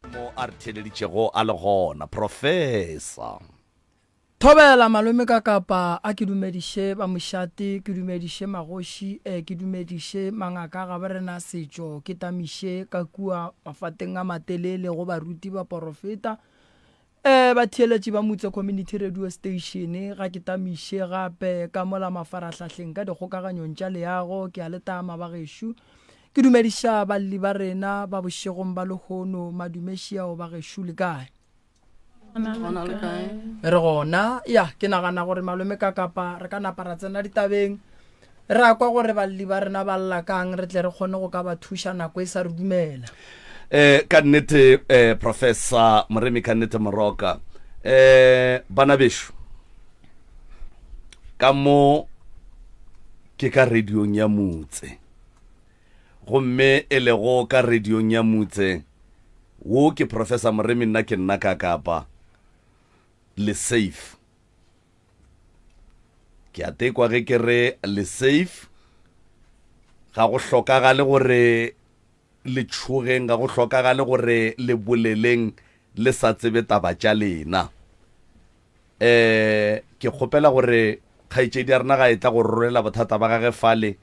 Mo a re theeleditšego a le gona, Professor. Thobela malome ka kapa a ke dumediše ba mošate ke dumediše magoši e ke dumediše mangaka ga borena setšo ke tamiše ka kua mafateng a matelele go baruti baporofeta e batheeletši ba Mutse Community Radio Station ga ke tamiše gape ka mola mafarahlahleng ka dikgokaganyong tša leago ke a le tama ba gešo ke dumediša balli ba rena ba bošegong ba lehono madumešiao ba gešo le kae Re gona. Ya, ke nagana gore malome ka kapa re ka napa ra tsena ditabeng. Ra kwa gore balli ba rena ba lla kang re tle re kgone go ka ba thuša nako e sa re dumela. Eh, ka nnete eh, Professor Moremi ka nnete Moroka. Eh, bana bešo, ka mo ke ka radiong ya motse. Gomme e lego ka radiong ya motse, Wo ke Professor Moremi nna ke nna ka Kapa. Le safe. Ke a tekwa ge ke re le safe. Ga go hlokagale gore le tšhogeng, ga go hlokagale gore le boleleng le sa tsebe taba tša lena. Eh, ke kgopela gore kgaetšedi ya rena ga e tla go rolela bothata ba gage fale,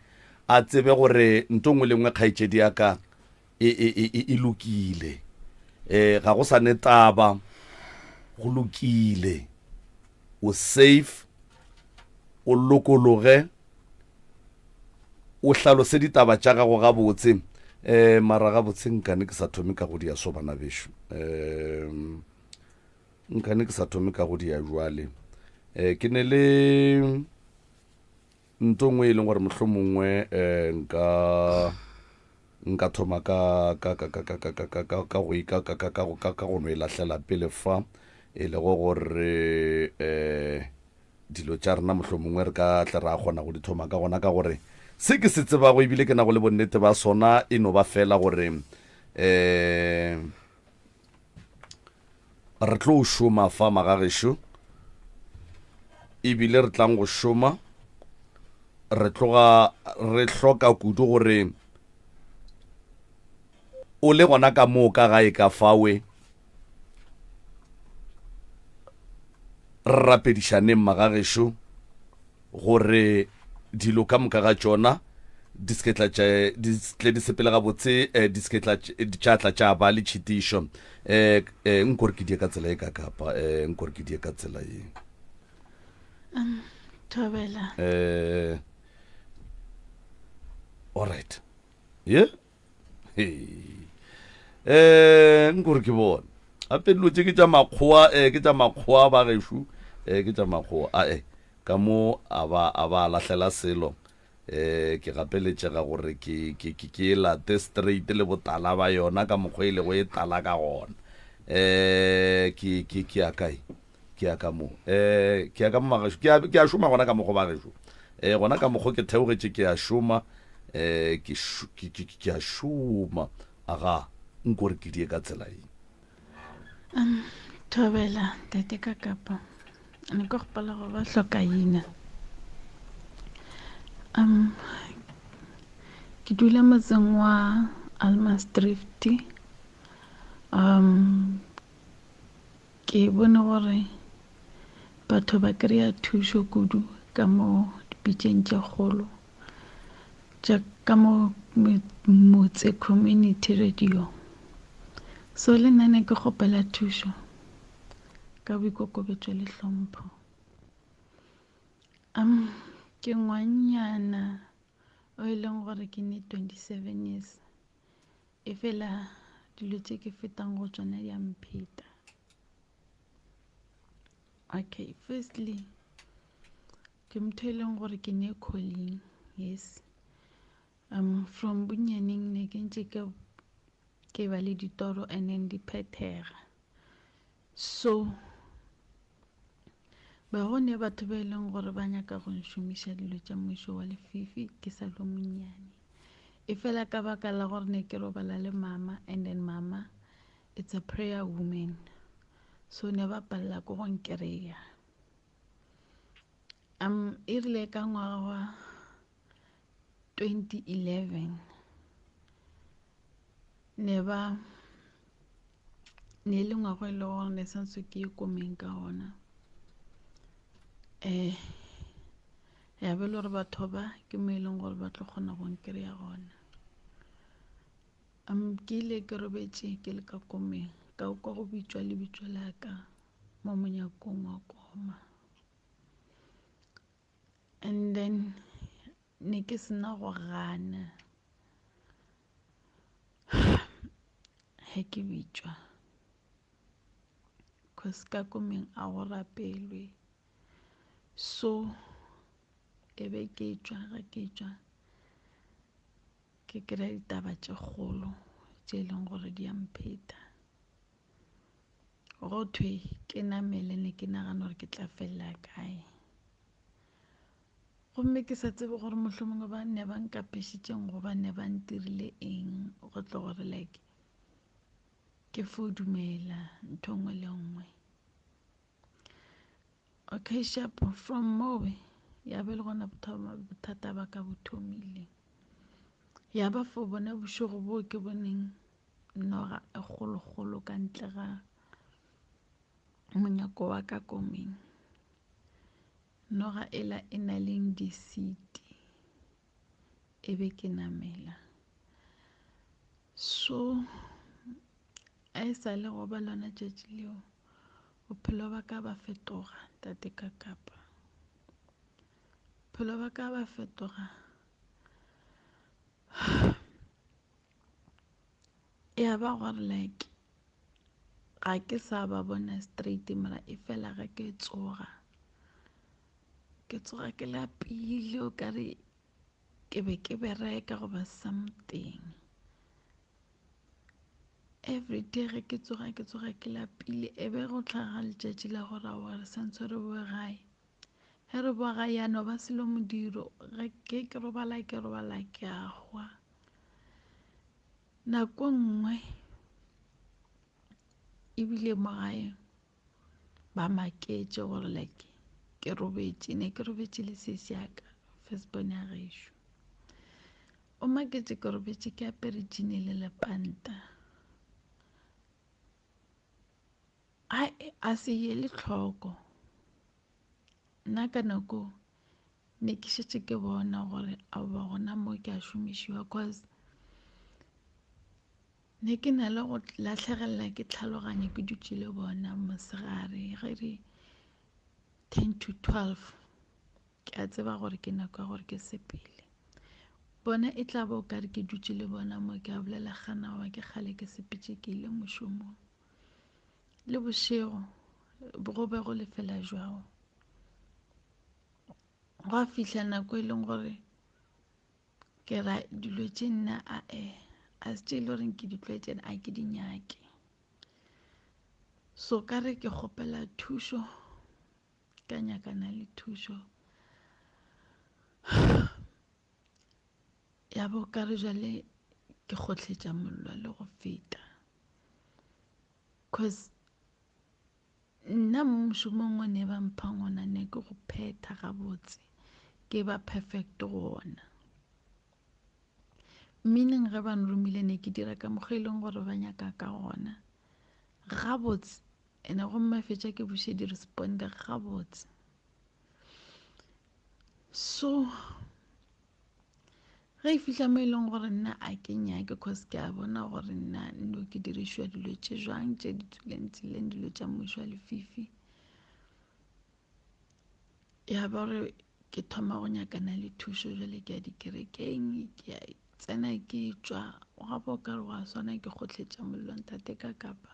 a tsebe gore nto nngwe le nngwe kgaetšedi ya ka e, e, e, e, e lokile. E, ga go sa ne taba, go lokile. O safe, o lokologe, o hlalose ditaba tša gago gabotse. E, mara gabotse nkane ke sa thome ka go dia so bana bešo. E, nkane ke sa thome ka go dia jwale. E, ke ne le Nto nngwe e leng gore mohlomongwe um nka nka thoma ka ka ka ka ka ka ka ka ka ka go ka ka ka ka ka ka go no e lahlela pele fa e lego gore um dilo tša rena mohlomongwe re ka tle ra kgona go di thoma ka gona ka gore se ke se tsebago ebile ke nago le bonnete ba sona e no ba fela gore um Re tlo šoma fa magagešo, ebile re tlang go šoma re tloga re hloka kudu gore o le gona ka moo ka gae ka fawe re rapedišaneng magagešo gore dilo ka moka ga tšona di se ke tla tša di tle di sepele gabotse eh, di se ke tla tša tla tša ba le tšhitišo eh, eh, nko re ke die ka tsela e ka kapa eh, nko re ke die ka tsela ye um, thobela eh, alright ye eh nko re ke bone gape dilo tše ke tša makgowa um ke tša makgowa ba gešo um ke tša makgowa ae ka mo a ba a ba lahlela selo um ke gapeletšega gore ke ke ke ke e late straight le botala ba yona ka mokgwa e lego e tala ka gona um ke ke ke ya kae ke ya ka mo um ke ya ka mo magašo ke a ke a šoma gona ka mokgwa ba gešo um gona ka mokgwa ke theogetše ke a šoma um ke ke ke a šoma aga nko re ke die ka tsela e um thobela tate ka kapa ne ke gopela go ba hlokaina um ke dula motseng wa almasdrift um Ke bone gore batho ba kry-a thušo kudu ka mo dipitšeng tše kgolo tša ka mo motse community radio. So le nna ne ke kgopela thušo ka boikokobetšo le hlompho. Um ke ngwannyana o e leng gore ke ne 27 years. Efela dilo tše ke fetang go tšona di a mpheta. Okay, firstly, ke motho e leng gore ke ne calling, yes. Um, from bonnyaneng ne ke ntše ke ke ba le ditoro and then di phethega. So Ba go ne batho ba e leng gore ba nyaka go nšomiša dilo tša mmušo wa lefifi ke sa le monnyane. Efela ka baka la gore ne ke robala le mama and then mama it's a prayer woman so ne ba palela ko go nkereya. Um e rile ka ngwaga wa 2011 ne ba. Ne e le ngwago e le gore ne santse ke ye komeng ka ona. Um ya be le gore batho ba ke mo e leng gore ba tlo kgona go nkry-a gona. Um ke ile ke robetše ke le ka komeng ka kwa go bitšwa lebitso la ka mo monyakong wa koma. And then ne ke sena go gana ge ke bitšwa cause ka komeng a go rapelwe so e be ke tšwa ge ke tšwa ke kry-a ditaba tše kgolo tše e leng gore di a mpheta go thwe ke namele ne ke nagana gore ke tla felela kae Gomme ke sa tsebe gore mohlomongwe ba ne ba nkapešitšeng goba ne ba ntirile eng go tlo gore like ke fo dumela ntho nngwe le nngwe. Okay sharp from mowe ya be le gona bothata ba ka bo thomile. Ya ba fo bona bošego boo ke boneng noga e kgolokgolo ka ntle ga monyako wa ka komeng. Noga ela e na leng disiti e be ke namela. So a e sa le go ba lona tšatši leo bophelo ba ka ba fetoga tate ka kapa. Bophelo ba ka ba fetoga ya ba gore like ga ke sa ba bona straight mara e fela ge ke tsoga ke tsoga ke lapile o kare ke be ke bereka goba something every day ge ke tsoga ke tsoga ke lapile e be go tlhaga letšatši la gore aowa re santse re boe gae ge re boa gae ya no ba selo modiro ge ke ke robala ke robala ke a hwa Nako nngwe ebile mo gae ba maketše gore like ke robetše ne ke robetše le sesi ya ka first born ya gešo o maketše ke robetše ke apere jean le lepanta a se ye le tlhoko nna ka nako Ne ke šetše ke bona gore aowa gona mo ke a šomišiwa cause ne ke na le go lahlegelela ke tlhaloganyo ke dutše le bona mosegare ge re ten to 12 ke a tseba gore ke nako ya gore ke sepele bona e tla ba o kare ke dutše le bona mo ke a bolela gana wa ke kgale ke sepetše ke ile mošomong le bošego go be go lefela jwago Gwa fihla nako e leng gore ke ra dilo tše nna ae a se tše e le goreng ke di tlwaetše a ke di nyake. So ka re ke kgopela thušo ka nyakana le thušo ya bo ka re jale ke kgohletša mollo le go feta cause Nna mo mošomong o ne ba mphang ona ne ke go phetha gabotse, ke ba perfect go ona. Meaning ge ba nromile ne ke dira ka mokgwa e leng gore ba nyaka ka gona gabotse, ene gomme fetša ke buše di responde gabotse. So Ge e fihla mo e leng gore nna a ke nyake cause ke a bona gore nna nno ke dirišwa dilo tše jwang tše di tswileng tseleng dilo tša mmušo wa lefifi ya ba gore ke thoma go nyakana le thušo jale ke ya dikerekeng ke ya tsena ke tšwa gape o ka re wa swana ke kgohletša mollo ntate ka kapa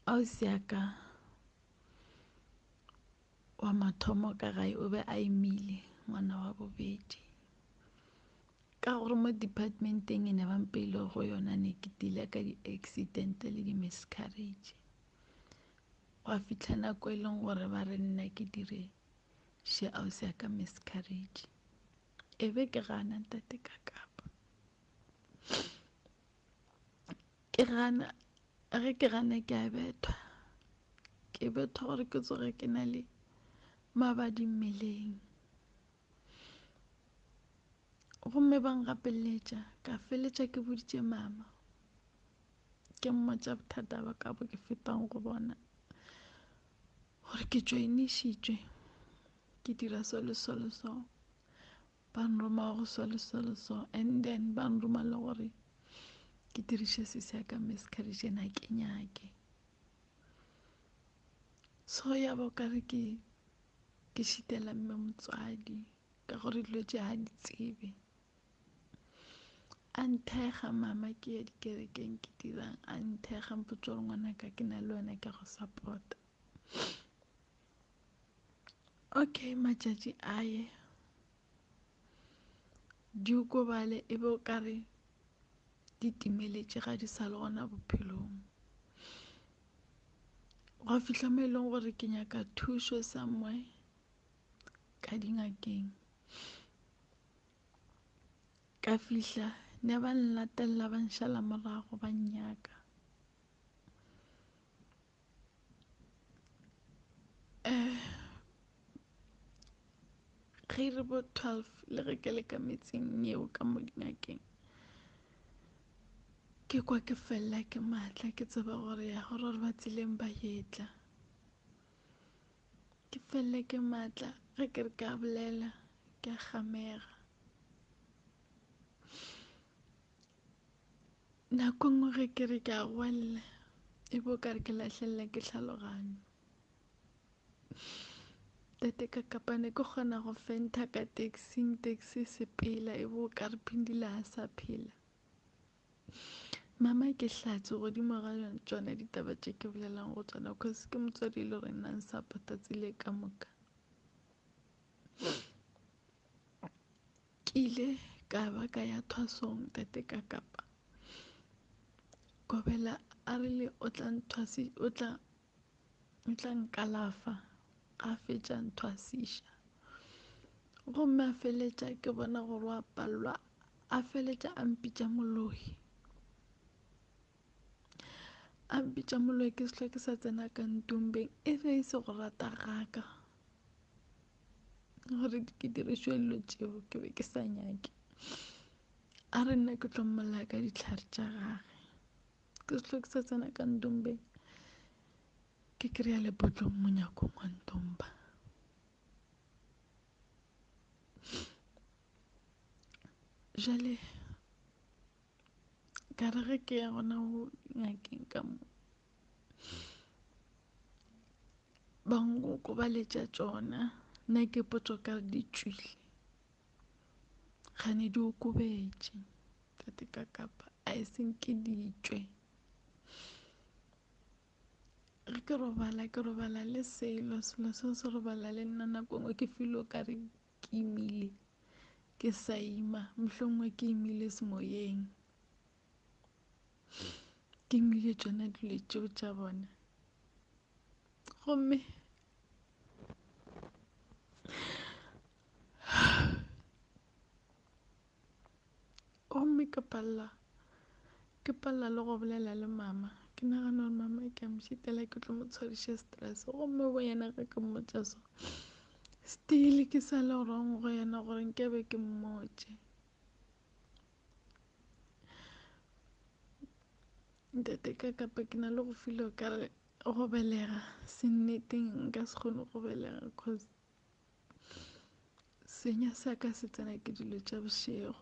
Ausi ya ka wa mathomo ka gae o be a imile ngwana wa bobedi. Ka gore mo department-eng e ne ba mpeile go yona ne ke dealer ka di-accident le di-miscarriage. Gwa fihla nako e leng gore ba re nna ke dire še ausi ya ka miscarriage. E be ke gana ntate ka kapa. Ke gana ge ke gana ke a bethwa ke bethwa gore ke tsoge ke na le mabadi mmeleng. Gomme ba ngapeletša, ka feletša ke boditše mama. Ke mmotša bothata ba ka bo ke fetang go bona. Gore ke joinišitšwe, ke dira so le so le so. Ba nroma go so le so le so. And then ba nroma le gore ke diriše sesi ya ka miscarriage ena ke nyake. So ya ba okare ke ke šitela mme motswadi ka gore dilo tše ga di tsebe. A nthekga mama ke ya dikerekeng ke dirang, a nthekga mpotša gore ngwanaka ke na le wena ke go support-a. Okay, matšatši a ye diokobale e be o kare di timeletše ga di sa le gona bophelong. Gwa fihla mo e leng gore ke nyaka thušo somewhere ka dingakeng. Ka fihla ne ba nlatelela ba nšala morago ba nnyaka. Ge e re bo 12 le ge ke le ka metseng yeo ka mo dingakeng, ke kwa ke felela ke maatla, ke tseba gore ya gore gore ba tseleng ba etla. Ke felele ke maatla ge ke re ke a bolela ke a gamega. Nako nngwe ge ke re ke a goelela e bo ka re ke lahlelela ke tlhaloganyo. Tate ka kapane ke kgona go fentha ka taxing, taxi e sepela e bo ka re Phindile ga sa phela. Mama ke hlatse godimo ga tšona ditaba tše ke bolelang go tšona cause ke motswadi e le gore nna nsapota tsile ka moka. Ke ile ka ba ka ya thwasong tate ka Kapa. Kobela a rile o tla nthwasi o tla o tla nkalafa a fetša nthwasiša. Gomme a feletša ke bona gore wa palelwa a feletša a mpitša moloi. A mpitša moloi ke se ke sa tsena ka ntombeng e be e se go rata gaka. Gore ke dirišwe dilo tšeo ke be ke sa nyake. A re nna ke tlo mmolaya ka dihlare tša gage. Ke se ke sa tsena ka ntombeng ke kry-a lepotlong monyakong wa ntomba. Jale ka re ge ke ya gona go ngakeng ka mo ba nkokobaletša tšona nna ke potso ka re di tšwile gane di okobetše tate ka kapa a e seng ke di tšwe. Ge ke robala ke robala le selo selo seo se robala le nna nako nngwe ke feel o kare ke imile ke sa ima mohlomongwe ke imile semoyeng. Ke imile tšona dilo tšeo tša bona gomme gomme ke palela ke palela le go bolela le mama ke nagana gore mama ke a mo šitela ke tlo mo tshwariša stress gomme bo yena ge ke mmotša so still ke sa le wrong go yena gore nkabe ke mmotše. Ntate ka kapa ke na le go feel o kare go belega senneteng nka se kgone go belega cause senya sa ka se tsena ke dilo tša bošego.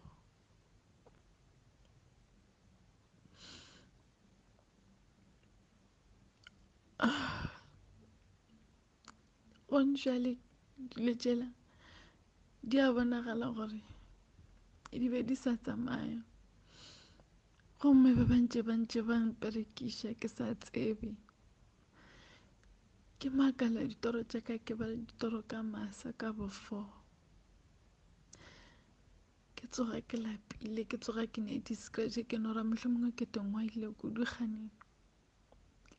Gone jwale dilo tšela di a bonagala gore di be di sa tsamaya gomme ba bantše ba ntše ba mperekiša ke sa tsebe. Ke makala ditoro tša ka ke ba ditoro ka masa ka bo 4. Ke tsoga ke lapile, ke tsoga ke ne di-scratch ke no ra mohlomongwe ke tongwaile kudu kgane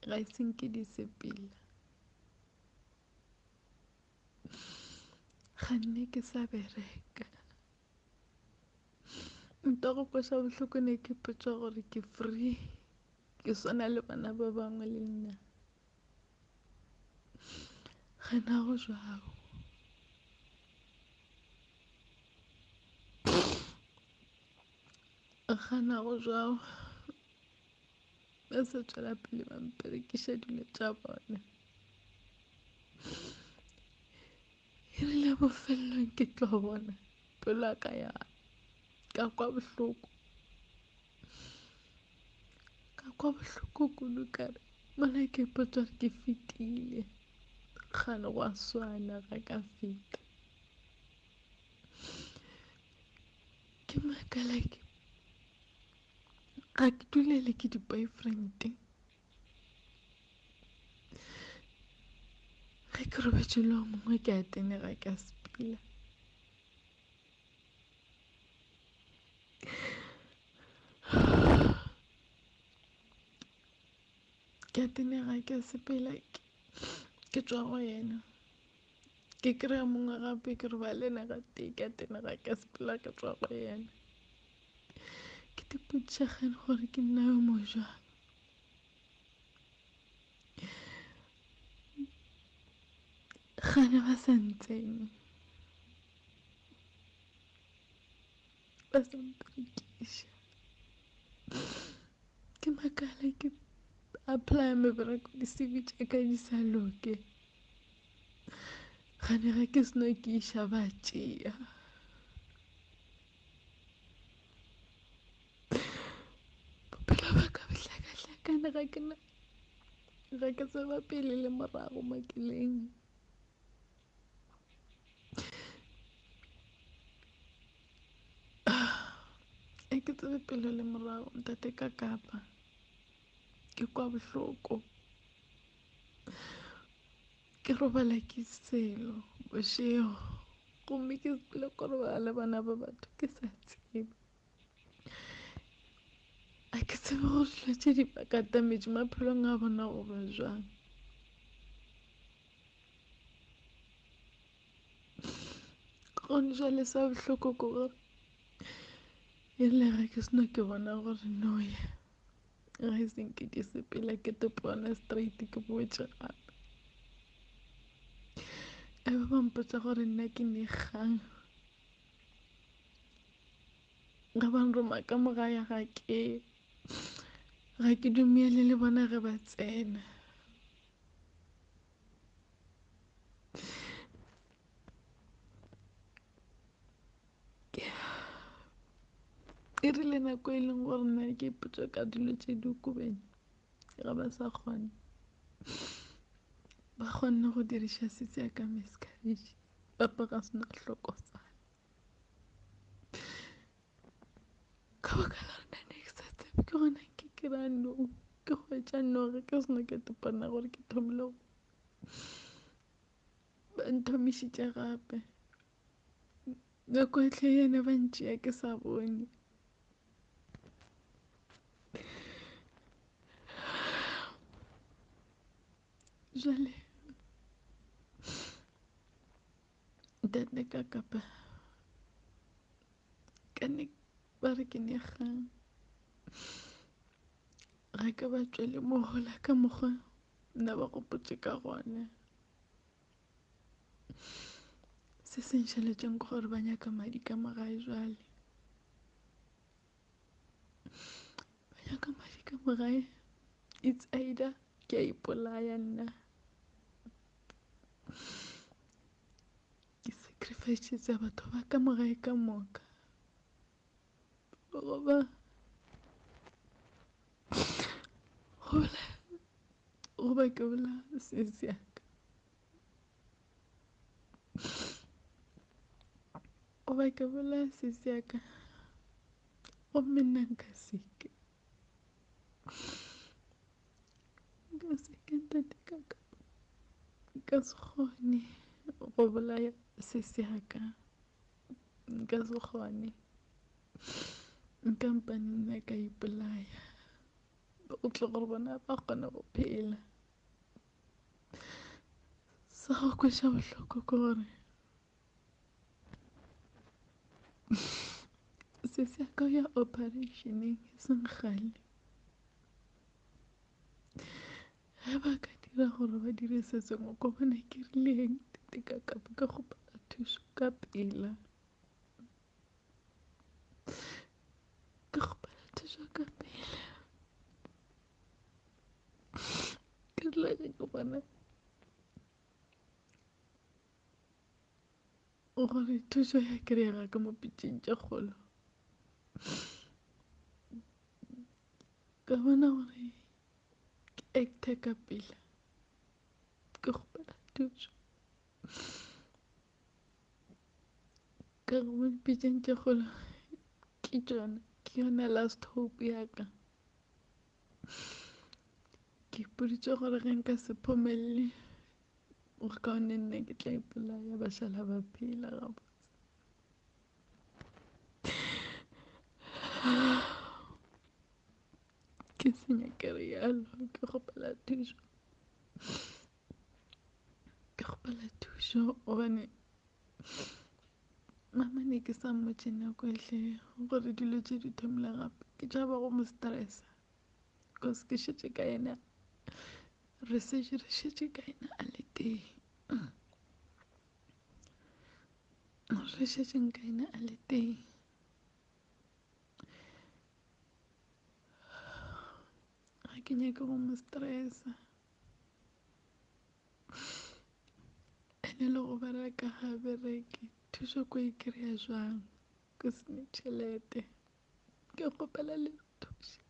ga e senke di sepela. Kganne ke sa bereka. Nto go kweša bohloko ne ke ipotša gore ke free, ke swana le bana ba bangwe le nna. Gana go jwalo. Gana go jwao ba sa tšwela pele ba mperekiša dilo tša bona. E rile bofelelong ke tlo bona pelo ya ka ya ka kwa bohloko ka kwa bohloko kudu ka re mola ke ipotša gore ke fetile kgane go a swana ga ka feta. Ke makala ke ga ke dulele ke di-boyfriend ge ke robetše le o mongwe ke a tenega ke a sepela ke a tenega ke a sepela ke tšwa go yena ke kry-a mongwe gape ke roba le ena ga tee ke a tenega ke a sepela ke tšwa go yena ke tipotšiša gane gore ke nna yo mo jang gane ba sa ntseng ba sa mperekiša ke makala ke apply mebereko di-C_V tša ka di sa loke gane ge ke seno ke iša ba tšea bophelo ba ka bo hlakahlakane ga ke na ga ke tseba pele le morago mo ke leng. A ke tsebe pele le morago ntate ka kapa ke kwa bohloko ke robala ke selo bošego gomme ke sepele ko robala le bana ba batho ke sa tsebe a ke tsebe gore dilo tše di ba katametše maphelong a bona goba jwang. Gone jwale sa bohloko ke gore e rile ge ke seno ke bona gore no ye ga e senke ke sepela ke topona straight ke boetše gape e ba ba mpotsa gore nna ke ne kgang ga ba nroma ka mo gae ga ke ga ke dumele le bona ge ba tsena. E rile nako e leng gore nna ke ipotša ka dilo tše di okobeng ga ba sa kgone ba kgonne go diriša setse ya ka miscarriage papa ga sena hlokofala Ka baka la gore nna ne ke sa tsebe ke gona ke kry-a no ke hwetša noge ke seno ke topana gore ke thomile go ba nthomišitše gape nako ehle yene ba ntšea ke sa bone. Jwale ntate ka kapa ka ne ba re ke ne kgang ga ke ba tšwele mohola ka mokgwa nna ba gopotše ka gona se se nšaletšeng ke gore ba nyaka madi ka mo gae jwale ba nyaka madi ka mo gae it's either ke a ipolaya nna Ke sacrificetsa batho ba ka mo gae ka moka goba goba ke bolaya sesi ya ka goba ke bolaya sesi ya ka gomme nna nka seke. Nka se ke ntate ka ka nka se kgone go bolaya sesi ya ka nka se kgone nka mpane nna ka ipolaya go tle gore bona ba kgone go phela sa go kweša bohloko ke gore sesi ya ka ya operationeng e seng kgale ge ba ka dira gore ba dire se sengwe ko bona ke rileng tete ka kapa ka kgopela thušo ka pela. Ke kgopela thušo ka pele. Ke rile ge ke bona gore thušo ya kry-ega ka mo pitšeng tše kgolo, ka bona gore ke acte ka pela. Ke kgopela thušo. Ka go mo dipitšeng tše kgolo ke tšona ke yona last hope ya ka. Ke ipoditše gore ge nka se phomelele go kaone nna ke tla ipolaya ba šala ba phela gabotse. Ke se nyake realo ke kgopela thušo. Ke kgopela thušo gobane mama ne ke sa mmotše nako ehle gore dilo tše di thomile gape. Ke tšhaba go mo stressa cause ke šetše ka yena re šetše re šetše ka yena a le tee. Re šetšeng ka yena a le tee. Ga ke nyake go mo stressa. Ene le go bereka ga bereke thušo ko e kry-a jwang ke sene tšhelete ke kgopela le thuše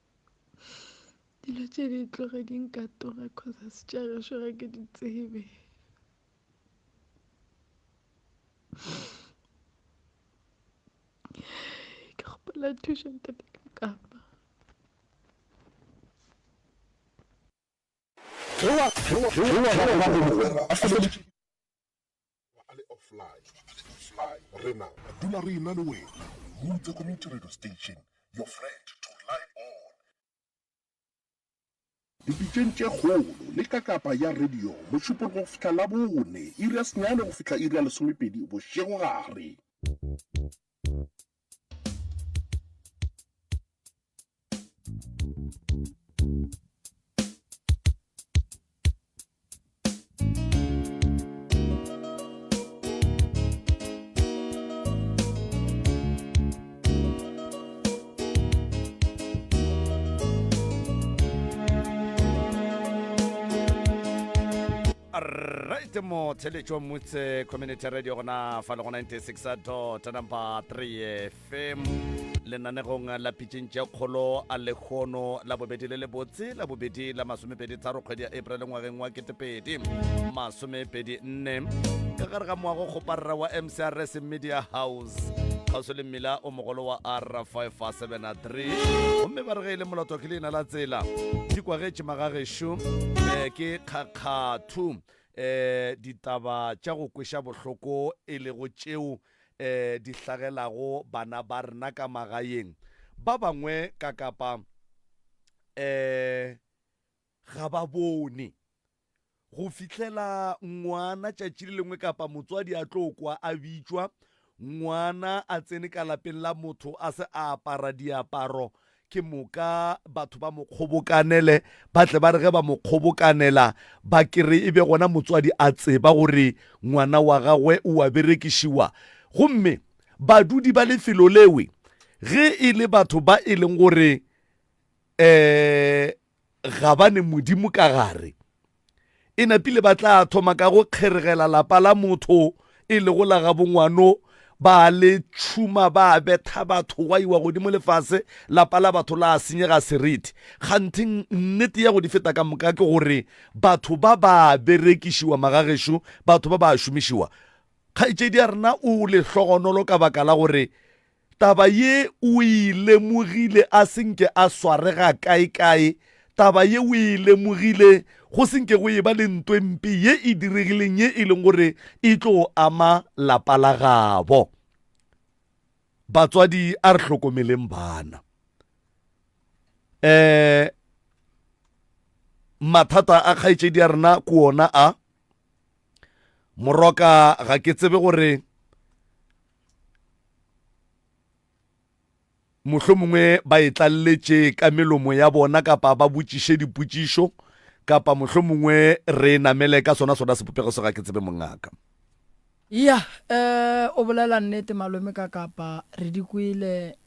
dilo tše di tloge di nkatoge cause a se tša gešo ga ke di tsebe. Ke kgopela thušo ntate ka kapa. Ge wa ge mogwera a feleditše a le offline, rena re dula re ena le wena. Mutse Community Radio Station, your friend to rely on. Dipitšeng tše kgolo le kakapa ya radio, Mošupologo go fihla Labone, iri ya senyane go fihla iri ya lesomepedi bošegogare. Right mo theletšo motse community radio gona fa le go 96 dot number 3 FM lenanegong la pitšeng tše kgolo a lekgono la bobedi le lebotse la bobedi la masomepedi tharo kgwedi ya april ngwageng wa ketepedi masomepedi nne ka gare ga moago kgoparara wa mcrs media house kgauswi le mmila o mogolo wa r 573 gomme ba re ge e le molato ke leina la tsela di kwagetše magagešo um ke kgakgathu um ditaba tša go kweša bohloko e lego tšeo um di hlagelago bana ba rena ka magaeng. Ba bangwe ka kapa um ga ba bone go fihlela ngwana tšatši le lengwe kapa motswadi a tlo kwa a bitšwa, ngwana a tsene ka lapeng la motho a se a apara diaparo, ke moka batho ba mo kgobokanele, ba tle ba re ge ba mo kgobokanela ba kere e be gona motswadi a tseba gore ngwana wa gagwe o a berekišiwa. Gomme badudi ba lefelo lewe ge e le batho ba e leng gore um ga ba ne Modimo ka gare, e napile ba tla thoma ka go kgeregela lapa la motho e lego la gabongwano, ba le tšhuma, ba betha batho, gwa iwa godimo le fase, lapa la batho la senyega seriti. Kganthe nnete ya go di feta ka moka ke gore batho ba ba berekišiwa magagešo, batho ba ba šomišiwa. Kgaetšedi ya rena o lehlogonolo ka baka la gore Taba ye o e lemogile a se nke a swarega kaekae. Taba ye o e lemogile go se nke go eba le ntwe mpe ye e diregileng ye e leng gore e tlo ama lapa la gabo. Batswadi a re hlokomeleng bana. Eh mathata a kgaetšedi ya rena ke ona a moroka ga ke tsebe gore mohlomongwe ba e tlaleletše ka melomo ya bona kapa ba botšiše dipotšišo kapa mohlomongwe re namele ka sona sona sebopego se ga ke tsebe mongaka. Ya, eh o bolela nnete malome ka kapa re di kwele.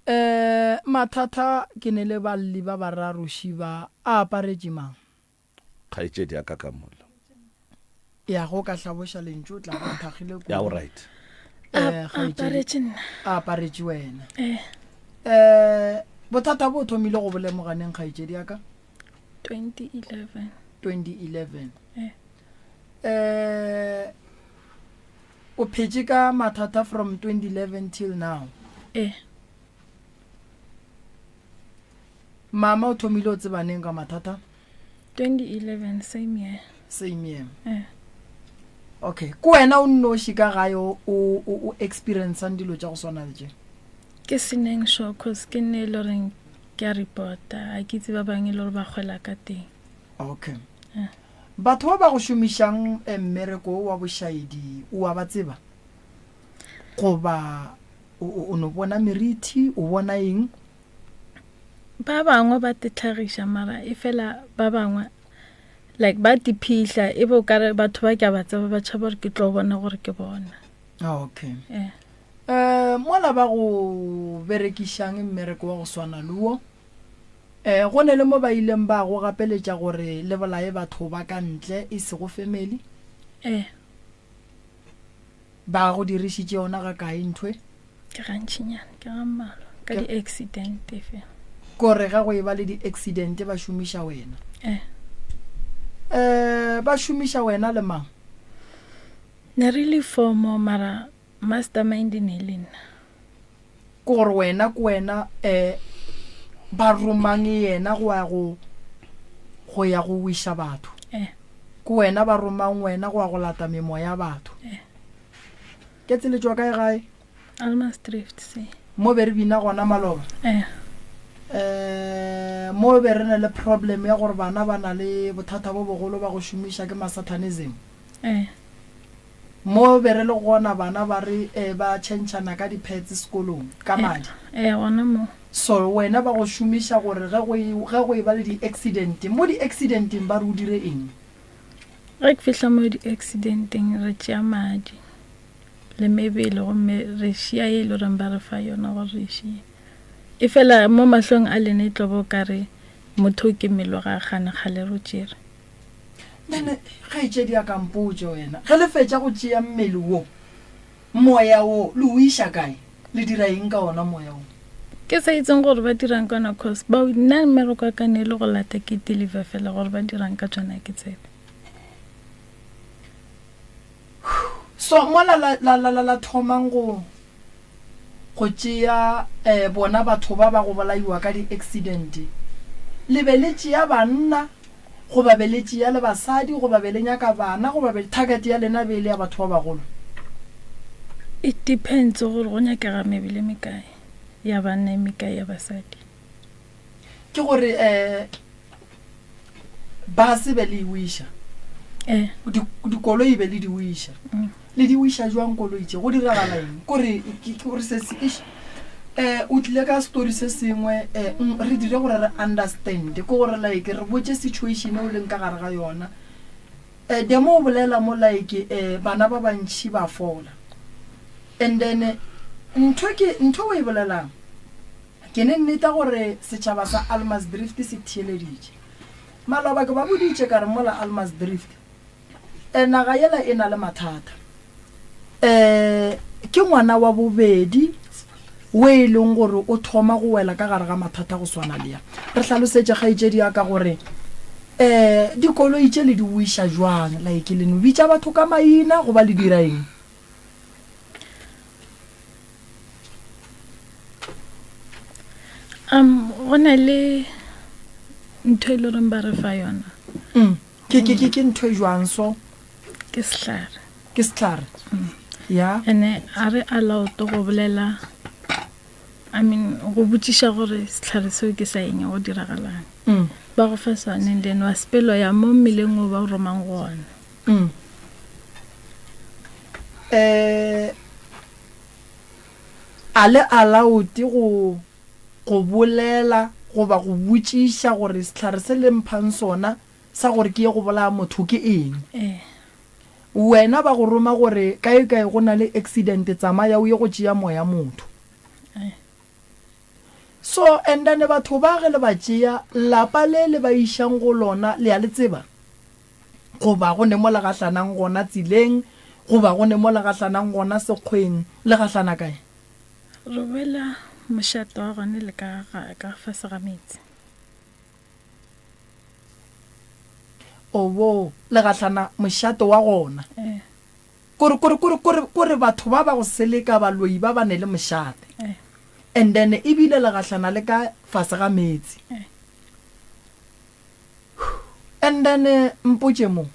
Um mathata ke ne le balli ba bararo šiba a aparetše mang? Kgaetšedi ya ka ka mola. Ya go ka hlaboša lentšu o tla ba thakgile kudu. Ya o right. Eh, A aparetše nna. A aparetše wena. Eh. Eh, bothata bo thomile go bolemoganeng kgaetšedi ya ka? 2011. 2011. Eh. Eh, o phetše ka mathata from 2011 till now? Eh. Mama o thomile o tseba neng ka mathata? 2011 same year. Same year. Eh. Okay, ke wena o nnoši ka gae o o o experiencang dilo tša go swana le tše? Ke seneng sure cause ke nne e le goreng ke a reporta, a ke itse ba bangwe e le gore ba kgwela ka teng. Okay. Eh. Batho ba ba go šomišang eh, mmereko wa bošaedi o a ba tseba? Goba o, o, o no bona merithi, o bona eng? Ba bangwe ba tetlhagiša mara e fela ba bangwe like ba tiphihla e be o kare batho ba ke a ba tseba ba tšhaba gore ke tlo bona gore ke bona. Okay. Eh. Eh, mola ba go berekišang mmereko wa go swana le wo, eh, go ne le mo ba ileng ba go gapeletša gore le bolaye batho ba ka ntle e sego family? Eh. Ba go dirišitše yona ga kae ntho e? Ke gantšinyana, ke ga mmalwa, ka di-accident fela. Kore ge go e ba le di-accident ba šomiša wena? Eh. Eh, ba šomiša wena le mang? Ne re le four mo mara mastermind ne e le nna. Ke gore wena ke wena eh ba romang yena go ya go go ya go wiša batho. Eh. Ke wena ba romang wena go ya go lata memoya ya batho. Eh. Ke tseletšwa kae gae? Almansdrift se. Mo be re bina gona maloba? Eh. Eh, mo be re na le problem ya gore bana ba na le bothata bo bogolo ba go šomiša ke masatanism. Eh. Mo be re le gona bana ba re eh, ba tšhentšhana ka di-pads sekolong, ka madi. Eh, gona mo. So wena ba go šomiša gore ge go e, ge go e ba le di-accident, mo di-accidenteng ba re o dire eng? Ge ke fihla mo di-accidenteng re tšea madi le mebele gomme re šia ye e le goreng ba re fa yona gore re e šie. E fela mo mahlong a lena e tlo ba o ka re motho o ke mmele wa gagwe kgane kgale re o tšere. Then kgaetšedi ya ka mpotše wena, ge le fetša go tšea mmele wo, moya wo le o iša kae? Le dira eng ka ona moya wo? Ke sa itseng gore ba dirang ka ona cause ba nna mmereko wa ka ne e le go lata ke deliver fela gore ba dirang ka tsona ke tsebe. So mola la la la la thomang go go tšea eh bona batho ba ba go bolaiwa ka di accident, le be le tšea banna goba be le tšea le basadi goba be le nyaka bana goba be target ya lena be e le ya batho ba bagolo? It depends gore go nyakega mebele e mekae ya banna e mekae ya basadi. Ke gore um bus be le e wiša, Eh. dikoloi be le di wiša. Mm. Le di wiša jwang koloi tše? Go diragala eng? Kore ke gore se se eish eh o tlile ka story se sengwe eh re dire gore re understand ke gore like re botše situation e o leng ka gare ga yona. Eh demo o bolela mo like eh bana ba bantši ba fola. And then ntho ke ntho o e bolelang ke ne nneta gore setšhaba sa Almasdrift se theeleditše. Maloba ke ba boditše ka re mola Almasdrift E, naga yela e na le mathata. E, ke ngwana wa bobedi o e leng gore o thoma go wela ka gare ga mathata go swana le ya. Re hlalosetše kgaetšedi ya ka gore e, dikoloi tše le di wiša jwang, like le no bitša batho ka maina goba le dira eng? Um, go na le ntho e le goreng ba re fa yona. Mm. Ke, ke, ke, ke ntho e jwang so? Ke sehlare. Ke sehlare? Mm. Ya. Ene a re allowed go bolela, I mean, go botšiša gore sehlare seo ke sa eng, go diragalang. Mm. Ba go fa sone and then wa sepelo ya mo mmeleng o ba o romang go ona. Mm. Eh, a le allowed go, go bolela goba go botšiša gore sehlare se le mphang sona sa gore ke ye go bolaya motho ke eng? Ee. Wena ba go roma gore kae kae go na le accident tsamaya o ye go tšea moya motho. Ee. So and then batho ba ge le ba tšea, lapa le le ba išang go lona le a le tseba? Goba go ne mo le gahlanang gona tseleng, goba go ne mo le gahlanang gona sekgweng, le gahlana kae? Re boela mošate wa gona le ka ga, ka fase ga meetse. Obo, le gahlana mošate wa gona. Ee. Kore, kore, kore, kore, kore batho ba ba go seleka baloi ba ba ne le mošate. Ee. And then ebile le gahlana le ka fase ga meetse. Ee. And then mpotše mo,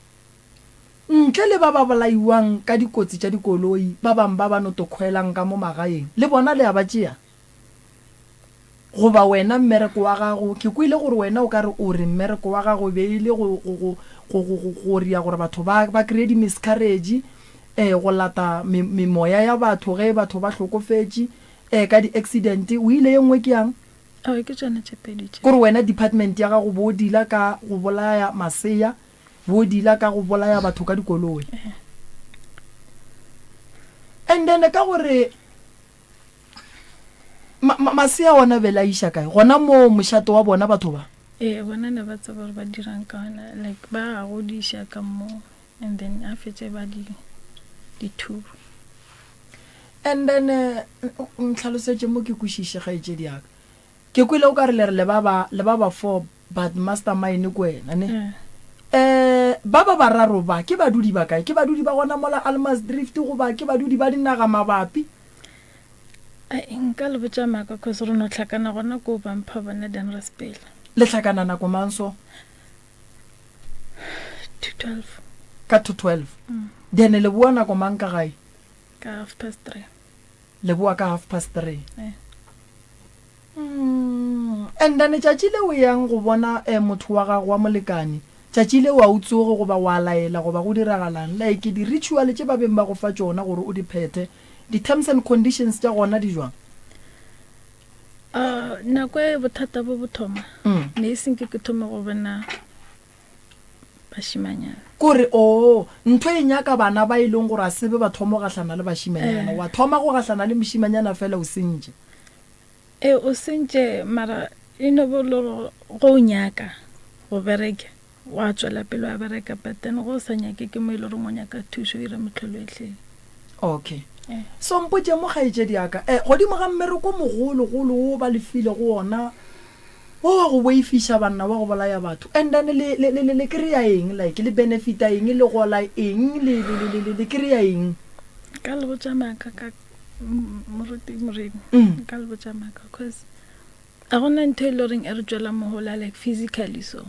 ntle le ba ba bolaiwang ka dikotsi tša dikoloi, ba bang ba ba no to khwelang ka mo magaeng, le bona le a ba tšea? Goba wena mmereko wa gago, ke kwele gore wena o ka re o re mmereko wa gago e be e le go, go, go, go, go, go, go ria gore batho ba, ba kreye di-miscarriage, eh, go lata me, memoya ya batho ge batho ba hlokofetše, eh, ka di-accident. O ile ye nngwe ke yang? Aowa, ke tšona tše pedi tše. Kore wena department ya gago bo dealer ka go bolaya masea, bo dealer ka go bolaya batho ka dikoloi. And then ka gore ma, ma, masea ona be le a iša kae? Gona moo mošate wa bona batho ba? Ee, bona ne ba tseba gore ba dirang ka ona, like ba a godiša ka moo and then a fetše ba di dithuba. And then ntlhalosetše mo ke kwešiše kgaetšedi ya ka. Ke kwele o ka re le re le ba ba le ba ba four but mastermind ke wena ne? Eh ba ba bararo ba ke badudi ba kae? Ke badudi ba gona mola Almasdrift goba ke badudi ba dinaga mabapi? Ai nka le botša maaka cause re no hlakana gona koo ba mpha bona then ra sepela. Le hlakana nako mang so? To 12. Ka to 12. Then le boa nako mang ka gae? Ka half past 3. Le boa ka half past 3. Eh. Mm. And then tšatši le o yang go bona eh, motho wa gago wa molekane, tšatši le wa o tsoge goba wa laela goba go diragalang? Like di-ritual tše ba beng ba go fa tšona gore o di phethe, di-terms and conditions tša gona di jwang? Uh, nako e bothata bo bo thoma mm. ne e senke ke thome go bona bašimanyana. Kore, Oo, ntho e nyaka bana ba e leng gore a se be ba thoma go gahlana le bašimanyana. Eh. Wa thoma go gahlana le mošimanyana fela o sentše. Ee, o sentše, mara e no bo le gore ge o nyaka go bereka, wa tšwela pele wa bereka, but then ge o sa nyake ke mo e le goreng o nyaka thušo, o ira mehlolo e hleng. Okay. Eh. So mpotše mo kgaetšedi ya ka, eh, godimo ga mmereko o mogologolo wo ba le filego wona, Wo wa go boifiša banna wa go bolaya batho and then le le le le kry-a eng like le benefita eng le gola eng le le le le le kry-a eng? Nka le botša maaka ka moruti Moremi Mm. nka le botša maaka cause ga gona ntho e le goreng e re tšwela mohola like physically so.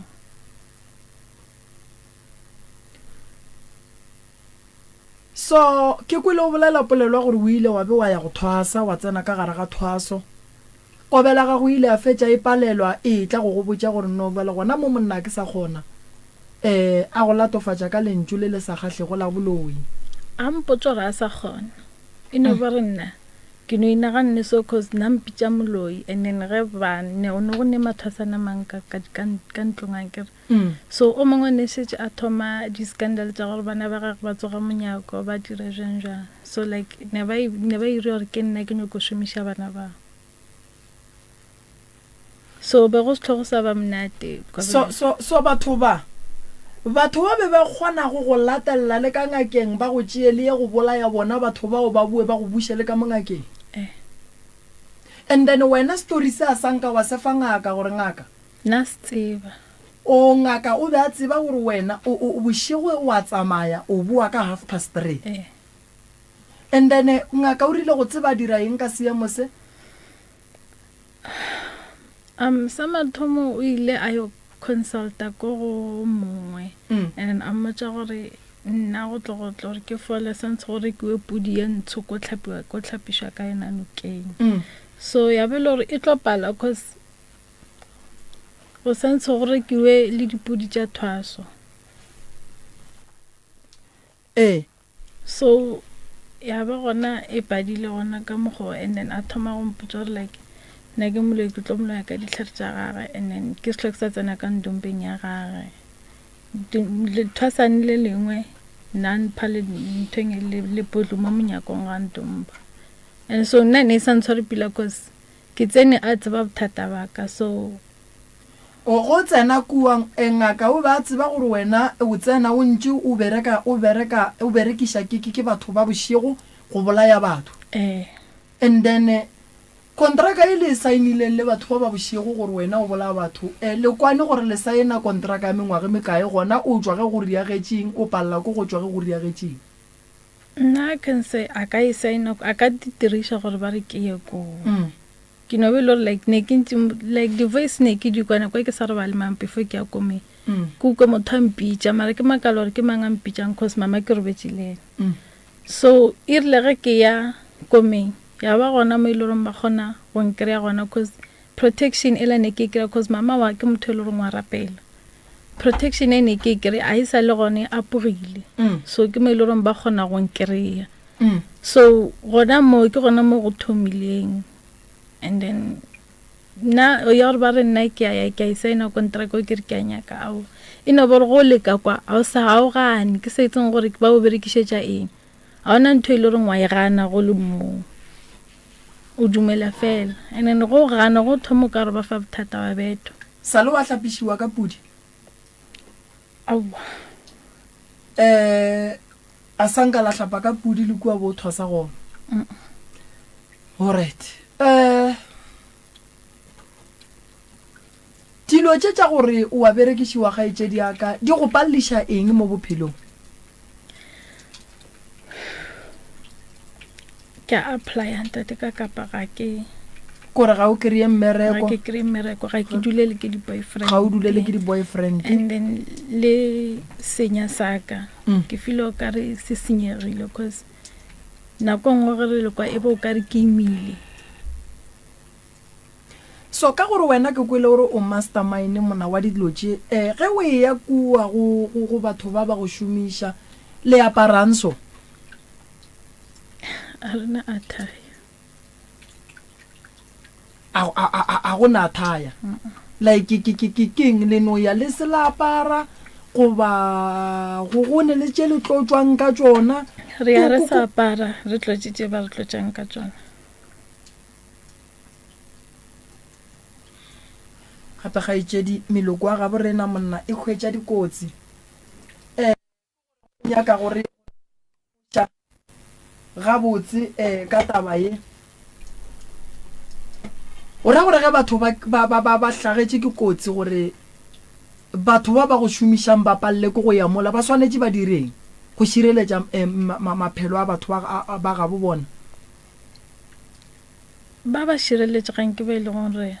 So ke kwele o bolela polelo ya gore o ile wa be wa ya go thwasa wa tsena ka gare ga thwaso Kobela gago e ile ya fetša e palelwa e etla go go botša gore no bjale gona mo monna ga ke sa kgona. E a go latofatša ka lentšu le le sa kgahlego la boloi. A mpotša gore a sa kgona. E no ba re nna ke no inaganne so cause na mpitša moloi and then ge ba ne go ne go ne mathwasana mang ka ka ka ka ntlong ankere. So o mongwe ne šetše a thoma di scandal tša gore bana ba gagwe ba tsoga monyako ba dira bjang bjang. So like ne ba ne ba iri gore ke nna ke nyoko šomiša bana bao. So be go se hlwe go sa ba monate. So, so, so batho ba, batho ba be ba kgonago go latelela le ka ngakeng ba go tšee le ye go bolaya bona batho bao ba boe ba go buše le ka mo ngakeng. Eh. And then wena story se a sa nka wa se fa ngaka gore ngaka. Nna se tseba. O ngaka o be a tseba gore wena o, o, bošego o a tsamaya o boa ka half past three. Eh. And then ngaka o rile go tseba a dira eng ka seemo se? Um, sa mathomo o ile a yo consulta ko go mongwe Mm. and then a mmotša gore nna go tlo go tlo gore ke fole santse go rekiwe pudi ye ntsho ko tlhapiwa ko tlhapišwa ka yona nokeng. Mm. So ya be le gore e tlo pala cause go santse go rekiwe le dipudi tša thwaso. Ee. So ya ba gona e padile gona ka mokgo and then a thoma go mpotša gore like nna ke moloi ke tlo moloya ka dihlare tša gage and then ke se hlwe ke sa tsena ka ndompeng ya gage. Lethwasane le lengwe nna mpha le nthweng e le lepotlo mo monyakong ga ntompa. And so nna ne e sa ntshware pila cause. Ke tsene a tseba bothata ba ka so. O go tsena kua ngaka o be a tseba gore wena o tsena o ntše o bereka o bereka o berekiša ke ke ke batho ba bošego go bolaya batho. Ee. And then kontraka e le e saenileng le batho ba ba bošego gore wena o bolaya batho le kwane gore le saena kontraka ya mengwaga e mekae gona o tšwa ge go riagetšeng o palela ke go tšwa ge go riagetšeng. Nna I can say a ka e saena a ka di diriša gore ba re ke ye koo. Ke no be e le gore like ne ke ntse like di voice ne ke di kwa nako e ke sa robale mang before ke ya komeng. Ke ukwe motho a mpitša mara ke makala gore ke mang a mpitšang cause mama ke robetše le ena. So e rile ge ke ya komeng ya ba gona mo e le goreng ba kgona go nkry-a gona cause protection ela ne ke e kry-a cause mama wa ke motho e le goreng wa rapela. Protection e ne ke e kry-a a e sa le gone e apogile. So ke mo e le goreng ba kgona go nkry-a. So gona moo ke gona mo go thomileng and then nna ya gore ba re nna ke a ya ke a e saena contract o ke re ke a nyaka ao e no ba gore go leka kwa ga o sa ga o gane ke sa itseng gore ba o berekišetša eng ga ona ntho e le goreng wa e gana go le moo o dumela fela and then go gana go thoma o ka re ba fa bothata wa betho Sa le wa hlapišiwa ka pudi? Aowa. Eh, a sa nka la hlapa ka pudi le kua bo thwasa gona? Mm. Alright. Eh, dilo tše tša gore o a berekišiwa kgaetšedi ya ka di go palliša eng mo bophelong? Ke a applya ntate ka kapa ga ke Kore ga o kry-e ga mmereko, ke kry mmereko ga ke dulele ke di-boyfriend ga o dulele ke di-boyfriend. And then le senya saka Mm. ke feel o kare se senyegile cause nako nngwe ge re le kwa e be o kare ke imile. So ka gore wena ke kwele gore o mastermind mona wa dilo tše, eh, ge o eya kua go, go, go batho ba ba go šomiša, le aparang so? A re na attire. A, a, a, a, a go na attire? Like ke, ke, ke, ke keng le no ya le se la apara goba go go ne le tše le tlotšwang ka tšona? Re ya Ko, re ko, sa ko. apara, re tlotše tše ba re tlotšang ka tšona. Gape kgaetšedi, meloko ya gabo rena monna e hwetša dikotsi. Eh, nyaka go re botša gabotse um ka taba ye? O ra gore ge batho ba, ba, ba, ba, ba hlagetše ke kotsi gore batho ba ba go šomišang ba palele ke go ya mola, ba swanetše ba direng go šireletša um ma, ma, maphelo a batho ba, a, ba gabo bona? Ba ba šireletšegang ke ba e lego gore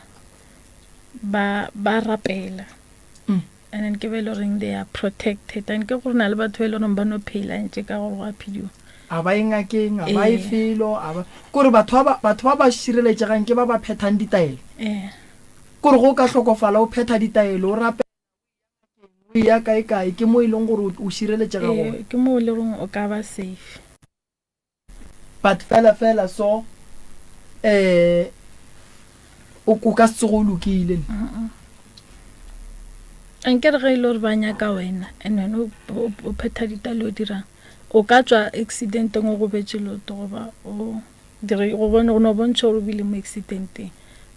ba, ba rapela. Mm. And then ke ba e le goreng they are protected. And ke gore na le batho ba e le goreng ba no phela ntše ka gore go a phediwa. A ba ye ngakeng, a ba ye Ee. felo, a ba kore batho ba batho ba ba šireletšegang ke ba ba phethang ditaelo. Ee. Kore go ka hlokofala o phetha ditaelo, o rapela, o eya kae kae, ke mo e leng gore o šireletšega gona. Ee, ke mo e le goreng o ka ba safe. But fela fela so eh o o ka se tsoge o lokile ne. Ankere ge e le gore ba nyaka wena and wena o, o, o phetha ditalo o dirang o ka tšwa accidenteng o gobetše leoto goba o dire go bone go no bontšha gore o bile mo accidenteng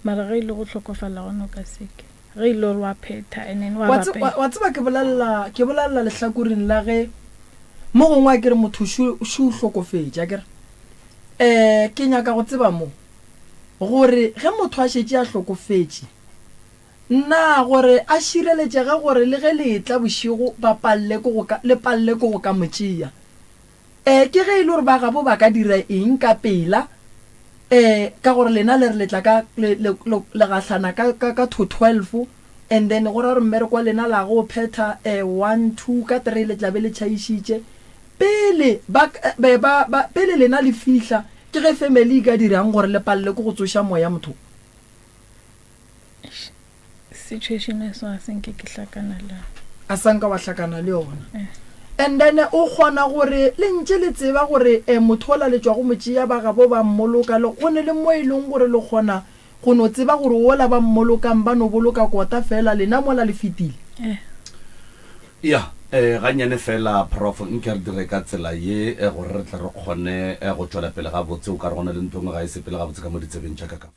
mara ge e le go hlokofala gona o ka seke ge e le gore wa phetha and then wa Wa tse- wa rapela wa tseba ke bolelela ke bolelela lehlakoreng la ge Mo gongwe a ke re motho šo, šo o hlokofetše, a ke re. Um ke nyaka go tseba mo, gore ge motho a šetše a hlokofetše, na gore a šireletšege gore le ge le etla bošego ba palele ke go ka, le palele ke go ka mo tšea? Um ke ge e le gore ba gabo ba ka dira eng ka pela, um ka gore lena le re le tla ka, le, le, le, le gahlana ka, ka, ka to twelve, And then go ra gore mmereko wa lena la go o phetha eh, one, two, ka three le tla be le tšhaišitše. Pele ba, be ba, ba, pele lena le fihla, ke ge family e ka dirang gore le palele ke go tsoša moya motho? Eish, situation e so a se nke ke hlakana le yona. A sa nka wa hlakana le yona. Eh. And then o kgona gore le ntše le tseba gore eh, motho ola le tšwa go mo tšea ba gabo ba mmoloka, le go ne le mo e leng gore le kgona Go no tseba gore wola ba mmolokang ba no boloka kota feela, lena mola le fetile. Eh. Ya, eh, gannyane feela, Prof, nke re dire ka tsela ye, eh, gore re tle re kgone, eh, go tšwela pele gabotse. O ka re go na le ntho e nngwe ga e sepele gabotse ka mo ditsebeng tša ka ka fa.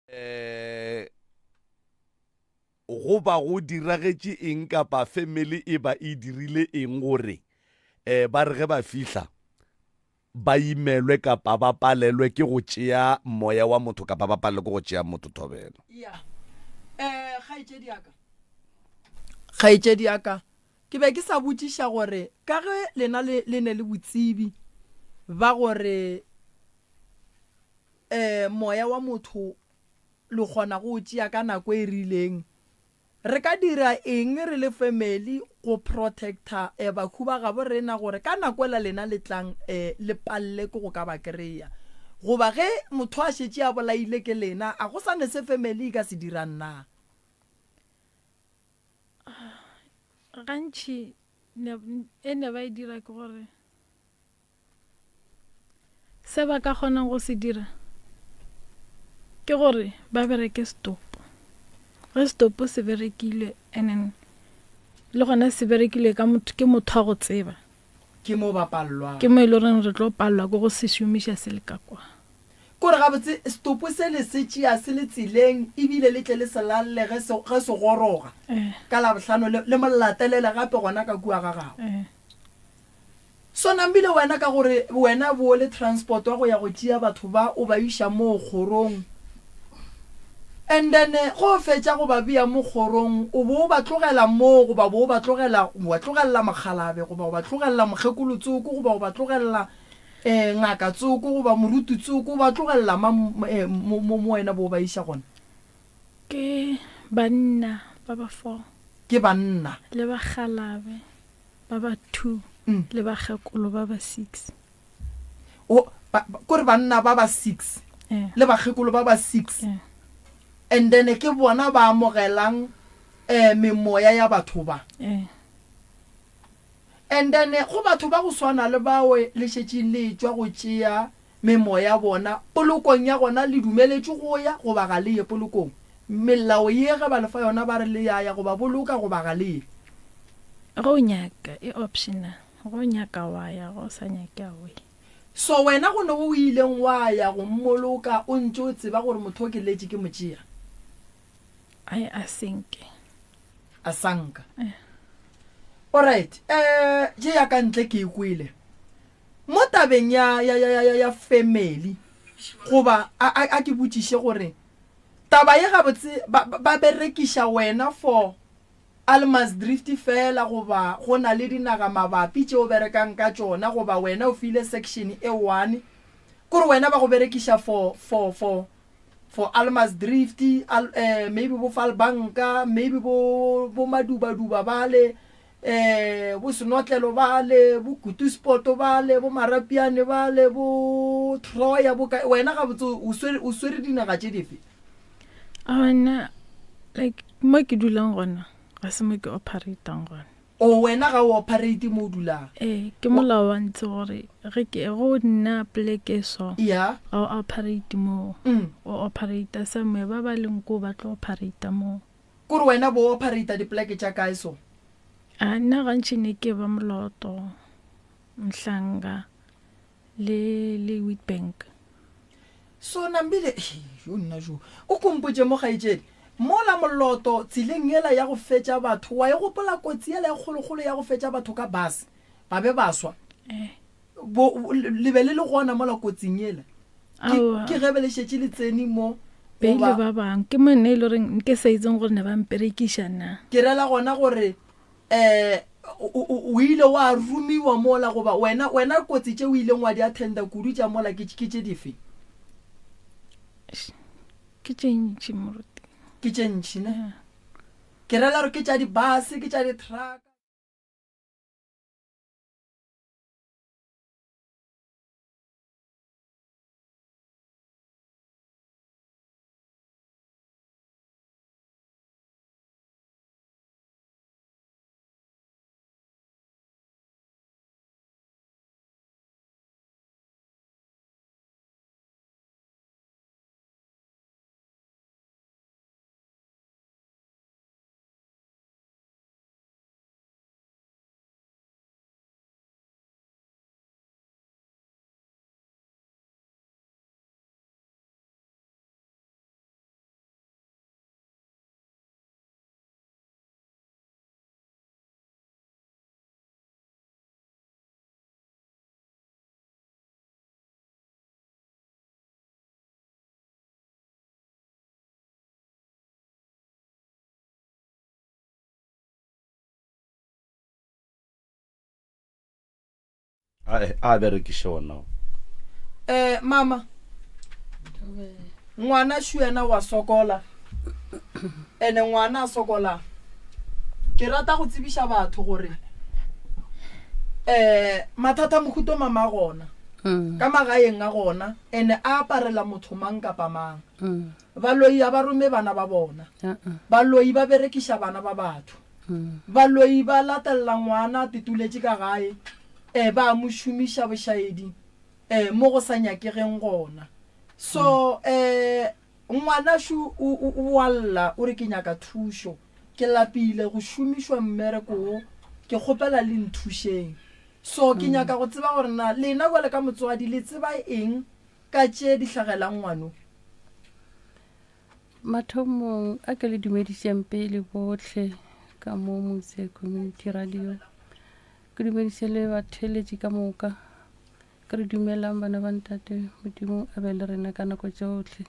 Eh, go ba go diragetše eng kapa family e ba e dirile eng gore um ba re ge ba fihla ba imelwe kapa ba palelwe ke go tšea moya wa motho kapa ba palelwe ke go tšea motho thobela ya um kgaetšedi ya ka kgaetšedi ya ka ke be ke sa botšiša gore ka ge lena le le ne le botsebi ba gore um moya wa motho le kgona go o tšea ka nako e rileng. Re ka dira eng re le family go protecta um bahu ba gabo rena gore ka nako ela lena le tlang um le palle ke go ka ba kry-a? Goba ge motho a šetše a bolaile ke lena, a go sa ne se family e ka se dirang na? Gantši e ne ba e dira ke gore Se ba ka kgonang go se dira ke gore ba bereke setopo. Ge setopo se berekilwe and then le gona se berekilwe ka motho ke motho wa go tseba. Ke mo ba palelwang. Ke mo e le goreng re tlo palelwa ke go se šomiša se le ka kwa. Kore gabotse setopo se le se tšea se le tseleng ebile le tle le se lalle ge se ge se goroga ka Labohlano le le mo latelele gape gona ka kua ga gagwe. So nambile wena ka gore wena bo le transport wa go ya go tšea batho ba o ba iša moo kgorong and then go fetša go ba bea mo kgorong o bo o ba tlogela moo goba bo o ba tlogela o ba tlogelela mokgalabe goba o ba tlogelela mokgekolo tsoko goba o ba tlogelela um ngaka tsoko goba moruti tsoko o ba tlogelela mang mo mo wena bo o ba iša gona? Ke banna ba ba four. Ke banna. Le bakgalabe. Ba ba two le bakgekolo ba ba six. O, ba, ba, kore banna ba ba six Eh. le bakgekolo ba ba six. Eh. And then ke bona ba amogelang eh, memoya ya batho ba. Eh. And then go batho ba go swana le bao le šetšeng le etšwa go tšea Memoya bona, polokong ya gona le dumeletšwe go ya goba ga le ye polokong? Melao ye ge ba le fa yona ba re le ya ya goba boloka goba ga le ye. Ge o nyaka, e optional. Ge o nyaka wa ya, ge o sa nyake ga o ye. So wena go ne wo o ileng wa ya go mmoloka o ntše o tseba gore motho o ke letše ke mo tšea? Ai, a senke. A sanka. Eh. Alright, eh, je ya ka ntle ke e kwele. Mo tabeng ya, ya, ya, ya, ya family, goba a, a, a ke botšiše gore taba ye gabotse ba, ba berekiša wena for Almasdrift feela goba go na le dinaga mabapi tše o berekang ka tšona goba wena o file section e one, kore wena ba go berekiša for, for, for, for Almasdrift, al, eh, maybe bo Falbanka, maybe bo, bo Madubaduba bale, um bo Senotlelo bale, bo Kutuspoto bale, bo Marapiane bale, bo Troya, bo kae. Wena gabotse o swere, o swere dinaga tše dife? Aowa nna like mo ke dulang gona ga se mo ke operatang gona. O wena ga o operate mo o dulang? Ee, ke molao wa ntse gore ge ke go nna poleke e so Ya. ga o operate moo, Mm. o operata somewhere ba ba leng koo ba tlo operata moo. Kore wena bo operator dipoleke tša kae so? A nna gantši ne ke ba Moloto, Mhlanga le le Witbank. So Nambile, jo nna jo. O kompotše mo kgaetšedi. Mola Moloto tseleng yela ya go fetša batho, wa e gopola kotsi yela e kgolokgolo ya go fetša batho ka bus? Ba be ba swa. Eh. Bo, le be le le gona mola kotsing yela? Ke, Aowa. ke ge be le šetše le tsene mo, Be ile goba ba bang. Ke mo nna e le goreng nke sa itseng gore ne ba mperekiša na. Ke rela gona gore um o, o, o ile wa romiwa mola goba wena, wena kotsi tše o ileng wa di attenda kudu tša mola ke, ke tše dife? Eish, Ke tše ntši moruti. Ke tše ntši ne? Yeah. Ke rela gore ke tša di-bus, ke tša di-truck. A a berekiše ona. Eh mama. Ngwana shu yena wa sokola. Ene ngwana a sokola. Ke rata go tsebiša batho gore eh mathata mohuto mama gona. Mm. Ka magaeng a gona ene a aparela motho mang kapa mang. Mm. Baloi a ba rome bana ba bona. Uh -uh. Baloi ba berekiša bana ba batho. Baloi ba latelela ngwana a tetuletše ka gae, e, ba mo šomiša bošaedi, e, mo go sa nyakegeng gona. So, e, ngwanašu o, o, o a lla, o re, Ke nyaka thušo. Ke lapile go šomišwa mmereko wo. Ke kgopela le nthušeng. So, ke nyaka go tseba gore na lena bjale ka motswadi le tseba eng ka tše di hlagelang ngwano? Mathomong a ke le dumedišeng pele bohle ka mo Motse Community Radio. Ke dumediše le batheeletši ka moka. Ke re dumelang bana ba ntate, Modimo a be le rena ka nako tšohle.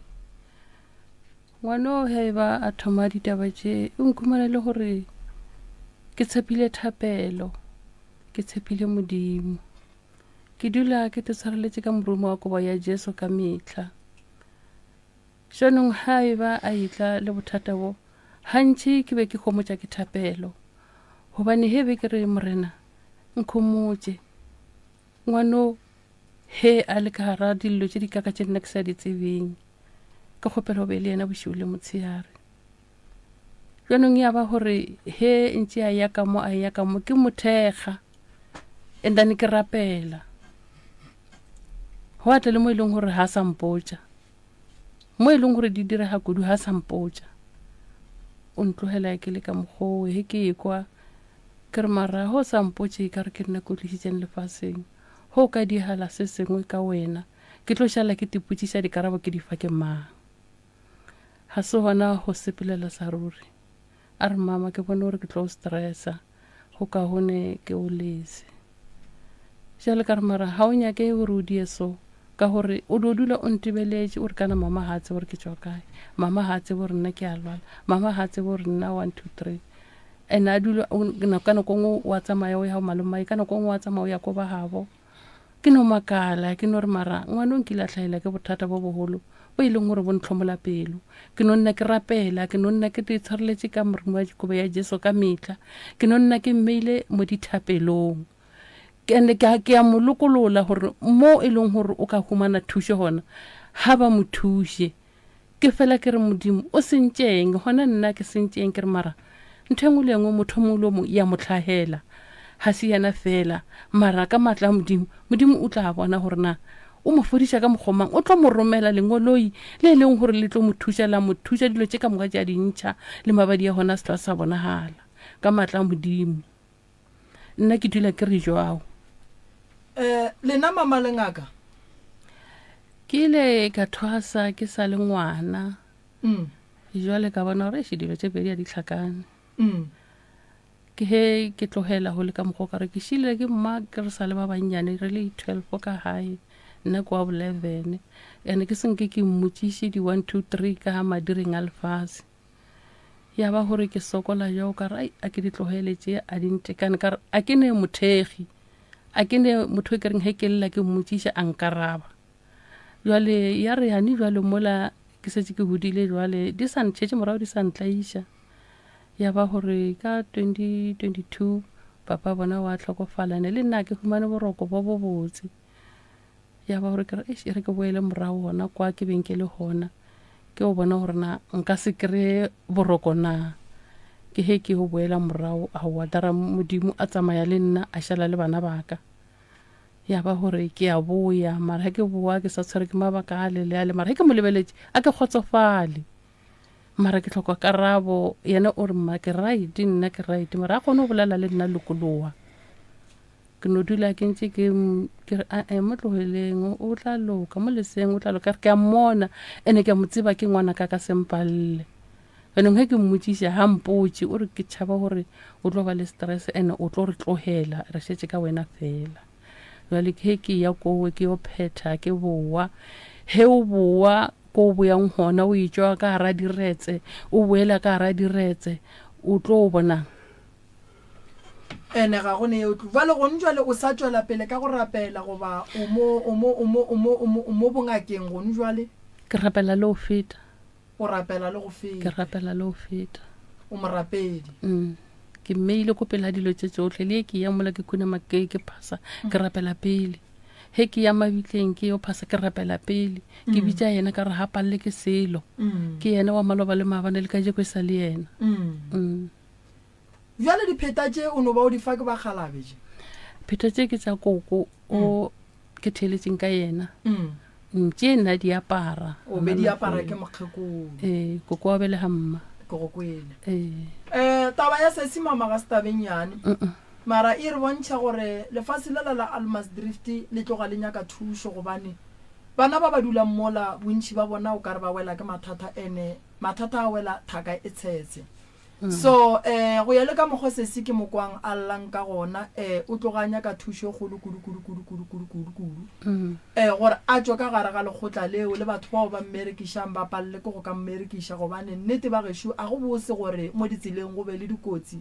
Ngwano ge e ba a thoma ditaba tše, o nkhumana le gore ke tshepile thapelo, ke tshepile Modimo. Ke dula ke te tshwareletše ka morumo wa kobo ya Jesu ka mehla. Jaanong ha e ba a etla le bothata bo, gantši ke be ke homotša ke thapelo. Gobane he be ke re, Morena, nkhomotše. Ngwano he a le ka gara dillo tše di kaka tše nna ke sa di tsebeng. Ke kgopela go be le yena bošego le motshehare. Jaanong ya ba gore he ntše a ya ka mo a ya ka mo ke mo thekga and then ke rapela. Go a tla le mo e leng gore ha sa mpotša. Mo e leng gore di direga kudu ga sa mpotša. O ntlogela ke le ka mokgowe he ke ekwa ke re mara go sa mpotše e ka re ke nna ke o tlisitseng lefaseng. Go ka diegala se sengwe ka wena ke tlo šala ke tipotšiša dikarabo ke di fa ke mang. Ga se gona go sepelela sa ruri. A re mama ke bone gore ke tlo o stressa go kaone ke o lese. Jale ka re mara ga o nyake gore o die so ka gore o dio dula o ntebeletše o re kana mama ga a tsebe gore ke tšwa kae, mama ga a tsebe gore nna ke a lwala, mama ga a tsebe gore nna 1 2 3. And a dula ka nako nngwe wa tsamaya o ya go malomae, ka nako nngwe wa tsamaya o ya ko ba gabo. Ke no makala, ke no re mara ngwana o nkile a hlahela ke bothata bo bogolo bo e leng gore bo ntlhomola pelo. Ke no nna ke rapela, ke no nna ke itshwareletše ka morimo wa dikobo ya Jesu ka mehla. Ke no nna ke mmeile mo dithapelong. And ke, ke a mo lokolola gore mo e leng gore o ka humana thušo gona, ga ba mo thuše. Ke fela ke re, Modimo, o sentšeng? Gona nna ke sentšeng? Ke re, Mara ntho e nngwe le e nngwe motho mongwe le o mongwe ya mo hlagela. Ga se yena fela, mara ka maatla a Modimo, Modimo o tla bona gore na o mo fodiša ka mokgwa mang. O tlo mo romela lengoloi le e leng gore le tlo mo thuša, la mo thuša dilo tše ka moka tše a di ntšha, le mabadi a gona a se tla sa bonagala. Ka maatla a Modimo. Nna ke dula ke re jwao. Eh, lena mama le ngaka? Ke ile ka thwasa ke sa le ngwana. Mm. Jwale ka bona gore eish dilo tše pedi a di hlakane. Mm. Ke he ke tlogela go le ka mokgwa ka re ke šile ke mma ke re sa le ba bannyane re le 12 ka gae nna ke wa bo 11 and ke senke ke mmotšiše di 1 2 3 ka ga madireng a lefase. Ya ba gore ke sokola jo ka re ai a ke di tlogele tše a di ntekane ka re a ke ne mothegi a ke ne motho e ke reng he ke lla ke mmotšiša a nkaraba. Jwale ya re yane jwale mola ke setse ke godile jwale di sa ntšhetše morago di sa ntlaiša. Ya ba gore ka 2022 papa bona wa hlokofala ne le nna ke humane boroko bo bo botse. Ya ba gore ke re, eish, e re ke boele morago gona kwa ke beng ke le gona, ke go bona gore na nka se kry-e boroko na. Ke he ke go boela morago, aowa, dara Modimo a tsamaya le nna, a šala le bana ba ka. Ya ba gore ke a boya, mara ge ke boa ke sa tshwere ke mabaka a le le a le, mara ge ke mo lebeletše a ke kgotsofale. Mara ke hloka karabo, yena o re mma ke right, nna ke right, mara a kgone go bolela le nna lokologa. Ke no dula ke ntše ke ke re ae mo tlogeleng o tla loka, mo leseng o tla loka. Ke a mmona ene ke a mo tseba ke ngwana ka ka sempalle. Jaanong ge ke mmotšiša ga mpotše o re ke tšhaba gore o tlo ba le stress ene o tlo re tlogela re šetše ka wena fela. Jwale ke ke ya kowe ke yo phetha ke boa. Ge o boa ko o boyang gona o etšwa ka gara diretse o boela ka gara diretse o tlo bonang. Ene ga go ne yeo tlo. Bjale gone jwale o sa tšwela pele ka go rapela goba o mo, o mo, o mo, o mo, o mo, o mo bongakeng gone jwale? Ke rapela le go feta. O rapela le go feta. Ke rapela le go feta. O morapedi. Mm. Ke mmeile ko pele ga dilo tše tšohle, le ye ke ya mola ke khunama ke, ke phasa, ke rapela pele. Ge ke ya mabitleng ke yo phasa, ke rapela pele. Ke bitša yena ka re ga palele ke selo. Ke yena wa maloba le maabane le kajeko e sa le yena. Mm. Bjale dipheta tše o no ba o di fa ke bakgalabe tše? Pheta tše ke tša koko o ke theeletšeng ka yena. Mm, tše nna di apara. O be di apara ke mokgekolo. Ee, koko wa belega mma. Ke go kwele. Ee. Eh, taba ya sesi mama ga se taba e nnyane. Mara e re bontšha gore lefase lela la Almasdrift le tloga le nyaka thušo gobane bana ba ba dulang mola bontši ba bona o ka re ba wela ke mathata ene mathata a wela thaka e tshetse. So, eh, go ya le ka mokgwa sesi ke mo kwang a llang ka gona, eh, o tloga a nyaka thušo e kgolo kudu, kudu, kudu, kudu, kudu, kudu, kudu, eh, gore a tšwe ka gare ga lekgotla leo, le batho bao ba mmerekišang ba palele ke go ka mmerekiša, gobane nnete ba gešo a go bose gore mo ditseleng go be le dikotsi,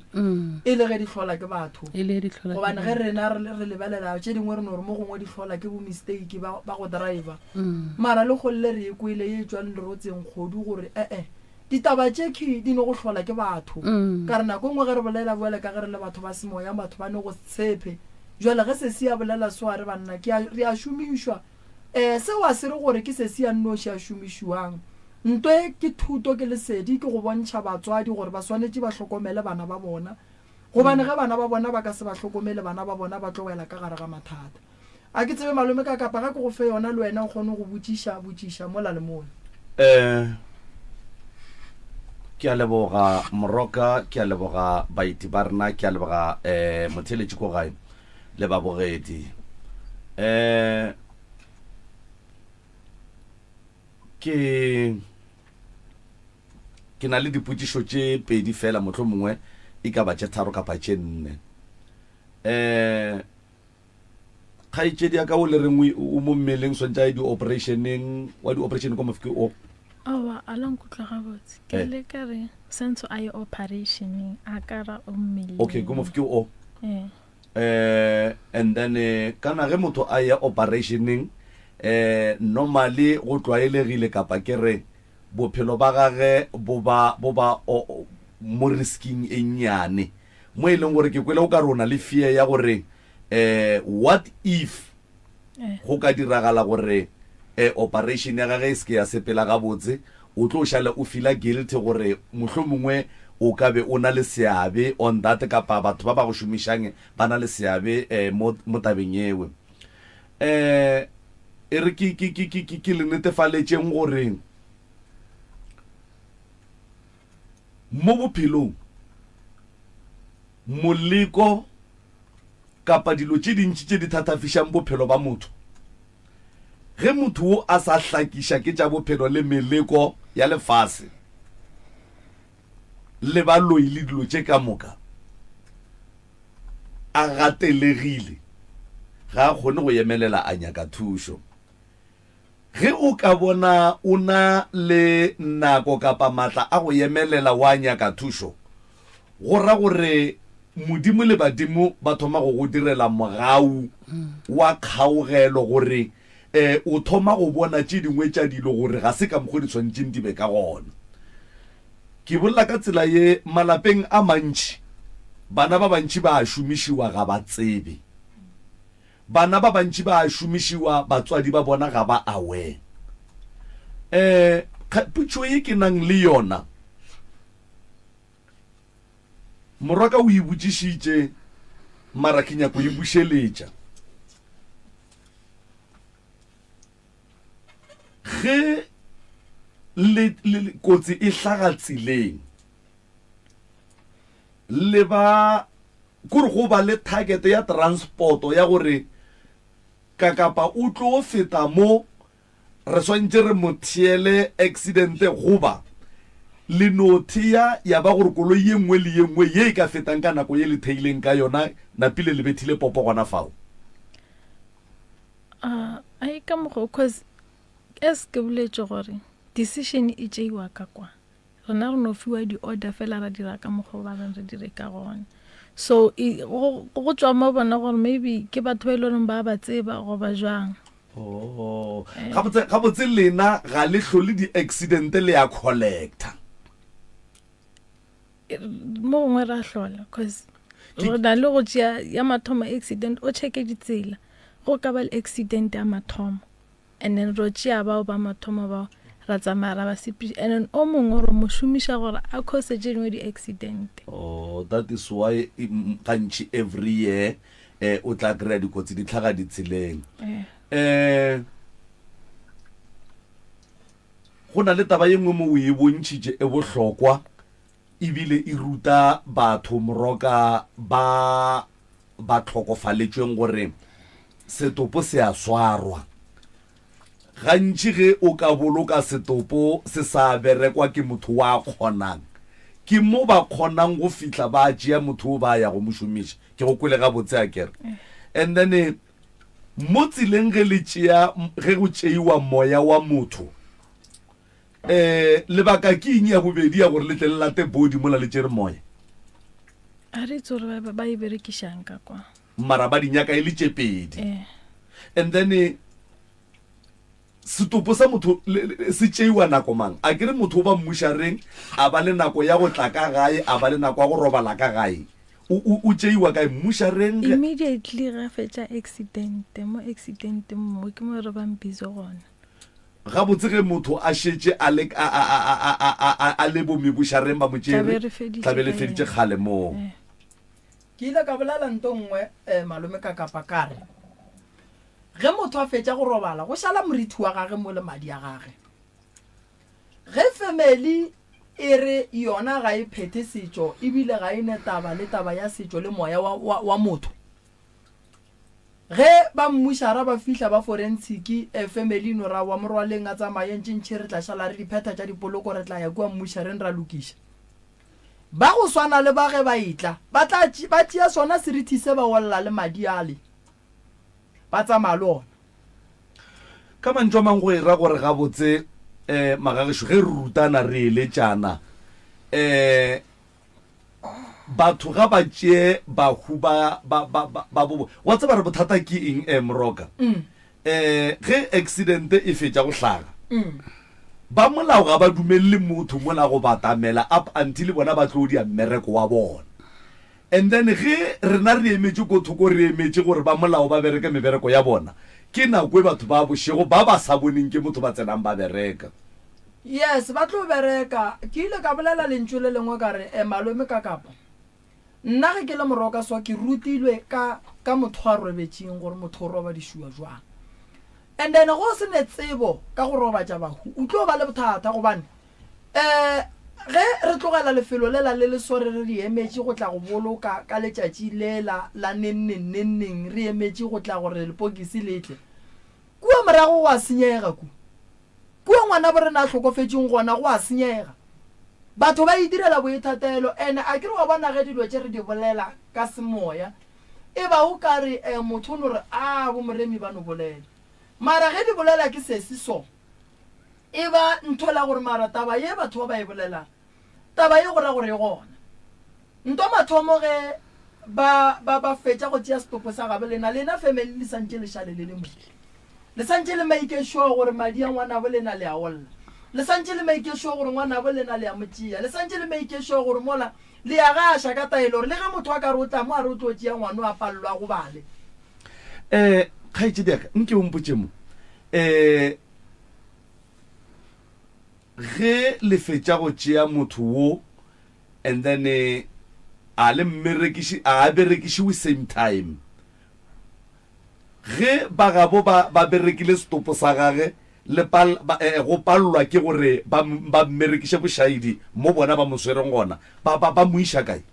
e le ge di hlola ke batho. E le ge di hlola ke Gobane ge rena re, re lebelela tše dingwe re no re mo gongwe di hlola ke bo mistake ba, ba go driver. Mara le kgolle re e kwele ye e tšwang lerotseng kgodu gore, eh-eh, Ditaba tše khi di no go hlola ke batho. Ka re nako e nngwe ge re bolela bjale ka ge re le batho ba semoya, batho ba no go se tshepe. Bjale ge sesi a bolela so a re banna ke a, re a šomišwa. Eh, seo a se re gore ke sesi a nnoši a šomišiwang. Nto e ke thuto, ke lesedi, ke go bontšha batswadi gore ba swanetše ba hlokomele bana ba bona. Gobane ge bana ba bona ba ka se ba hlokomele, bana ba bona ba tlo wela ka gare ga mathata. A ke tsebe malome ka kapa ga ke go fe yona le wena o kgone go botšiša botšiša mola le mola. Eh, ke a leboga Moroka, ke a leboga baeti ba rena, ke a leboga eh motheeletši ko gae le babogedi. Eh, ke ke na le dipotšišo tše pedi fela mohlomongwe e ka ba tše tharo kapa tše nne. Eh, Kgaetšedi ya ka o le reng o mo mmeleng swantše a ye di-operationeng wa di-operation kwa mofike o? Aowa, a la nkutlwa gabotse. Ke eh. le ka re sentse a ye operationeng a ka ra o mmeleng. Okay, ko mofike o. Eh. Eh, and then eh, kana ge motho a ya operationeng eh normally go tlwaelegile kapa ke re bophelo ba gage bo ba bo ba mo risking e nnyane mo e leng gore ke kwele o ka re o na le fear ya gore eh what if eh. go ka diragala gore eh, operation ya gage e se ke ya sepela gabotse o tlo šale o feela guilty gore mohlomongwe o ka be o na le seabe on that kapa batho ba ba go šomišang ba na le seabe eh, mo, mo tabeng ewe eh e re ke ke ke ke ke le netefaletšeng gore mo bophelong moleko kapa dilo tše dintši tše di thatafišang bophelo ba motho. Ge motho wo a sa hlakiša ke tša bophelo le meleko ya lefase le baloi le dilo tše ka moka, a gatelegile, ga a kgone go emelela a nyaka thušo. Ge o ka bona o na le nako kapa matla a go emelela wa nyaka thušo, go ra gore Modimo le badimo ba thoma go go direla mogau wa kgaogelo gore o thoma go bona tše dingwe tša dilo gore ga se ka mokgo di swanetšeng di be ka gona. Ke bolela ka tsela ye, malapeng a mantši bana ba bantši ba a šomišiwa ga ba tsebe. Bana ba bantši ba a šomišiwa, batswadi ba bona ga ba aware. Um potšo ye ke nang le yona, morwaka o e botšišitše, mara ke nyako e bušeletša. Ge le, le, kotsi e hlaga tseleng, le ba Kore go ba le target ya transport ya gore Kakapa o tlo feta mo, re swantše re mo theele accident goba le no thea ya ba gore koloi ye nngwe le ye nngwe ye e ka fetang ka nako ye le theileng ka yona napile le bethile popo gona fao. Uh, ai ka mokgwa cause as ke boletše gore decision e tšeiwa ka kwa. Rena re no fiwa di-order fela ra dira ka mokgwa o ba reng re dire ka gona. So e, go, go tšwa mo bona gore maybe ke batho ba e le goreng ba ba tseba goba jwang. Oh. Gabotse, gabotse lena ga le hlole di-accident le ya collector. Mo gongwe ra hlola cause re na le go tšea ya mathomo accident o checke ditsela go ka ba le accident ya mathomo and then ro tšea bao ba mathomo bao ra tsamaya ra ba sepediša and then o mongwe ro mo šomiša gore a cause tše dingwe di-accident. Oh, that is why gantši every year eh, o tla kry-a dikotsi di tlhaga ditseleng. Eh. Eh, go na le taba ye nngwe mo o e bontšhitše e bohlokwa ebile e ruta batho moroka ba ba tlhokofaletšweng gore setopo se a swarwa. Gantši ge o ka boloka setopo se sa berekwa ke motho wa kgonang, ke mo ba kgonang go fihla ba tšea motho o ba ya go mo šomiša. Ke go kwele gabotse akere? And then mo tseleng ge le tšea ge go tšeiwa moya wa motho, um lebaka ke eng ya bobedi ya gore le tle le late body mola le tšere moya? A re itse gore ba e berekišang ka kwa. Mara ba di nyaka e le tše pedi. Eh. And then eh, setopo sa motho se tšeiwa nako mang? A ke re motho o ba mmušareng a ba le nako ya go tla ka gae, a ba le nako ya go robala ka gae. O, o, o tšeiwa kae mmušareng? Immediately ga fetša accident, mo accident mo ke mo re bang busy gona. Gabotse ge motho a šetše a le, a, a, a, a, a, a, a, a le bomebušareng ba mo tšere, Tla be re feditše tla be le ka feditše yena. kgale moo. Eh. Ke ile ka bolela nto nngwe eh, malome ka kapa ka re, Ge motho a fetša go robala, go šala morithi wa gage mo le madi a gage. Ge family e re yona ga e phethe setšo ebile ga e ne taba le taba ya setšo le moya wa, wa, wa motho, ge ba mmušara ba fihla ba forensiki, eh, family no ra wa morwaleng a tsamaye ntšintši re tla šala re di phetha tša dipoloko re tla ya kua mmušareng ra lokiša. Ba go swana le ba ge ba etla, ba tla ba tšea sona serithi se ba olla le madi ale, ba tsamaya le ona. Ka mantšu a mang go e ra gore gabotse um magagešo ge re rutana re eletšana um batho ga ba tšee bahu ba ba ba ba ba bo wa tseba re bothata ke eng um Moroka um ge accident e fetša go hlaga Ba molao ga ba dumelele motho mola go batamela up until bona ba tlo dia mmereko wa bona. And then ge rena re emetše ko thoko re emetše gore ba molao ba bereke mebereko ya bona, ke nako e batho ba bošego ba ba sa boneng ke motho ba tsenang ba bereka. Yes, ba tlo bereka. Ke ile ka bolela lentšu le lengwe ka re, Eh, malome ka kapa. Nna ge ke le moroka so ke rutilwe ka ka motho a robetšeng gore motho o robadišuwa jwang. And then go se ne tsebo ka go robatša bahu o tlo ba le bothata gobane um ge re tlogela lefelo lela le le so re re re emetše go tla go boloka ka letšatši lela la neng neng neng neng re emetše go tla gore lepokisi le tle kua morago go a senyega ku Kua ngwanabo rena a hlokofetšeng gona go a senyega. Batho ba itirela boithatelo. Ene a ke re wa bona ge dilo tše re di bolela ka semoya e ba o ka re eh motho o no re aa bo Moremi ba no bolela. Mara ge di bolela ke sesi so e ba ntho la gore mara taba ye batho ba ba e bolelang Taba ye go ra gore e gona. Nto mathomo ge ba, ba, ba fetša go tšea setopo sa gabo lena, lena family le santše le šale le le mo. Le santše le make sure gore madi a ngwanabo lena le a olla. Le santše le make sure gore ngwanabo lena le a mo tšea. Le santše le make sure gore mola le a gaša ka taelo gore le ge motho a ka re o tla mo a re o tlo tšea ngwano a palelwa a gobale. Eh, kgaetšedi ya ka, nke o mpotše mo. Eh, Ge le fetša go tšea motho wo and then a le mmerekiši a a berekišiwe same time. Ge ba gabo ba ba berekile setopo sa gage le pal ba eh go pallwa ke gore ba ba mmerekiše bošaedi mo bona ba mo swereng gona ba ba ba mo iša kae?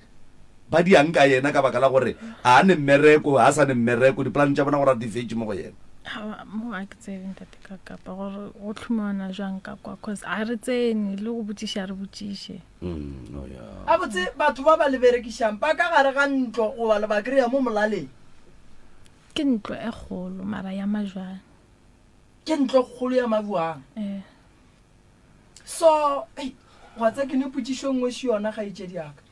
Ba diang ka yena ka baka la gore a a ne mmereko, a sa ne mmereko, dipolane tša bona gore a di fetše mo go yena. Aowa, mo a ke tsebe ntate ka kapa gore go tlhomana jwang ka kwa cause a re tsene le go botšiša re botšiše. Mm, oh yeah. Gabotse batho ba ba le berekišang ba ka gare ga ntlo goba le ba kry-a mo molaleng? Ke ntlo e kgolo mara ya majwang. Ke ntlo e kgolo ya majuang. Eh. So, ei, gwa tsa ke ne potšišo nngwe še yona kgaetšedi ya ka.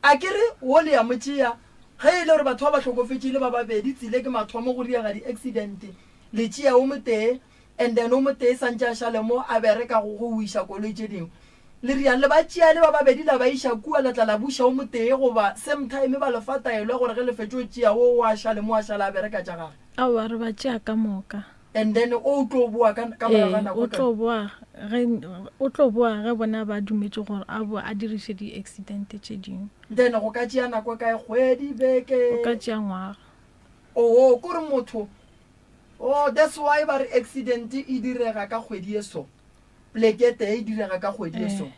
A ke re wo le ya mo tšea, Ge e le gore batho ba ba hlokofetše e le ba babedi, tsile ke mathomo go diega di-accident, le tšea o motee and then o motee santše a šale mo a bereka go go wiša koloi tše dingwe. Le riang le ba tšea le ba babedi la ba iša kua la tla la buša o motee goba same time ba le fa taelo ya gore ge le fetša o tšea wo o a šale mo a šala a bereka tša gage. Aowa re ba tšea ka moka. And then o tlo boa ka ka morago ga Ee, nako o e kae? tlo boa ge o tlo boa ge bona ba dumetše gore a boe a diriše di-accident tše dingwe. Then go ka tšea nako e kae? Kgwedi, beke? Go ka tšea ngwaga. Oo, kore motho, oh that's why ba re accident e direga ka kgwedi e so, pleke e tee e direga ka kgwedi e so.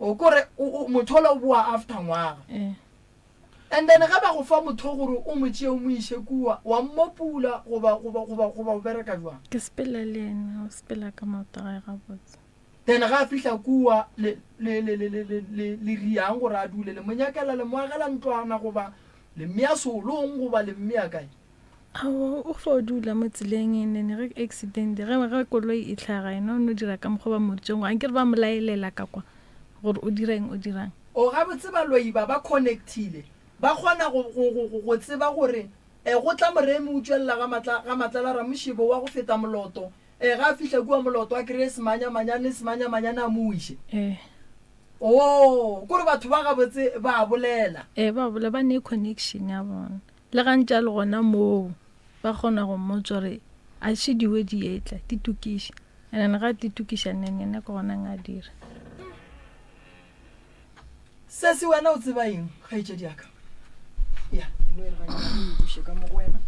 O kore motho ola o boa after ngwaga. And then ge ba go fa motho gore o mo tšee o mo iše kua, wa mmopula goba, goba, goba, goba o bereka jwang? Ke sepela le yena, o sepela ka maoto a gae gabotse. Then ge a fihla kua, le, le, le, le, le, le, le, le riang gore a dule? Le mo nyakela, le mo agela ntlwana goba le mmea seolong goba le mmea kae? Aowa, o fo dula mo tseleng and then ge accident, ge, ge koloi e hlaga yena o no dira ka mokgwa ba mmoditšeng gore, ankere ba mo laelela ka kwa gore o dira eng, o dirang. O gabotse baloi ba ba connectile, ba kgona go, go, go, go, go tseba gore e go tla moremi o tšwelela ga matla, ga Matlala Ramošebo wa go feta Moloto, e ge a fihla kua Moloto a kreye semanyamanyane, semanyamanyane a mo wiše. Ee. Oo, kore batho ba gabotse ba a bolela. Ee, ba bolela, ba ne connection ya bona. Le ga ntše a le gona moo, ba kgona go mmotša gore a še diwe di etla, di tokiše. And then ga di tokiša, and then yena ke gona a dira. Sesi, wena o tseba eng, kgaetšedi ya ka? Ya, e no e re gannyane ke buše ka mo go wena.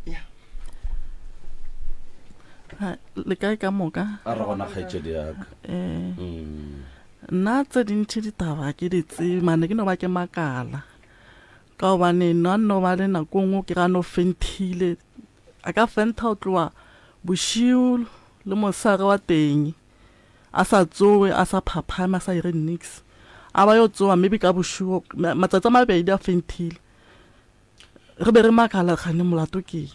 Ya. Ha, le kae ka moka? A re gona kgaetšedi ya ka. Eh. Nna tse dintši ditaba ga ke di tsebe mane ke no ba ke makala ka gobane nna nno ba le nako nngwe ke ga no fenthile a ka fentha go tloga bošego le mosegare wa teng a sa tsoge a sa phaphame a sa ire nix a ba yo tsoga maybe ka bošego matsatsi a mabedi a fenthile re be re makala kgane molato ke eng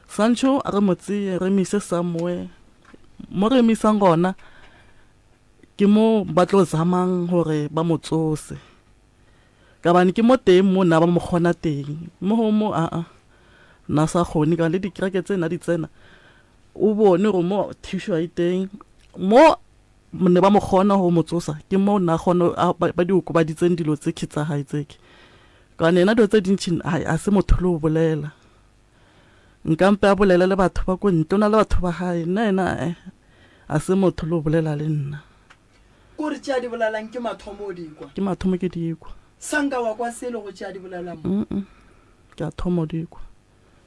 Sancho a re mo tseye re mo ise somewhere mo re mo isang gona Ke mo ba tlo zamang gore ba mo tsose. Ka bane ke mo teng mo na ba mo kgona teng. Mo go mo aa na sa kgone ka le dikereke tse na di tsena o bone gore mo thušo a e teng. Mo ne ba mo kgona go mo tsosa ke mo na kgona ba di okobaditseng dilo tse tsa hae tse ke. Ka bane yena dilo tse dintši a se motho le go bolela. Nka mpe a bolele le batho ba ko ntle, o na le batho ba gae, nna ena eh, a se motho le o bolela le nna. Ko re tše a di bolelang ke mathomo o di kwa? Ke mathomo ke di kwa. Sa nka wa kwa selo go tše a di bolelang mo? Mm-mm, ke a thoma o di kwa.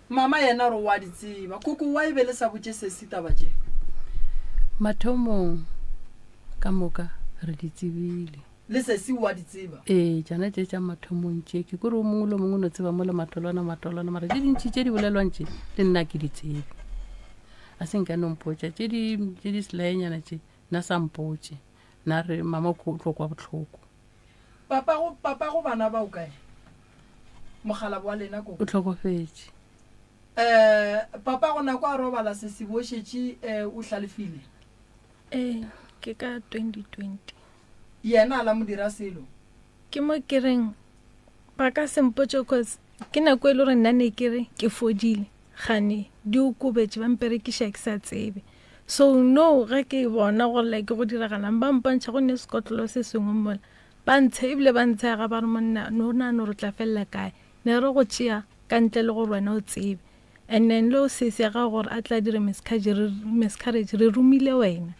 Mama yena re o a di tseba. Koko wa e be le sa botše sesi taba tše? Mathomong ka moka re di tsebile. Le sesi o a di tseba. Ee, tšona tše tša mathomong tše, ke kore o mongwe le o mongwe o no tseba mo le matolwana matolwana, mara tše dintši tše di bolelwang tše le nna ke di tsebe. A se nka no mpotša tše di tše di selaenyana tše, nna sa mpotše. Nna re mama o tlo kwa bohloko. Papago papago bana ba o kae? Mokgalabo wa lena ko? O hlokofetše. Eh, papago nako a robala sesi bo šetše eh, o hlalefile? Ee, ke ka 2020. Yena a la mo dira selo. Ke mo ke reng ba ka se mpotše cause ke nako e le gore nna ne ke re ke fodile gane di okobetše ba mperekiša ke sa tsebe. So no ge ke bona gore like go diragalang ba mpontšha go ne sekotlolo se sengwe mola ba ntshe ebile ba ntshega ba re monna no o nagana gore o tla felela kae ne re go tšea ka ntle le gore wena o tsebe and then le o sesi ya gago gore a tla dire miscarriage re romile wena.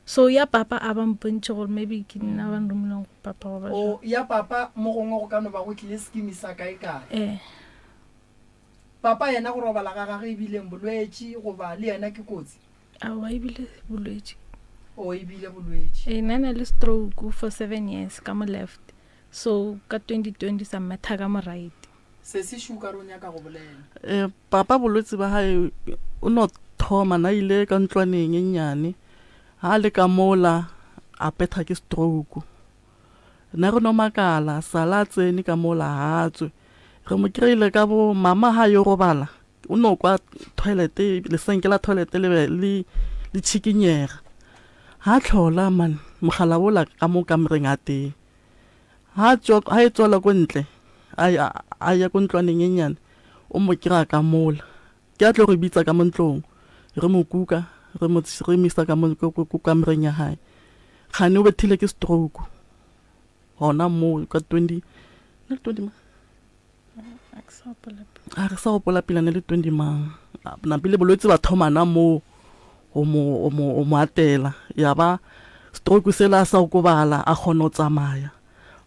So ya papa a ba mpontšhe gore maybe ke nna ba nromileng go papa goba O jwang. ya papa mo gongwe go ka no ba go tlile skimi sa kae kae. Ee. Papa yena go robala ga gage e bileng bolwetši goba le yena ke kotsi? Aowa e bile bolwetši. O e bile bolwetši. Ee, na na le stroke for 7 years ka mo left. So ka 2020 sa mmetha ka mo right. Sesi šo o ka re o nyaka go bolela. Eh, papa bolwetse ba gae o no thoma na ile ka ntlwaneng e nnyane ha le ka mola a petha ke stroke ne re no makala sala a tsene ka mola ha tswe re mo kry-ile ka bo mama ha yo robala o no kwa toilet lesenke la toilet le be le le tšhikinyega ha tlhola man. Mogala wola ka mo kamoreng a tee. Ha tšwa, ha e tswela ko ntle, a ya, a ya ko ntlwaneng e nnyane, o mo kry-a ka mola. Ke a tlo re bitsa ka mo ntlong, re mo kuka, re mo, re mo isa ka mo, ko, ko, ko kamoreng ya hae. Kgane o bethile ke stroke, gona moo ka 20, ne le 20 mang? A re sa gopola pila ne le 20 mang. Napile bolwetse ba thomana moo go mo, go mo, go mo atela. Ya ba stroke sela a sa okobala, a kgona go tsamaya.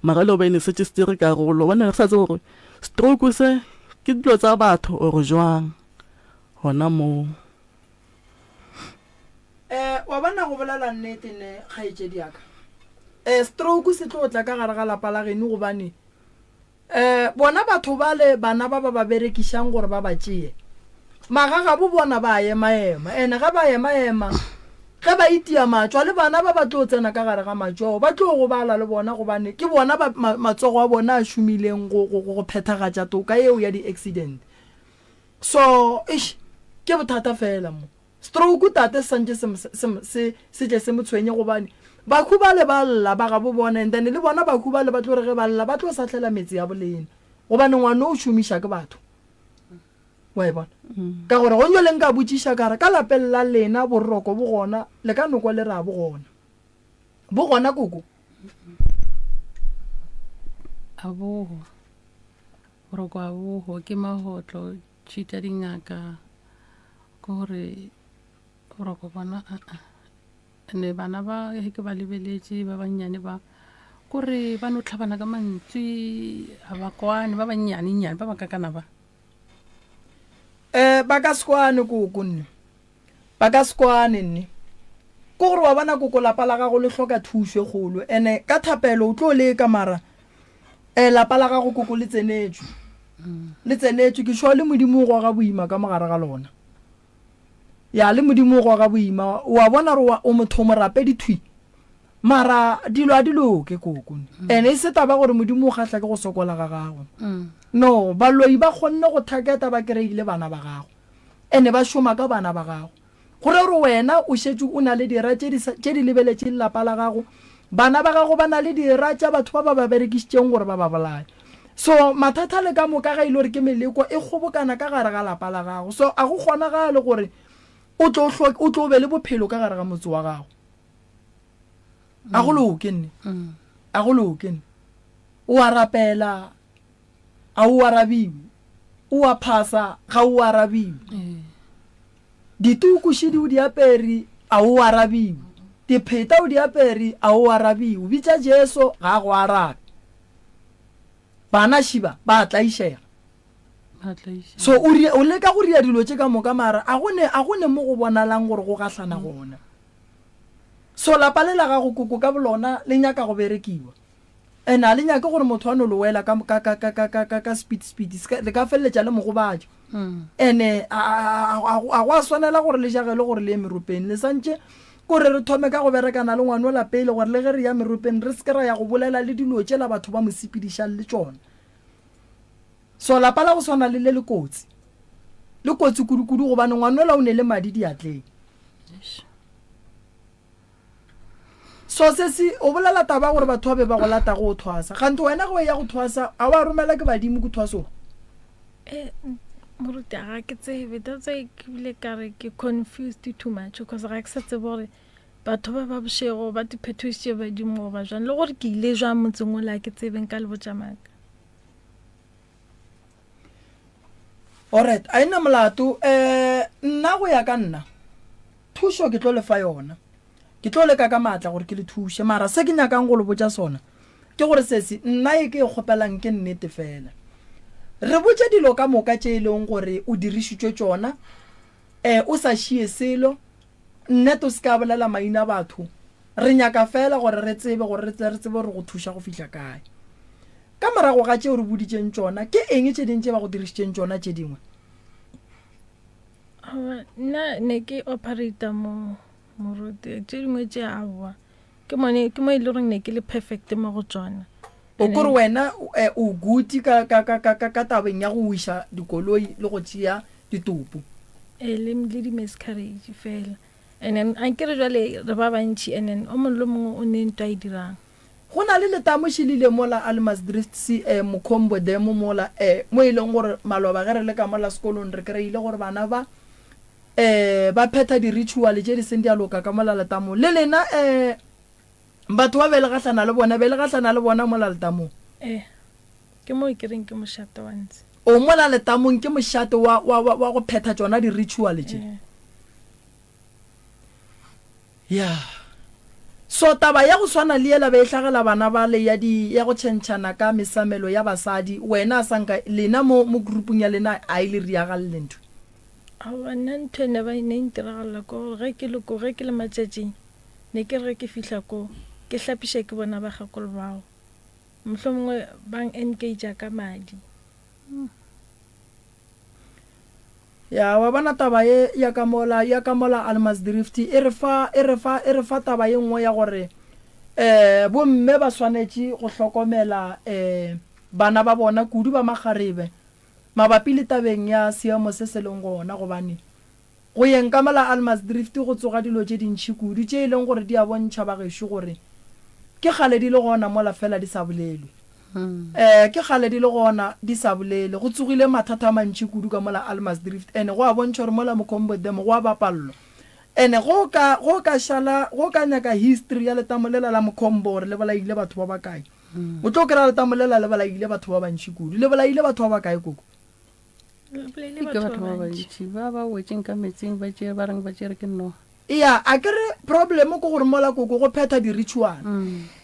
Mara le gobane se tše se tsere karolo, gobane re sa tsebe gore stroke se ke dilo tsa batho or jwang gona moo. Eh, wa bona go bolela nnete ne kgaetšedi ya ka. Eh, stroke se tlo tla ka gare ga lapa la geno gobane Eh, bona batho bale, bana ba ba ba berekišang gore ba ba tšee, magagabo bona ba a emaema. Ene ge ba emaema, ge ba itia matšwa, le bana ba ba tlo tsena ka gare ga matšwa ao, ba tlo gobala le bona, gobane ke bona ba ma, matsogo a bona a šomileng go, go, go phethagatša toka yeo ya di-accident. So, eish, ke bothata feela mo. Stroke tate se santše se, se, se, se tle se mo tshwenye gobane bakhu bale ba lla ba gabo bona and then le bona bakhu bale ba tlo re ge ba lla ba tlo sahlela metse ya bolena gobane ngwana o šomiša ke batho. Wa e bona? Mm. Ka gore go njole nka botšiša ka re ka lapeng la lena boroko bo gona le ka nokwa le ra bo gona. Bo gona koko? A boho. Boroko a boho ke mahotlo tšhita dingaka. Ke gore boroko bona aa ene bana ba ge ke ba lebeletše ba bannyane ba kore ba no tlhabana ka mantswe ga ba kwane ba bannyane nnyane ba ba kakana ba. Um ba ka se kwane koko nne ba ka se kwane nne ke gore wa bona koko lapa la gago le hloka thušo e kgolo ene ka thapelo o tlo leka mara um lapa la gago koko le tsenetšwe Le tsenetšwe ke sure le Modimo o goga boima ka mogare ga lona. Ya, le Modimo o goga boima. O a bona gore o motho o morapedi thwi. Mara dilo a di loke koko. Ene e se taba gore Modimo o kgahla ke go sokola ga gago. No, baloi ba kgonne go targeta ba kry-ile bana ba gago. Ene ba šoma ka bana ba gago. Go re gore wena o šetše o na le dira tše di, tše di lebeletšeng lapa la gago. Bana ba gago ba na le dira tša batho ba ba ba berekišitšeng gore ba ba bolaye. So, mathata le ka moka ge e le gore ke meleko e kgobokana ka gare ga lapa la gago. So, a go kgonagale gore o tlo hlo, o tlo be le bophelo ka gare ga motse wa gago. A go loke nne. A go loke nne. O a rapela, a o arabiwe. O a phasa, ga o arabiwe. Dituku šidi o di apere, a o arabiwe. Dipheta o di apere, a o arabiwe. Bitša Jesu, ga a go arabe. Bana šiba, ba a tlaišega. So o, o leka go ria dilo tše ka moka mara a go ne, a go ne mo go bonalang gore go gahlana gona. So lapa le la gago koko ka bolona le nyaka go berekiwa. And a le nyake gore motho a no le wela ka, ka, ka, ka, ka, ka, ka, ka speed speed. Se ka, le ka feleletša le mo gobatša. And a, a, a, a go a swanela gore le jagele gore le ye meropeng. Le santše kore re thome ka go berekana le ngwanola pele gore le ge re ya meropeng re se ke ra ya go bolela le dilo tšela batho ba mo sepedišang le tšona. So lapa la go swana le le le kotsi. Le kotsi kudu-kudu gobane ngwanola o ne le madi diatleng. So se se, o bolela taba ya gore batho ba be ba go lata go o thwasa. Kganthe wena ge o eya go thwasa, a wa romela ke badimo ko thwasong? Eh, moruti ga ke tsebe. That's why ke bile ka re ke confused too much because ga ke sa tsebe gore batho ba ba bošego ba diphetošitše badimo goba jwang le gore ke ile jwang motseng ola ke tsebe nka le botša maaka. Alright, a e na molato. Eh, nna go ya ka nna, thušo ke tlo le fa yona. Ke tlo leka ka maatla gore ke le thuše, mara se ke nyakang go le botša sona ke gore sesi, nna e ke e kgopelang ke nnete fela. Re botše dilo ka moka tše e leng gore o dirišitšwe tšona, eh, o sa šie selo, nnete o se ka bolela maina batho. Re nyaka fela gore re tsebe gore re tle re tsebe gore go thuša go fihla kae. Ka morago ga tšeo re boditšeng tšona, ke eng tše ding tše ba go dirišitšeng tšona tše dingwe? Aowa, nna ne ke operator mo moruti tše dingwe tše aowa ke mone ke mo e le goreng ne ke le perfect mo go tšona. O kore wena eh, o guti ka, ka, ka, ka, ka, ka tabeng ya go wiša dikoloi le go tšea ditopo. E le, le di-miscarriage fela. And then a ke re jwale re ba bantši and then o mongwe le mongwe o ne ntho a e dirang. Go na le letamo šilile mola Allemansdrift CA Mokhombo Dam mola eh mo e leng gore maloba ge re le ka mola sekolong re kry-ile gore bana ba eh ba phetha di-ritual tše di seng di a loka ka mola letamong. Le lena eh batho ba be le gahlana le bona be le gahlana le bona mola letamong? Eh ke mo ke reng ke mošate wa ntse. O mola letamong ke mošate wa wa wa go phetha tšona di-ritual tše? Eh. Ya. So taba ya go swana le yela be e hlagela bana bale ya di ya go tšhentšhana ka mesamelo ya basadi, wena a sanka lena mo mo groupung ya lena a e le riagalle ntho? Aowa nna ntho e ne ba ne e ntiragalela ke gore ge ke le ko ge ke le matšatšing ne ke re ge ke fihla ko ke hlapiša ke bona bakgekolo bao mohlomongwe ba engage ka madi. Ya, wa bona taba ye ya ka mola, ya ka mola Allemansdrift e re fa, e re fa, e re fa taba ye nngwe ya gore eh bomme ba swanetše go hlokomela eh bana ba bona kudu ba makgarebe mabapi le tabeng ya seemo se se leng gona gobane go yeng ka mola Allemansdrift go tsoga dilo tše dintši kudu tše e leng gore di a bontšha bagešo gore ke kgale di le gona mola fela di sa bolelwe. Ee, ke kgale di le gona di sa bolele. Go tsogile mathata a mantši kudu ka mola Allemansdrift ene go a bontšha gore mola Mokhombo Dam go a bapallwa. Ene go ka, go ka šala, go ka nyaka history ya letamo lela la Mokhombo gore le bolaile batho ba bakae. O tlo kry-a letamo lela le bolaile batho ba bantši kudu. Le bolaile batho ba bakae koko? Le bolaile Ke batho batho ba ba bantši. bantši ba ba wetšeng ka metsing ba tšere ba reng ba tšere ke noga. Eya, akere problem ke gore mola koko go phetha di ritual.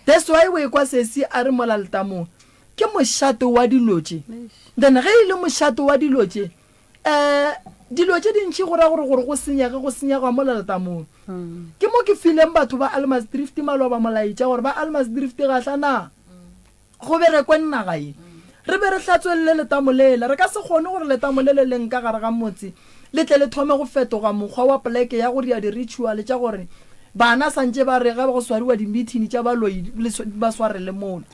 That's why o ekwa sesi a re mola letamong ke mošate wa dilo tše. Then ge e le mošate wa dilo tše, um dilo tše dintši go ra gore gore go senyege go senyega mola letamong. Ke mo ke fileng batho ba Allemansdrift maloba molaetša gore ba Allemansdrift gahla na. Go berekwe naga ye. Re be re hlatswelele letamo lela. Re ka se kgone gore letamo le le leng ka gare ga motse le tle le thome go fetoga mokgwa wa poleke ya go dira di-ritual tša gore bana santše ba re ge go swariwa di-meeting tša baloi le ba swarele mola.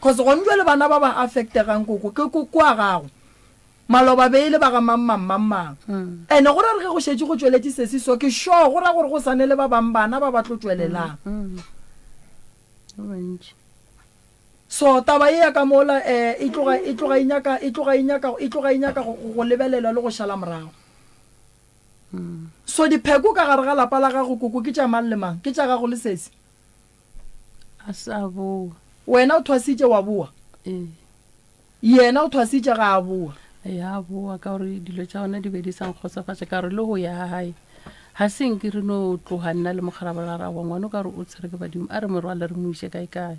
Cause gone jwale bana ba ba affectegang koko ke koko wa gago. Maloba be e le ba ga mang mang mang mang. Ene go ra re ge go šetše go tšweletše sesi so ke sure go ra gore go sane le ba bang bana ba ba tlo tšwelelang. Ba bantši. So taba ye ya ka mola eh, e tloga e tloga e nyaka e tloga e nyaka e tloga e nyaka go, go lebelelwa le go šala morago. So dipheko ka gare ga lapa la gago koko ke tša mang le mang? Ke tša gago le sesi? A sa boa. Wena o thwasitše wa boa? Ee. Yena o thwasitše ga a boa. Ya boa ka gore dilo tša gona di be di sa nkgotsofatše ka gore le go ya gae ga se nke re no tloga nna le mokgalabala ra wa ngwana o ka re o tshwere ke badimo a re morwale re mo iše kae kae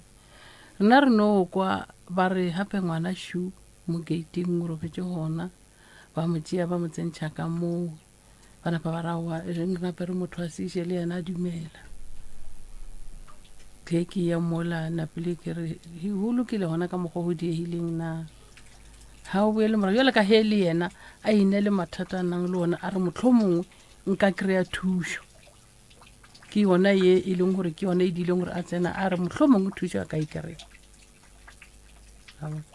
rena re no kwa ba re gape ngwana shu mo gating o robetše gona ba mo tšea ba mo tsentšha ka moo ba napa ba raowa e reng gape re motho a seiše le yena a dumela ge ke ya mola napile ke re go lokile gona ka mokgwa go diegileng na ga o boele morago jale ka ge le yena a ine le mathata a nang le ona a re motlho mongwe nka kry-a thušo ke yona ye e leng gore ke yona e dileng gore a tsena a re motlho mongwe thušo a ka e kry-a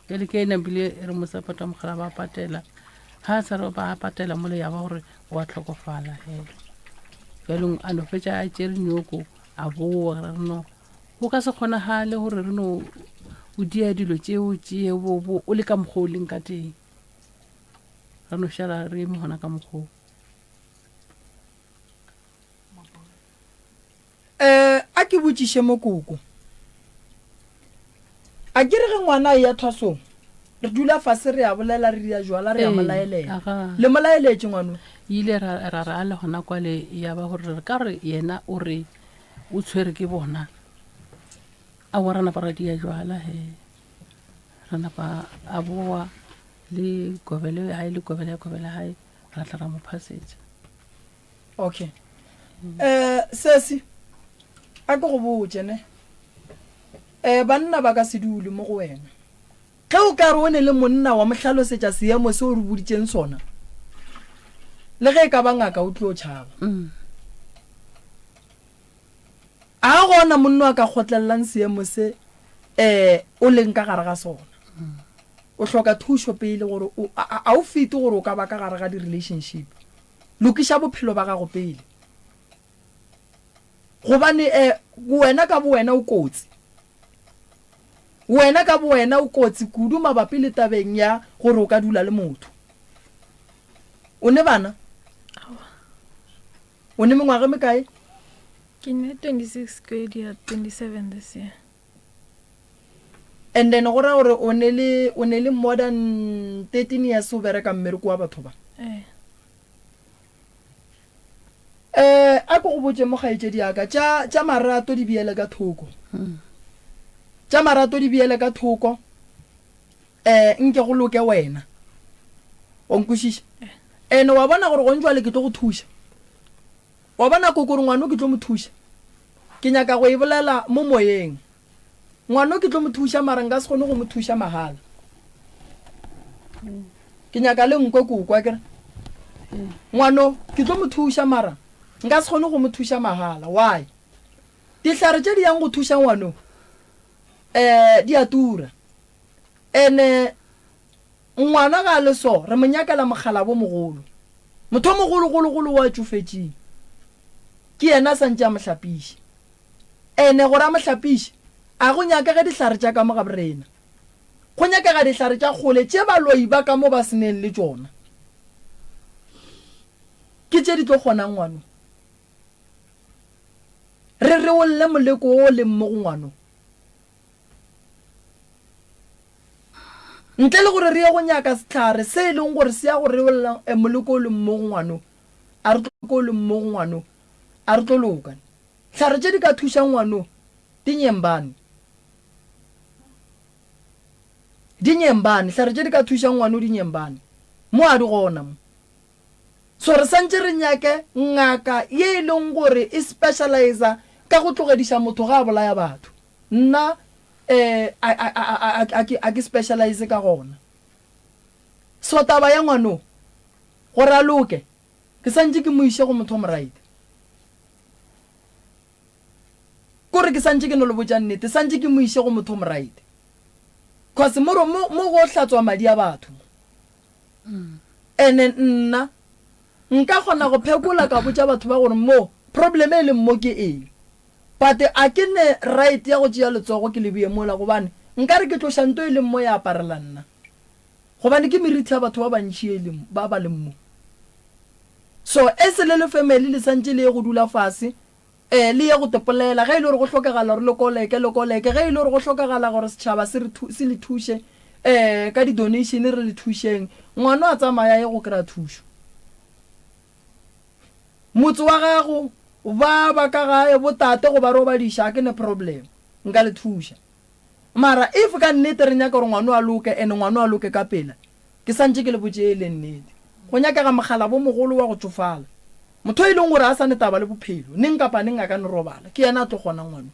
pele ke ena bile re mo sapota mogala ba patela ga a sa re ba patela mole ya ba gore wa tlhokofala fela jalong a no fetša a tšere nyoko a boa re no go ka se kgonagale gore re no o dia dilo tšeo tšee bo o le ka mokgwa o leng ka teng re no šala re eme gona ka mokgwa Eh, a ke botšiše mokoko. A ke re ge ngwana a eya thwasong, re dula fase re a bolela, re dia jwala, re a mo Ee, laelela. aga. Le mo laeletše ngwano? Ile ra ra ra le gona kwale ya ba gore re ka re yena o re o tshwere ke bona. A wa ra napa ra dia jwala he. Ra napa a boa le gobele hae le gobele ya gobele hae ra tla ra mo phasetša. Okay. Eh, sesi, a ke go botše ne. Eh, banna ba ka se dule mo go wena. Ge o ka re o ne le monna wa mo hlalosetša seemo se o re boditšeng sona, le ge e ka ba ngaka o tlo tšhaba. A gona monna a ka kgotlelelang seemo se eh o leng ka gare ga sona. O hloka thušo pele gore o a o fete gore o ka ba ka gare ga di-relationship. Lokiša bophelo ba gago pele. Gobane eh, wena ka bowena o kotsi. Wena ka bowena o kotsi kudu mabapi le tabeng ya gore o ka dula le motho. O ne bana? Aowa. O ne mengwaga e mekae? Ke ne 26 kgwedi ya 27 this year. And then go ra gore o ne le o ne le more than 13 years o bereka mmereko wa batho ba. Eh. Eh, a ko go botše mo kgaetšedi ya ka, tša, tša marato di beele ka thoko. Tša marato di beele ka thoko, eh, nke go loke wena. O nkwešiša? Ene wa bona gore gong jwale ke tlo go thuša. Wa bona koko gore ngwano ke tlo mo thuša. Ke nyaka go e bolela mo moyeng. Ngwano ke tlo mo thuša mara nka se kgone go mo thuša mahala. Ke nyaka le nkwe koko akere. Ngwano ke tlo mo thuša mara nka se kgone go mo thuša mahala. Why? Dihlare tše di yang go thuša ngwano eh di a tura. Ene ngwana ga a le so re mo nyakela mokgalabo mogolo. Motho o mogologologolo o a tšofetšeng. Ke yena a santše a mo hlapiše. Ene gore a mo hlapiše, a go nyakege dihlare tša ka mo ga borena. Go nyakega dihlare tša kgole tše baloi ba ka mo ba se neng le tšona. Ke tše di tlo kgonang ngwano. Re reolle moleko wo o leng mo go ngwano. Ntle le gore re ye go nyaka sehlare se e leng gore se ya go reolla moleko o leng mo go ngwano, a re tlo, o leng mo go ngwano, a re tlo loka. Hlare tše di ka thuša ngwano di nyembane. Di nyembane. Hlare tše di ka thuša ngwano di nyembane. Mo a di gona mo. So re santše re nyake ngaka ye e leng gore e specializer ka go tlogediša motho ga a bolaya batho. Nna eh a a a a a ke a ke specialize ka gona. So taba ya ngwano gore a loke ke santše ke mo iše go motho o moraite. Kore ke santše ke no le botša nnete, santše ke mo iše go motho o moraite. Cause mo mo mo go hlatswa madi a batho mo. Ene nna nka kgona go phekola ka botša batho ba gore mo problem e leng mo ke eng. But a ke ne right ya go tšea letsogo ke le beye mola gobane nkare ke tloša nto e leng mo ya aparela nna. Gobane ke merithi ya batho ba bantši e leng ba ba leng mo. So as le le family le santše le ye go dula fase eh le ye go tepolela ge e le gore go hlokagala gore le koleke le koleke ge e le gore go hlokagala gore setšhaba se re se le thuše eh ka di donation re le thušeng ngwano a tsamaya a ye go kry-a thušo. Motse wa gago ba ba ka gae bo tate go ba robadiša a ke ne problem nka le thuša. Mara if ka nnete re nyaka gore ngwano a loke and ngwano a loke ka pela, ke santše ke le botše e le nnete. Go nyakega mogala bo mogolo wa go tšofala. Motho e leng gore a sa ne taba le bophelo, neng kapa neng a ka no robala, ke yena a tlo kgonang ngwano.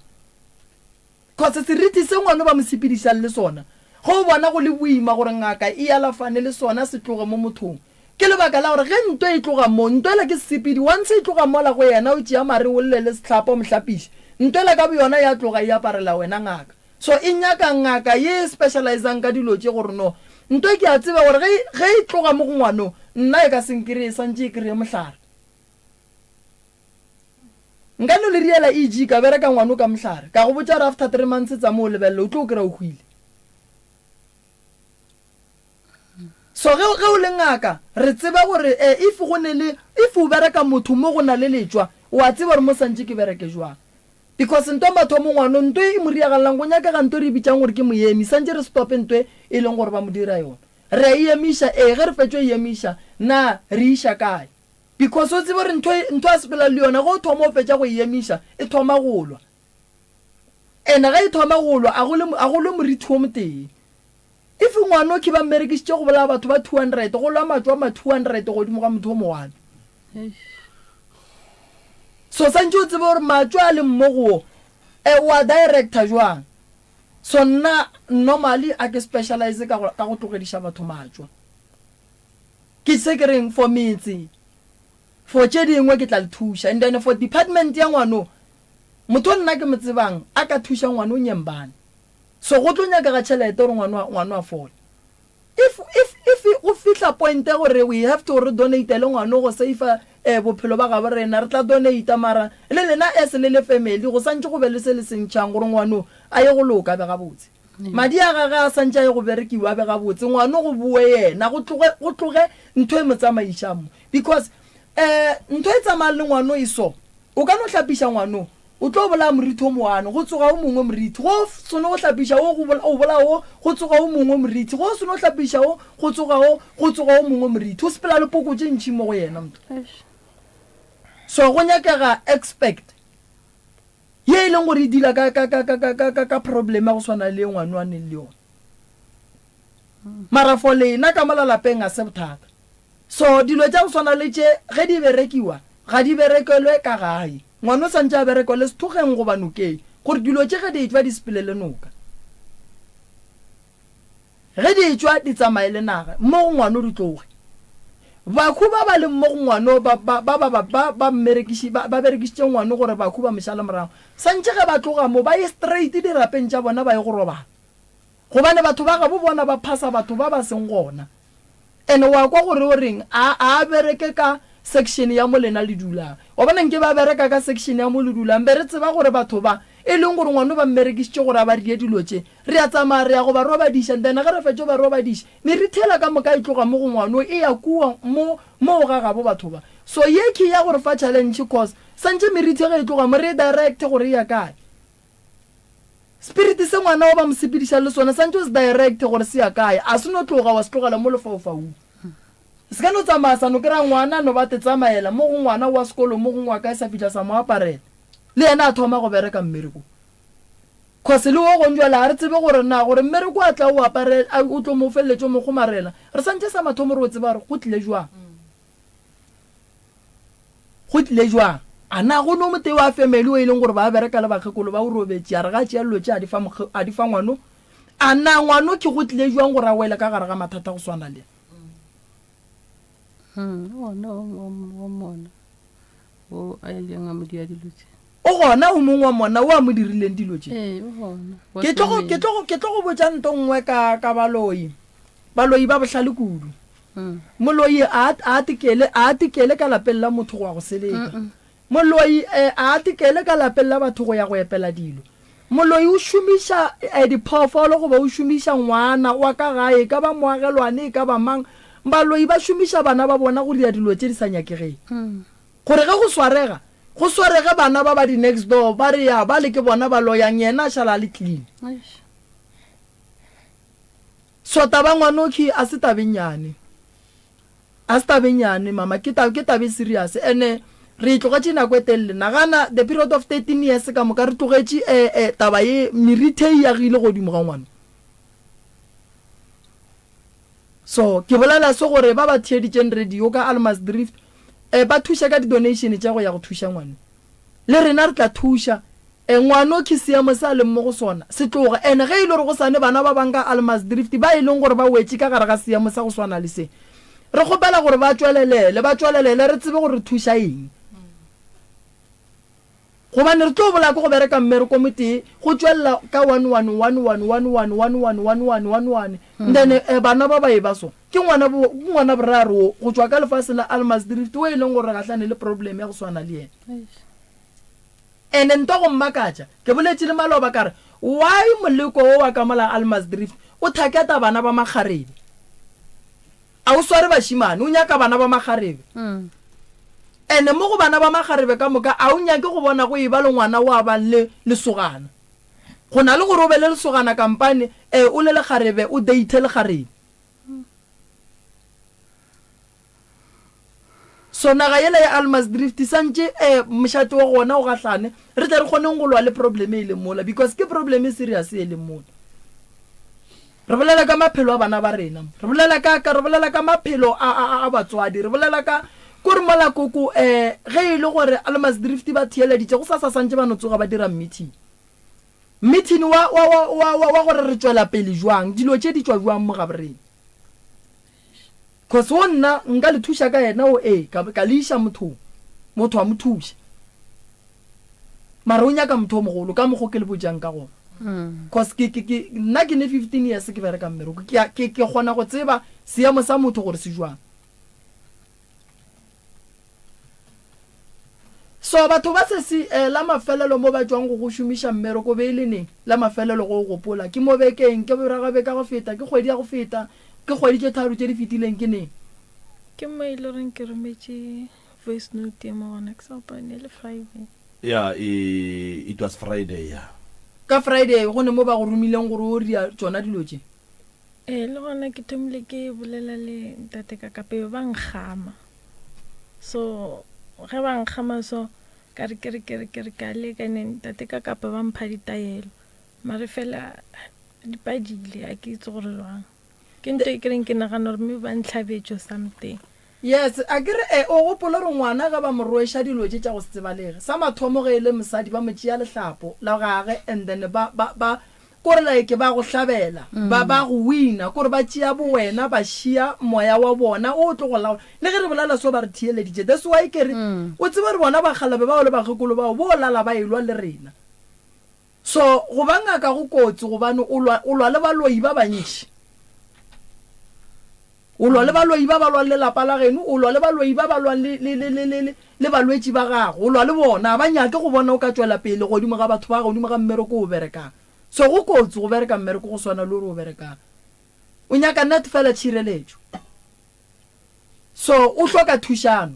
Cause seriti se ngwano ba mo sepedišang le sona, ge o bona go le boima gore ngaka e alafane le sona se tloge mo mothong, Ke lebaka la gore ge ntwa e tloga mo, ntwa ela ke sesepedi, once e tloga mola go yena o tšea mare o lle le sehlapa o mo hlapiše, ntwa ela ka boyona ya tloga e aparela wena ngaka. So e nyaka ngaka ye e specialisang ka dilo tše gore no ntwa ke a tseba gore ge ge e tloga mo go ngwano nna e ka se nkreye e santše e kreye mohlare. Nka no le riela EG ka bereka ngwano ka mohlare ka go botša gore after 3 months tsama o lebelele o tlo o kry-a o hwile. So ge, ge o le ngaka, re tseba gore eh, if go ne le, if o bereka motho mo go na le letšwa, o a tseba gore mo santše ke bereke jwang. Because nto mathomo ngwano, nto e mo riagalelang, go nyakega nto re e bitšang gore ke moemi, santše re stope nto e e leng gore ba mo dira yona. Re a e emiša, ee, ge re fetšo e emiša, na re e iša kae? Because o tsebe gore ntho e, ntho a sepelang le yona, ge o thoma o fetša go e emiša, e thoma go lwa. Ene ge e thoma go lwa, a go le, a go lwe morithi wo motee. If ngwanokhwi ba mmerekišitše go bolaya batho ba 200, go lwa matšo a ma 200 godimo ga motho o mo-one. So santše o tsebe gore matšo a leng mo go wo, eh, o a director jwang. So nna normally a ke specialize ka go, ka go tlogediša batho matšo. Ke se ke reng for metse, for tše dingwe ke tla le thuša. And then for department ya ngwano, motho o nna ke mo tsebang a ka thuša ngwano o Nyembane. So go tlo nyakega tšhelete gore ngwano ngwano a fole. If if if go fihla point ya gore we have to re donatele ngwano go save-a um bophelo ba gabo rena, re tla donata mara le lena as le le family go santše go be le se le se ntšhang gore ngwano a ye go loka a be gabotse. Madi a gage a santše a ye go berekiwa a be gabotse, ngwano go bowe yena, go tloge, go tloge ntho e mo tsamaišang mo. Because um ntho e tsamayang le ngwano e so, o ka no hlapiša ngwano, o tlo bolaya morithi o moane, go tsoga o mongwe morithi. Go o seno go hlapiša wo, go o bolaya wo, go tsoga o mongwe morithi. Go o seno hlapiša wo, go tsoga wo, go tsoga o mongwe morithi. O sepela le poko tše ntši mo go yena motho. So go nyakega expect ye e leng gore e deala ka, ka, ka, ka, ka, ka, ka, ka problem ya go swana le ye ngwano a neng le yona. Mara for lena ka mola lapeng ga se bothata. So dilo tša go swana le tše ge di berekiwa ga di berekelwe ka gae. Ngwana o swantše a berekelwe sethokgeng goba nokeng gore dilo tše ge di etšwa di sepele le noka. Ge di etšwa di tsamaye le naga mo go ngwano di tloge. Bakhu ba ba leng mo go ngwano ba ba ba ba ba ba mmerekiši ba ba berekišitše ngwano gore bakhu ba mo šale morago. Swantše ge ba tloga mo ba ye straight dirapeng tša bona ba ye go robala. Gobane batho ba gabo bona ba phasa batho ba ba seng gona. And wa kwa gore o reng, a, a bereke ka section ya mo lena le dulang. Wa bona nke ba bereka ka section ya mo le dulang, be re tseba gore batho ba, e leng gore ngwano ba mmerekišitše gore a ba rie dilo tše, re a tsamaya re ya go ba robadiša, and then ge re fetša go ba robadiša, meriti yela ka moka e tloga mo go ngwano e ya kua mo, moo ga gabo batho ba. So ye ke ya go re fa challenge cause santše meriti ge e tloga mo re e direct gore e ya kae. Spirit se ngwana o ba mo sepedišang le sona santše o se direct gore se ya kae, a se no tloga wa se tlogela mo lefaufaung. Se ka no tsamaya sa no kry-a ngwana a no ba te tsamaela mo go ngwana wa sekolo mo gongwe wa kae sa fihla sa mo aparela le yena a thoma go bereka mmereko. Cause le wo gong jwale ga re tsebe gore na gore mmereko a tla o aparela o tlo mo feleletša o mo kgomarela re santše sa mathomo re o tseba gore go tlile jwang. Go tlile jwang? A na go no motee wa family o e leng gore ba bereka le bakgekolo ba o robetše, a re ga a tšea dilo tše a di fa mokge, a di fa ngwano? A na ngwano ke go tlile jwang gore a wele ka gare ga mathata go swana le? Hmm, o gona o, o, o mona o a ileng a mo dia dilo tše. O gona o mongwe wa mona o a mo dirileng dilo tše? Ee, o gona. Wa Ke tlo go, ke family. tlo go, ke tlo go botša nto nngwe ka, ka baloi. Baloi ba bohlale kudu. Moloi a a atekele, a atekele ka lapeng la motho go ya go seleka. Moloi a atekele ka lapeng la batho go ya go epela dilo. Moloi o šomiša diphoofolo goba o šomiša ngwana wa ka gae, e ka ba moagelwane, e ka ba mang. Baloi ba šomiša bana ba bona go dira dilo tše di sa nyakegeng. Gore ge go swarega, go swarege bana ba ba di next door, ba re ya bale ke bona ba loyang, yena a šala a le clean. So taba ngwanokhwi a se tabe nnyane. A se tabe nnyane mama, ke ta ke tabe serious ene re e tlogetše nako e telele. Nagana the period of 13 years ka moka re tlogetše eh eh taba ye merithe e agile godimo ga ngwana. So ke bolela se gore ba ba theeditšeng radio ka Almas Drift eh ba thuše ka di donation tša go ya go thuša ngwana. Le rena re tla thuša. E, ngwano ke seemo se a leng mo go sona, se tloga. Ene ge e le gore go sa ne bana ba bang ka Almasdrift ba e leng gore ba wetše ka gare ga seemo sa go swana le se, re kgopela gore ba tšwelelele, ba tšwelelele re tsebe gore re thuša eng. Gobane re tlo bolaya ke go bereka mmereko motee, go tšwelela ka one one one one one one one one one one one one, then eh, bana ba ba e ba so. Ke ngwana bo, ke ngwana boraro wo, go tšwa ka lefaseng la Almasdrift wo e leng gore re gahlane le problem ya go swana le yena. Ene nto go mmakatša, ke boletše le maloba ka re, Why moleko wo wa ka mola Almasdrift o thaketa bana ba makgarebe? A o sware bašimane, o nyaka bana ba makgarebe. Ene mo go bana ba makgarebe ka moka a o nyake go bona go eba le ngwana wa bang le lesogana. Go na le gore o be le lesogana kampane, ee, o le lekgarebe o date lekgarebe. So naga yela ya Almasdrift santše eh mošate wa gona o gahlane re tle re kgoneng go lwa le problem e leng mola because ke problem e serious e leng mola. Re bolela ka maphelo a bana ba rena mo. Re bolela ka ka re bolela ka maphelo a a a batswadi. Re bolela ka kore mola koko eh ge e le gore Almasdrift ba theeleditše go sasa santše ba no tsoga ba dira meeting. Meeting wa wa wa wa wa, wa gore re tšwela pele jwang dilo tše di tšwa jwang mo gaborena. Cause wo nna nka le thuša ka yena o ee ka, ka le iša mothong, motho a mo thuša. Mara o nyaka motho o mogolo ka mokgo ke le botšang ka gona. Cause ke, ke, ke, nna ke ne 15 years ke bereka mmereko, ke, ke, ke kgona go tseba seemo sa motho gore se jwang. So batho ba sesi eh, la mafelelo mo ba tšwang go go šomiša mmereko be e le neng? La mafelelo go o gopola ke mo bekeng, ke boraga beke ya go feta, ke kgwedi ya go feta, ke kgwedi tše tharo tše di fetileng, ke neng? Ke mo e le goreng ke rometše voice note ye mo gona, ke sa gopola ne e le Friday. Ya, e, it was Friday, ya. Ka Friday go ne mo ba go romileng gore o ria tšona dilo tše? Ee, le gona ke thomile ke bolela le ntate ka ka pebe ba nkgama. So ge ba nkgama so ka re ke re ke re ke re ka leka ne ntate ka kapa ba mpha ditaelo mare fela di padile a ke itse gore jwang ke nto e kereng ke nagana gore mme ba ntlhabetše or something. Yes, a ke re e o gopole gore ngwana ge ba mo rweša dilo tše tša go se tsebalege, sa mathomo ge e le mosadi ba mo tšea lehlapo la gage and then ba ba ba Kore like ba go hlabela, ba ba go wina, kore ba tšea bowena ba šia moya wa bona o tlo go laola. Le ge re bolela so ba re theeleditše. That's why ke re o tsebe gore bona bakgalabe bao le bakgekolo bao bo lala ba elwa le rena. So go ba ngaka go kotsi gobane o lwa o lwa le baloi ba bantši. O lwa le baloi ba ba lwang le lapa la geno, o lwa le baloi ba ba lwang le, le, le, le, le, le, le balwetši ba gago. O lwa le bona. Ga ba nyake go bona o ka tšwela pele godimo ga batho ba, godimo ga mmereko o o berekang. So go kotsi go bereka mmereko go swana le o re o berekang. O nyaka net fela tšhireletšo. So o hloka thušano.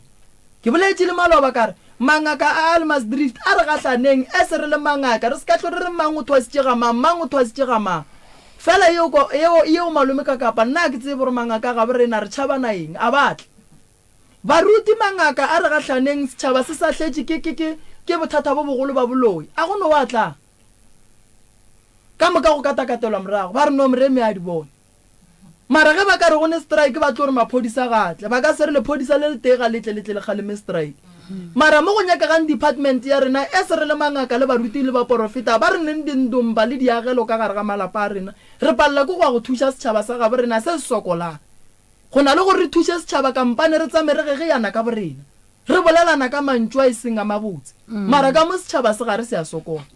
Ke boletše le maloba ka re, Mangaka a Almasdrift a re gahlaneng as re le mangaka, re se ka hlo re re mang o thwasitše ga mang, mang o thwasitše ga mang. Fela yeo ko, yeo, yeo malome ka kapa, nna ga ke tsebe gore mangaka a gabo rena re tšhabana eng, a ba tle. Baruti mangaka a re gahlaneng, setšhaba se sahletše ke, ke, ke, ke bothata bo bogolo ba boloi. A go no wa tlang? Ka moka go katakatelwa morago, ba re no Moremi a di bone. Mara ge ba ka re go ne strike ba tlo re maphodisa ga a tle. Ba ka se re lephodisa le letee ga le tle le tle le kgaleme strike. Mara mo go nyakegang department ya rena as re le mangaka le baruti le baporofeta ba re neng dindomba le diagelo ka gare ga malapa a rena re palela ke go ya go thuša setšhaba sa gabo rena se se sokolang. Go na le gore re thuše setšhaba kampane re tsame re gegeyana ka borena. Re bolelana ka mantšu a e seng a mabotse. Mara ka mo setšhaba se gare se a sokola.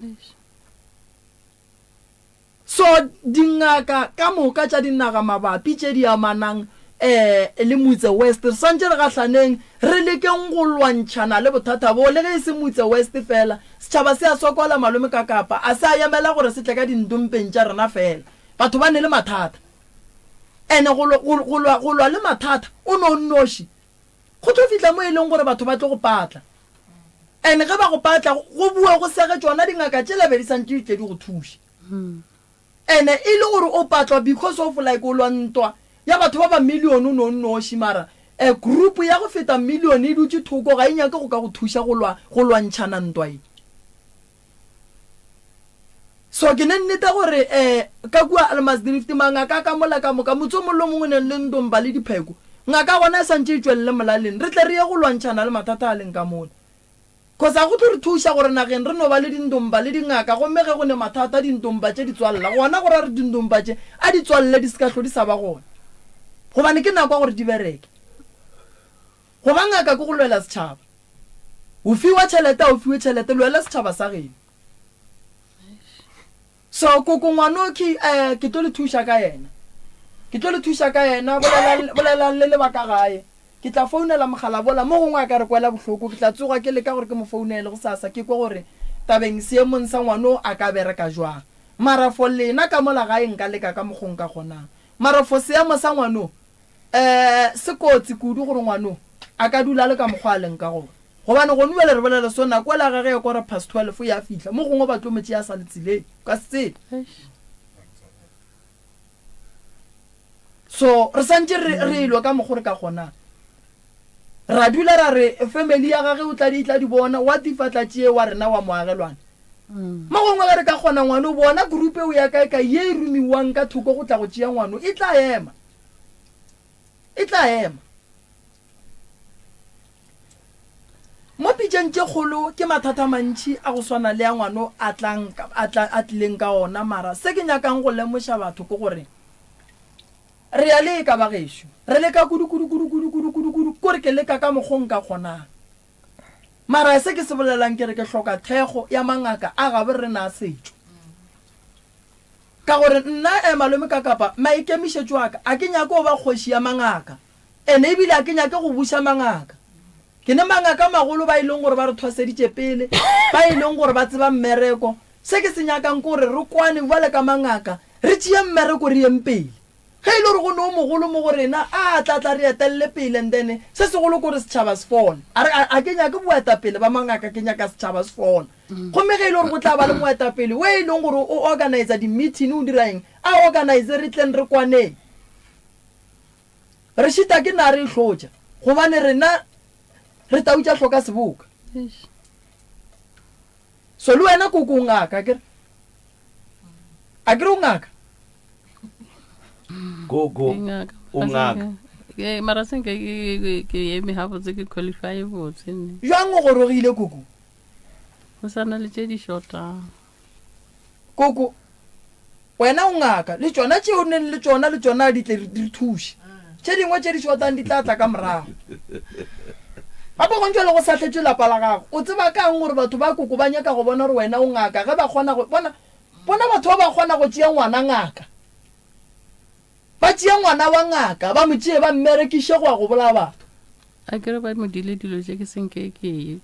So dingaka ka moka tša dinaga mabapi tše di amanang le Motse West re swantše re gahlaneng re lekeng go lwantšhana le bothata bo, le ge e se Motse West fela. Setšhaba se a sokola malome ka Kapa, a se a emela gore se tle ka dintompeng tša rena fela. Batho ba ne le mathata. Ene go, go, go lwa, go lwa le mathata o no nnoši go tlo fihla mo e leng gore batho ba tlo go patla. And ge ba go patla, go bua go sege tšona dingaka tšela be di santše di tle di go thuše. And e le gore o patlwa because of like o lwa ntwa ya batho ba ba million o no nnoši mara a group ya go feta million e dutše thoko ga e nyake go ka go thuša go lwa go lwantšhana ntwa ye. So ke ne nnete gore um ka kua Almasdrift mangaka a ka mola ka moka motse o mongwe le o mongwe o neng le ndomba le dipheko ngaka gona e santše e tšwelele molaleng re tle re ye go lwantšhana le mathata a leng ka mola. Cause a go tlo re thuša gore nageng re no ba le dindomba le dingaka gomme ge go ne mathata dindomba tše di tswalela gona go ra re dindomba tše a di tswalele di se ka hlo di sa ba gona gobane ke nako ya gore di bereke. Go ba ngaka ke go lwela setšhaba. O fiwa tšhelete a o fiwe tšhelete lwela setšhaba sa geno. So koko ngwanokhi eh ke tlo le thuša ka yena. Ke tlo le thuša ka yena bolelang bolelang le le ba ka gae. Ke tla founela mogala bola mo gongwe a ka re kwela bohloko ke tla tsoga ke leka gore ke mo founele gosasa ke kwe gore tabeng seemong sa ngwano a ka bereka jwang. Mara for lena ka mola gae nka leka ka mokgo nka kgonang. Mara for seemo sa ngwano eh se kotsi kudu gore ngwano a ka dula a le ka mokgwa a leng ka gona. Gobane gonu bjale re bolela so, nako ela gage ya quarter past 12 ya fihla, mo gongwe ba tlo mo tšea a sa le tseleng, o ka se tsebe. So re santše re, re elwa ka mokgo re ka kgonang. Ra dula ra re family ya gage o tla di, tla di bona, what if a tla tšee wa rena wa moagelwane? Mo gongwe ge re ka kgona ngwano, bona group eo ya kae kae ye e romiwang ka thoko go tla go tšea ngwano, e tla ema. E tla ema. Mo pitšeng tše kgolo ke mathata a mantši a go swana le a ngwano a tlang, a tla, a tlileng ka ona, mara se ke nyakang go lemoša batho ke gore re a leka bagešo, re leka kudu, kudu, kudu, kudu, kudu, kudu, kudu, kore ke leka ka mokgo nka kgonang. Mara se ke se bolelang ke re ke hloka thekgo ya mangaka a gabo rena a setšo. Ka gore nna, eh, malome ka kapa, maikemišetšo a ka, a ke nyake go ba kgoši ya mangaka. Ene ebile a ke nyake go buša mangaka. Ke ne mangaka magolo ba e leng gore ba re thwaseditše pele, ba e leng gore ba tseba mmereko. Se ke se nyakang ke gore re kwane bjale ka mangaka, re tšee mmereko re yeng pele. Ge e le gore go ne o mogolo mo go rena, a tla tla re etelele pele and then se segolo ke gore setšhaba se fole. A re, a ke nyake boetapele ba mangaka, ke nyaka setšhaba se fola. Gomme ge e le gore go tla ba le moetapele o e leng gore o organisa di-meeting, o dira eng, a organise re tleng re kwaneng. Re šita ke na re e hlotša, gobane rena re tau tša hloka seboka. So le wena koko o ngaka, akere? Akere o ngaka? Koko o ngaka. Ke mara senke ke ke eme gabotse ke qualify botse nne. Jwang o gorogile koko? Go sa na le tše di shotang. Koko, wena o ngaka, le tšona tše o neng le tšona le tšona di tle di re thuše. Tše dingwe tše di shotang di tla tla ka morago. Gape go ntšwe le go sahletšwe lapa la gago. O tseba ka'ng gore batho ba koko ba nyaka go bona gore wena o ngaka ge ba kgona go bona bona batho ba ba kgona go tšea ngwana ngaka. Ba tšea ngwana wa ngaka ba mo tšee ba mmerekiše go ya go bolaya batho. Akere ba mo dile dilo tše ke senke ke ye.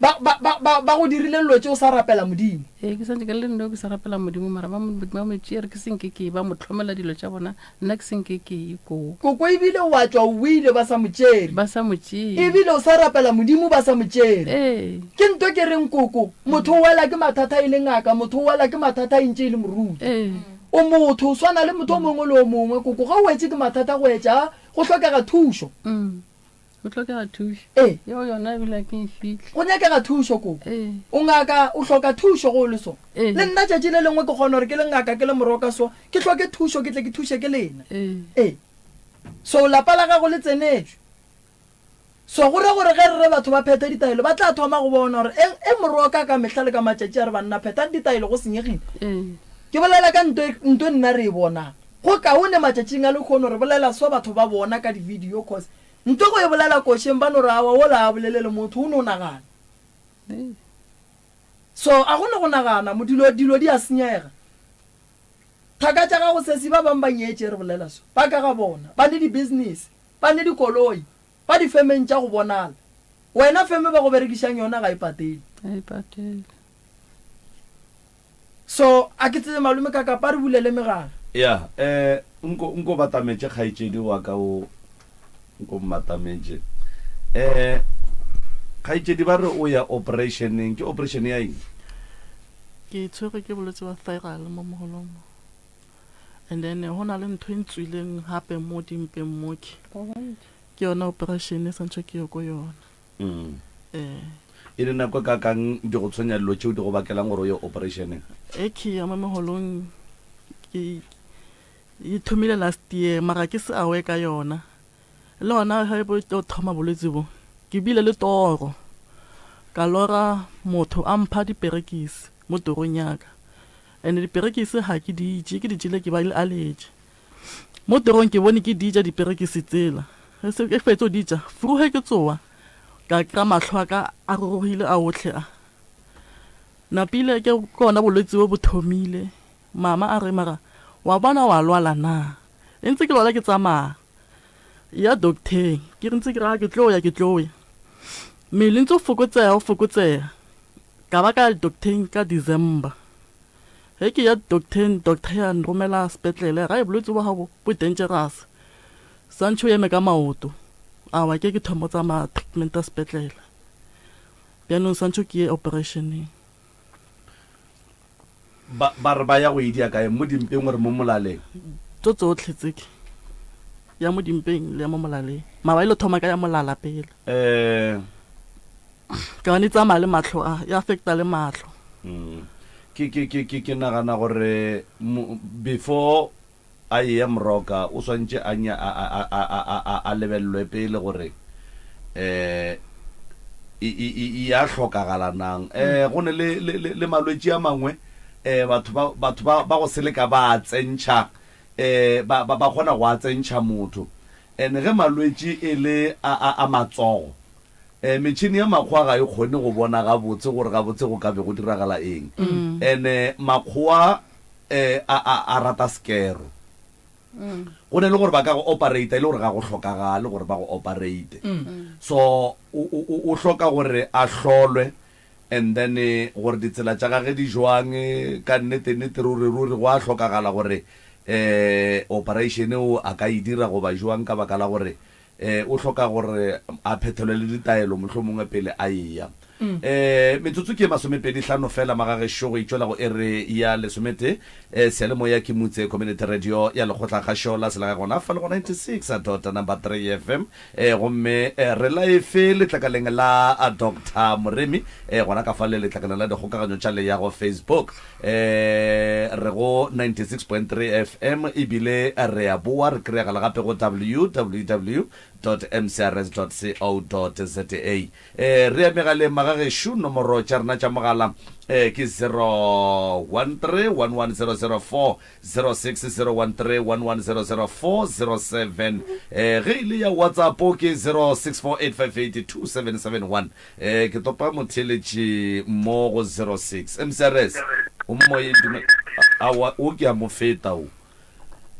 Ba, ba, ba, ba, ba go dirile dilo tše o sa rapela Modimo. Ee, ke santse ke le nno ke sa rapela Modimo, mara ba mo, ba mo tšere ke senke ke ba mo hlomela dilo tša bona, nna ke senke ke ye koo. Koko ebile o a tšwa o boile ba sa mo tšere. Ba sa mo tšee. Ebile o sa rapela Modimo ba sa mo tšere. Ee. Ke nto ke reng koko, motho o wela ke mathata e le ngaka, motho o wela ke mathata e ntše e le moruti. Ee. O motho, o swana le motho o mongwe le o mongwe, koko ge o wetše ke mathata go etša, go hlokega thušo. Mm. Go hlokega thušo. Ee. Yeo yona ebile a ke e fihle. Go nyakega thušo, koko. Ee. O ngaka, o hloka thušo ge o le so. Ee. Le nna tšatši le lengwe ke kgona gore ke le ngaka, ke le moroka so, ke hloke thušo, ke tle ke thuše ke lena. Ee. Ee. So lapa la gago le tsenetšwe. So go ra gore ge re re batho ba phethe ditaelo, ba tla thoma go bona gore e, e moroka ka mehla le ka matšatši a re banna phethang ditaelo go senyegile. Ee. Ke bolela ka nto, nto e nna re e bonang. Go kaone matšatšing a lehono re bolela so batho ba bona ka di-video cause nto go e bolela košeng ba no re awa wola a bolele le motho o no nagana. So a go no go nagana mo dilo dilo di a senyega. Thaka tša gago sesi ba bang ba nyetše re bolela so ba ka ga bona ba ne di business ba ne dikoloi ba di femeng tša go bonala wena feme ba go berekišang yona ga e patele. Ga e patele. So, a ke tsebe malome ka kapa re bulele megala. Ya, eh, nko, nko batametše kgaetšedi wa ka o, nko mmatametše. Eh, kgaetšedi ba re o ya operationeng, ke operation ya eng? Ke tshwerwe ke bolwetse ba thyroid mo mogolong mo. And then go na le ntho e ntswileng gape mo dimpeng mo ke. Ke yona operation e santšwe ke ye ko yona. Ee. E le nako e kaakang di go tshwenya dilo tšeo di go bakelang gore o ye operationeng? E ke ya mo megolong ke e thomile last year mara ke se aware ka yona. Le gona ge bo tlo thoma bolwetse bo ke bile le toro ka lora motho a mpha diperekisi mo torong ya ka and diperekisi ga ke di je ke di jele ke ba le allergy. Mo torong ke bone ke di ja diperekisi tsela. Ge se ke fetso di ja, furu ge ke tsoa, ka kry-a mahlo a ka a rurugile a otlhe a. Napile ke ke ona bolwetse bo bo thomile. Mama a re mara wa bona wa lwala na? E ntse ke lwala ke tsamaya. Ya docteng. Ke re ntse ke re a ke tlo ya ke tlo ya. Mmele ntse o fokotseha o fokotseha. Ka ba ka ya docteng ka December. Ge ke ya docteng, doctor ya nromela sepetlele, ra e bolwetse bo gago bo dangerous. Santšhe o eme ka maoto. Awa ke ke thomo tsamaya treatment ya sepetlele. Bjanong santšhe ke ye operationeng. Ba, ba re ba ya go e dia kae? Mo dimpeng gore mo molaleng? Tso tsotlhe tse ke ya mo dimpeng le ya mo molaleng. Mara e lo thoma ka ya molala pele. Eh. Ka gobane e tsamaya le mahlo a, e affecta le mahlo. Mm. Ke, ke, ke, ke, ke nagana gore mo, before a eya moroka o swantše a, nya, a, a, a, a, a, a, a lebelelwe pele gore eh e, e, e, e ya hlokagala nang. Eh, go ne le, le, le, le malwetši a mangwe eh batho ba, batho ba, ba go seleka ba a tsentšha eh ba, ba, ba kgona go a tsentšha motho. And ge malwetši e le a, a, a matsogo Metšhini ya makgowa ga e kgone go bona gabotse gore gabotse go ka be go diragala eng. And makgowa a, a, a rata sekero. Go ne le gore ba ka go operate e le gore ga go hlokagale gore ba go operate. So o, o, o, o hloka gore a hlolwe and then gore ditsela tša gage di jwang ka nnete nnete ruri ruri go a hlokagala gore um operation eo a ka e dira goba jwang ka baka la gore um o hloka gore a phethelwe le ditaelo mohlomongwe pele a eya. Um metsotso ke e masomepedi hlano fela magagešo go itšwela go iri ya lesometee. Um seyalemoya ke Mutse Community Radio ya Lekgotlakgašo la Selegae gona fa le go 96 dot number 3 FM. Um gomme re live letlakaleng la Doctor Moremi um gona ka fale letlakaleng la dikgokaganyo tša leago Facebook. Um re go 96.3 FM ebile re a boa re kry-agala gape go www dot mcrs dot co dot za. E, re ya megaleng magagešo, nomoro tša rena tša mogala e, ke 013-11004, 06 013-11004, E, ge e le ya WhatsApp ke 0648582771. E, ke topa motheeletši mo go 06. MCRS, o mo moyeng, dumela. Aowa, o ke a mo feta o.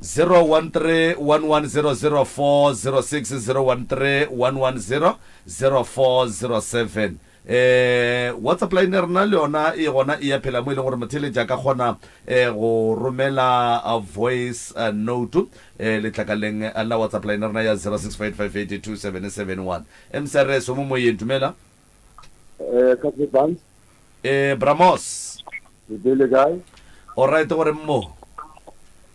013-11004, 06 013 110 0407. Eh, WhatsApp line ya rena le yona e gona e ya phela mo e leng gore motheeletši a ka kgona eh, go romela a voice eh, note eh, letlakaleng la WhatsApp line ya rena ya 0658582771. MCRS o mo moyeng, dumela. Eh, ka se bang? Eh, Bramos. Le be le kae? O right gore mmo.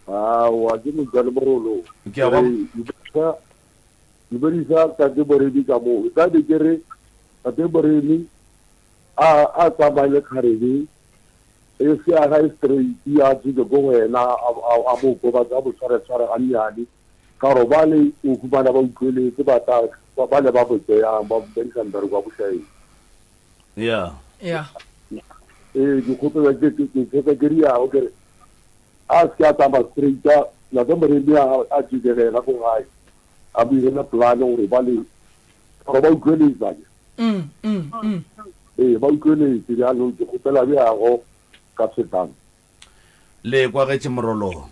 Aowa, ke motšwa le morolo. Ke a go. Dumedisa Tate Moremi ka moo. Nna ne ke re Tate Moremi a a tsamaye le kgarebe e se ya gae straight a tswile ko go yena a mo kobatsa a mo tshware tshware gannyane ka gore bale o humana ba utlweletse ba tla ba le ba mo tseyang ba mo berekisa mmereko wa bošaedi. Yeah. Yeah. Ee, ke kgopela ke ke ke ke ke riago ke re a se ke a tsamaya straight a Ntate Moremi a a jikegela ko gae a mo irele plan gore ba le gore ba utlweletsa ke. Mm, mm, mm. Ee, ba utlweletse bjalo ke kgopela bjago ka setang. Le kwagetše morolong.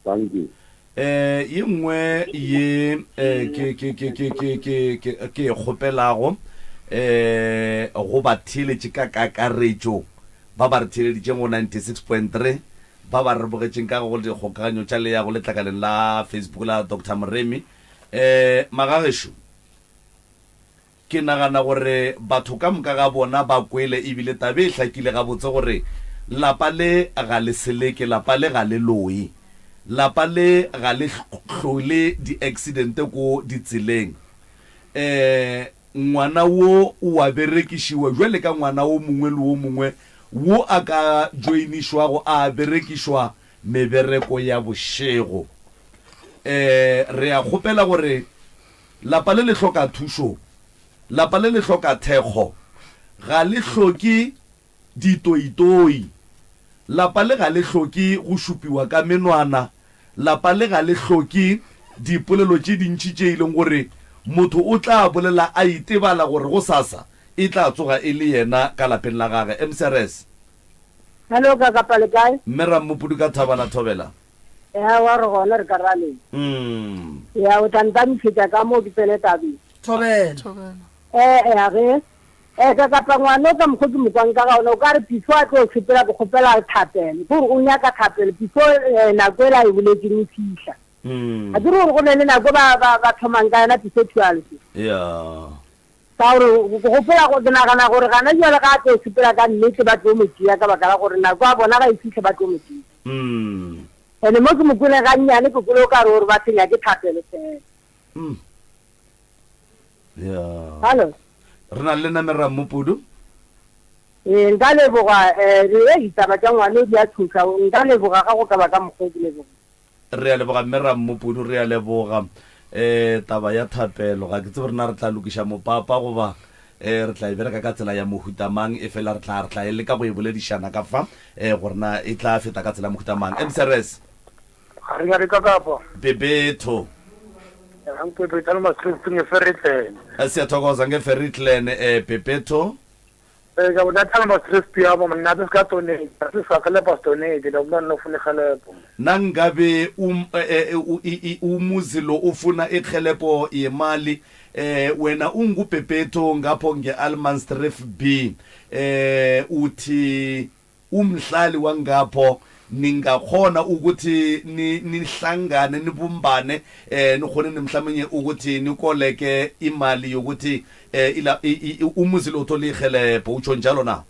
Thank you. Eh, ye nngwe ye eh, ke ke ke ke ke ke ke ke e kgopelago eh go ba theeletše ka kakaretšo ba ba re theeleditšeng go 96.3 ba ba re bogetšeng ka go dikgokaganyo tša leago letlakaleng la Facebook la Doctor Moremi eh magagešo Ke nagana gore batho ka moka ga bona ba kwele e bile tabe e hlakile gabotse gore lapa le ga le seleke, lapa le ga le loye, lapa le ga le hlole di-accident ko ditseleng. Um ngwana wo o a berekišiwa bjale ka ngwana wo mongwe le wo mongwe wo a ka joinišwago a berekišwa mebereko ya bošego. Um re a kgopela gore Lapa le le hloka thušo. Lapa le le hloka thekgo. Ga le hloke ditoitoi. Lapa le ga le hloke go šupiwa ka menwana. Lapa le ga le hloke dipolelo tše dintši tše e leng gore motho o tla bolela a itebala gore gosasa e tla tsoga e le yena ka lapeng la gage. MCRS. Hello, Kakapa le kae? Mme Rammopudu ka Thabana Thobela. Ya wa re gona re ka raleng. Ya o tla ntamišetša ka mo ke tsene tabeng. Thobela. Eh eh a ge eh ka kapa ngwana o ka mokgo ke mo kwang ka ga ona o ka re before a tlo sepela ke kgopela thapelo ke gore o nyaka thapelo before eh, nako ela e boletseng e fihla. A ke re gore go ne le nako ba ba ba thomang ka yona before 12. Ya. Ka gore ke gopola go ke nagana gore gana jwale ga a tlo sepela ka nnete ba tlo mo tšea ka baka la gore nako ya bona ga e fihle ba tlo mo tšea. Ene mo ke mo kwele gannyane ke kwele o ka re o re ba se nyake thapelo fela. Ya. Hallo. Re na le lena Mme Rammopudu. Ee, nka leboga eh, re ditaba tša ngwane di a tshoša nka leboga ga go ka ba ka mokgwa o ke leboga. Re a leboga Mme Rammopudu, re a leboga. Eh, taba ya thapelo, ga ke tsebe re na re tla lokiša mopapa goba eh, re tla e bereka ka tsela ya mohuta mang, efela re tla, re tla e leka go e boledišana ka fa eh, gore na e tla feta ka tsela ya mohuta mang. MCRS. Ga re nyake ka kapa. Bebetho. Bebetho le Masloofing e Ferritlen. Siyathokoza nge Ferritlen eh, Bebetho. Ee, ka bona thana ba stress pia ba monna se ka donate, se sa gelepa se donate, da bona no fune gelepo. Nangabe um, eh, eh, u- i- i- umuzi lo ufuna irhelebho yemali eh wena ungubhebhethu ngapho nge-Allemansdrift B eh uthi umhlali wangapho ningakghona ukuthi ni- nihlangane nibumbane eh nikhone mhlawumnye ukuthi nikoleke imali yokuthi eh ila i- i- umuzi lo uthole irhelebho utsho njalo na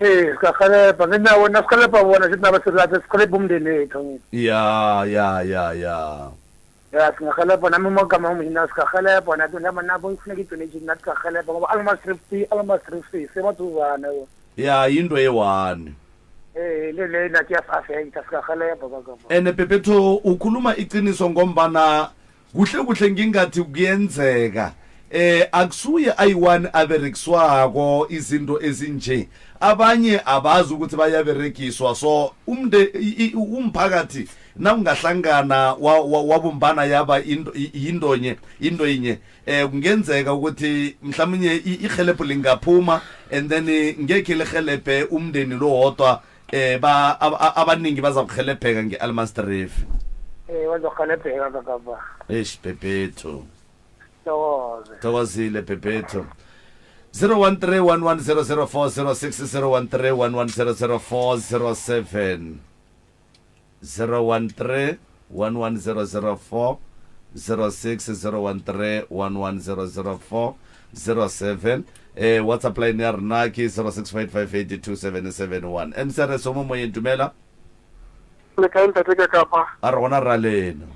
Ee, sikarhelebha ngithi wena sikarhelebha bona sithi naba silathe sikarhelebha umndeni wethu ngithi. Ya ya ya ya. Ya singarhelebha nami amagama mina sikarhelebha nathi noma nabo kufuneka i-donation nathi sikarhelebha ngoba Allemansdrift B Allemansdrift C semaduzane wo. Ya yinto eyi-one. Eh le le nathi iyasi-affecta sikarhelebha kakapa. Ene Pepetho ukhuluma iqiniso ngombana Kuhle kuhle ngingathi kuyenzeka eh akusuye ayi-one aberekiswako izinto ezinje abanye abazi ukuthi bayaberegiswa so umnde umphakathi nawungahlangana wabumbana yaba yintonye into yinye eh kungenzeka ukuthi mhlawumnye ihelebho lingaphuma and then ngekhe lihelebhe umndeni lo wodwa eh ba abaningi bazakuhelebheka nge-Allemansdrift eh bazohelebheka kakaba eish bhebhethu thokoze thokozile bhebhethu 013 013 013 013 11004 06 013 11004 07 eh whatsapp line ya rena ke 0655827771 mcrs o mo moyeng dumela Le kae ntate ka kapa? A re gona ra lena.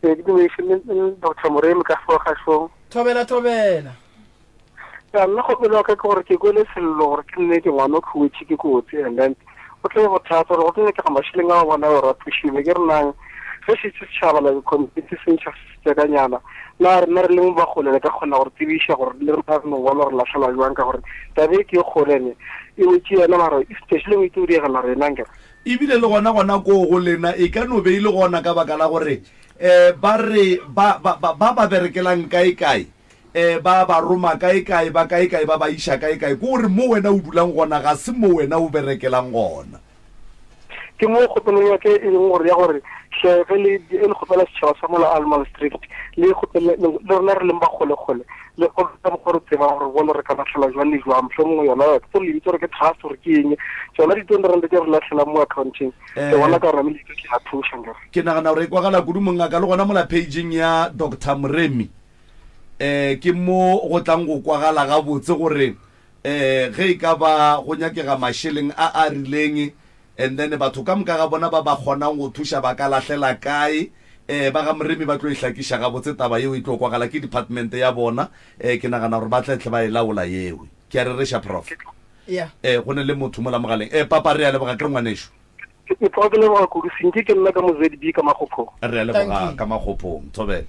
Ee, ke dumediše le Doctor Moremi ka fo kgašong. Thobela thobela. Ya nna kgopelo ya ka ke gore ke kwele sello gore ke nnete ngwana o khuwetše ke kotsi and then go tle bothata gore go tlo nyakega mašeleng a bona gore a thušiwe ke re nang ge šetše setšhaba like community se ntšha setsekanyana na rena re leng ba kgole re ka kgona gore tsebiša gore le rena re no bona gore latlhelwa jwang ka gore tabe e ke e kgole ne e wetše yena mara especially o itse o diegela rena nkere Ebile le gona gona koo go lena e ka no be e le gona ka baka la gore um ba re ba ba ba ba ba berekelang kae-kae um ba ba roma kae-kae ba kae-kae ba ba iša kae-kae ke gore mo wena o dulang gona ga se mo wena o berekelang gona. Ke mo kgopelong ya ka e leng gore ya gore hle ge le e le kgopela setšhaba sa mola Allemansdrift le kgopele le rena re leng ba kgole-kgole le go ka mokgwa re tsebang gore bone re ka latlhela jwang le jwang mohlomongwe yona ke tsore lebitso gore ke trust gore ke eng tsona di-twenty rand tse re latlhelang mo accounting ke bona ka rame lebitso ke a thuša nkere Ke nagana gore e kwagala kudu mongaka le gona mola pageng ya Doctor Moremi um ke mo go tlang go kwagala gabotse gore um ge e ka ba go nyakega mašeleng a a rileng and then batho ka moka ga bona ba ba kgonang go thuša ba ka lahlela kae um ba ga Moremi ba tlo e hlakiša gabotse taba yeo e tlo kwagala ke department ya bona um ke nagana gore ba tla tle ba e laola yeo ke a rereša prof Yeah. um go ne le motho mola mogaleng um papa re a leboga ke re ngwanešu Ke tloga ke leboga kudu senke ke nna ka mo ZB ka Makgophong. Re a Thank leboga you. ka Makgophong. Thobela.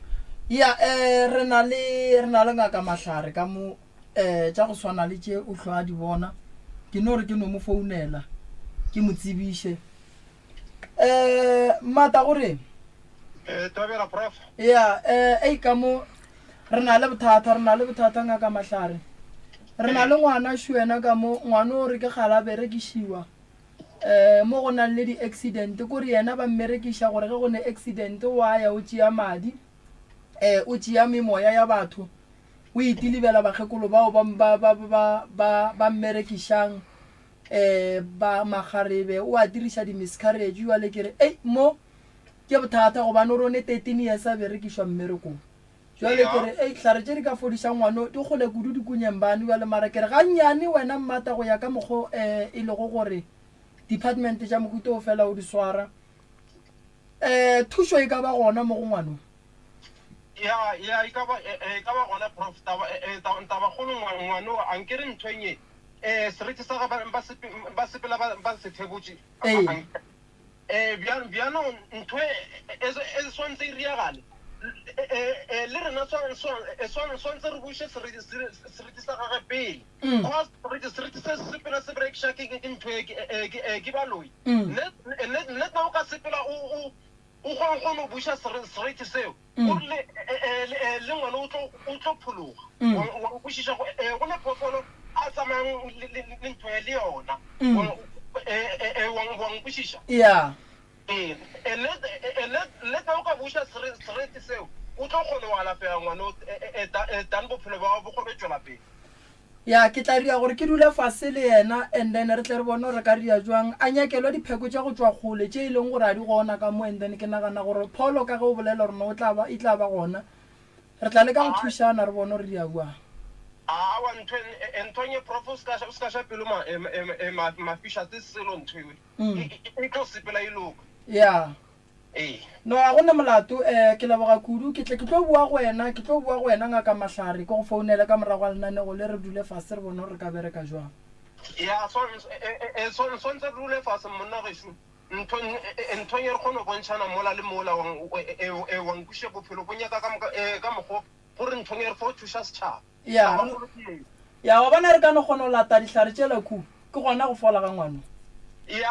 Ya eh re na le re na le ngaka Mahlare ka mo eh tša go swana le tše o hlwa a di bona. Ke no re ke no mo founela ke mo tsebiše. Eh Mata go reng? Eh Thobela prof. Ya eh ei ka mo re na le bothata re na le bothata ngaka Mahlare. Re na le ngwana Shuena ka mo ngwana o re ke kgale a berekišiwa. um mo go nang le di-accident kore yena ba mmerekiša gore ge go ne accident wa ya o tšea madi um o tšea memoya ya batho o itilibela bakgekolo bao ba, ba, ba, ba, ba, ba mmerekišang um ba makgarebe o a diriša di-miscarriage jale ke re ei mo ke bothata gobane o re o ne 13 years a berekišwa mmerekong Jwale ke re, Ei, hlare tše di ka fodiša ngwano di kgole kudu dikunyeng bane bjale, mara ke re gannyane wena mmata go ya ka mokgo um e lego gore department tša mohuta o fela o di swara, um thušo e ka ba gona mo go ngwano? Ya, ya, e ka ba, e, e ka ba gona, Prof. Taba, e, e, taba, tabakgolo ngwa, ngwano, a nke re ntho eng e, e, seriti sa ga ba, ba sepe, ba sepela ba, ba se thebotše. Ee. Eh, bjanong ntho e, e, e swantse e riagale eh, le rena swantse re buše seriti sa gage pele mm. cause seriti se sepela se berekiša ke ntho e, ke baloi mm. nne o ka sepela o kgone go buša seriti seo mm. o rile le ngwana o tlo phologa wa kwešiša go ne phoofolo. a tsamayang le ntho e le yona. Wa nkwešiša? Ya. Ee, le ge o ka buša sereti seo, o tlo kgona go alafega ngwano than bophelo bja gago bo kgone go tšwela pele. Ya, ke tla dira gore ke dule fase le yena and then re tle re bone gore re ka dira jwang. A nyakelwe dipheko tša go tšwa kgole tše e leng gore a di gona ka mo and then ke nagana gore pholo ka ge o bolela gore no o tla ba, e tla ba gona. Re tla leka go thušana re bone gore di ya bjang. Aowa ntho e, ntho e prof o ska o ska sha pelo ma ma mafiša se selo ntho e. E tlo sepela e loka. Ya. Ee. No a go na molato eh ke leboga kudu ke tle ke tlo bua go wena ke tlo bua go wena ngaka Mahlare ke go founele ka morago ga lenanego le re dule fase re bone gore re ka bereka jwang. Ya swantse re dule fase monna gešo ntho nthong e re kgone go bontšhana mola le mola wa nkwiše bophelo bo nyaka ka mokgo gore nthong e re fo thuša setšhaba. Ya, ya wa bona re ka no kgona go lata dihlare tšela ku, ke gona go fola ga ngwano. Ya,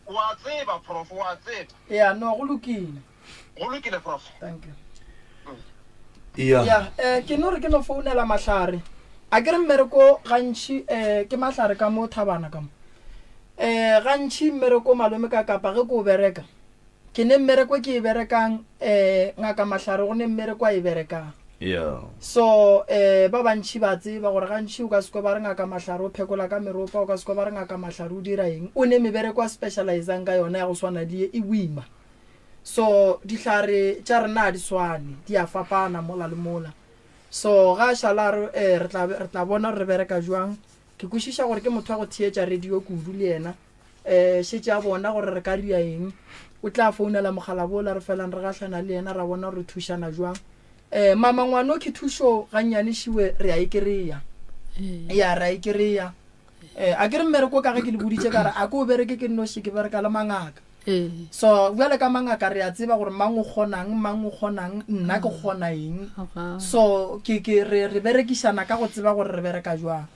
wa tseba prof, wa tseba. Ya, no go lokile. Go lokile prof. Thank you. Ya. Ya, eh ke no re ke no founela mahlare. A ke re mmereko gantši eh ke mahlare ka mo thabana ka mo. Eh gantši mmereko malome ka kapa ge ke o bereka. Ke ne mmereko e ke e berekang, eh, Ngaka Mahlare go ne mmereko a e berekang. Yeah. So, eh, ba bantši ba tseba gore gantši o ka se kwe ba re Ngaka Mahlare o phekola ka meropa, o ka se kwe ba re Ngaka Mahlare o dira eng. O ne mebereko a specializang ka yona ya go swana le ye, e boima. So, dihlare tša rena ga di swane, di a fapana mola le mola. So, ga a šala a re, eh, re tla, re tla bona gore re bereka jwang. Ke kwešiša gore ke motho wa go theetša radio kudu le yena. um šetše a bona gore re ka dira eng o tla founela mogala bola re felang re gahlana le yena ra bona gore re thušana jwang um mama ngwano ke thušo gannyane šiwe re a e kry-a ya re a e kry-a um a ke re mmereko ka ge ke le boditše ka re a ke o bereke ke nnoši ke bereka le mangaka so bjale ka mangaka re a tseba gore mang o kgonang mang o kgonang nna ke kgona eng so ke ke re re berekišana ka go tseba gore re bereka jwang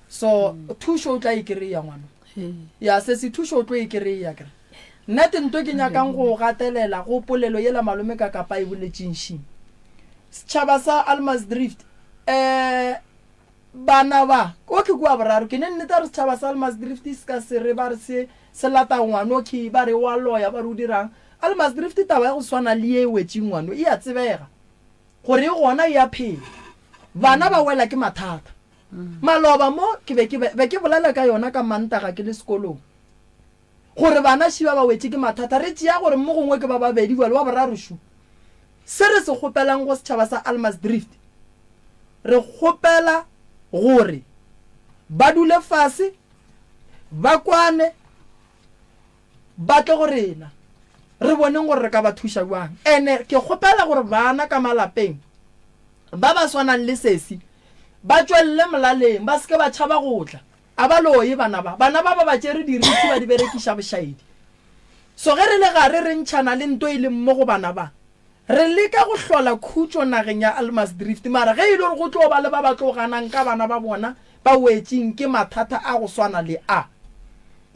so thušo o tla e kry-a ngwano Ya, sesi thušo o tlo e kereya kere. Nna te nto ke nyakang go gatelela go polelo yela malome ka kapa e boletšeng shi. Setšhaba sa Almasdrift, eh, bana ba, o ke kua boraro, ke ne nnete gore setšhaba sa Almasdrift se ka se re ba re se, se lata ngwano ke ba re wa loya ba re o dirang. Almasdrift taba ya go swana le ye e wetšeng ngwano e a tsebega gore e gona e a phela. Bana ba wela ke mathata. Maloba mo ke be ke be ke bolela ka yona ka Mantaga ke le sekolong, gore bana ši ba ba wetše ke mathata, re tšea gore mo gongwe ke ba babedi bjale wa boraro šu. Se re se kgopelang go setšhaba sa Almasdrift, re kgopela gore ba dule fase, ba kwane, ba tle go rena, re boneng gore re ka ba thuša bjang. Ene ke kgopela gore bana ka malapeng ba ba swanang le sesi ba tšwelele molaleng, ba se ke ba tšhaba go tla. A ba loye bana ba. Bana ba ba ba tšere diriti ba di berekiša bošaedi. So ge re le gare re ntšhana le nto e leng mo go bana ba, re leka go hlola khutšo nageng ya Almasdrift. Mara ge e le gore go tlo ba le ba ba tlo ganang ka bana ba bona ba wetšeng ke mathata a go swana le a,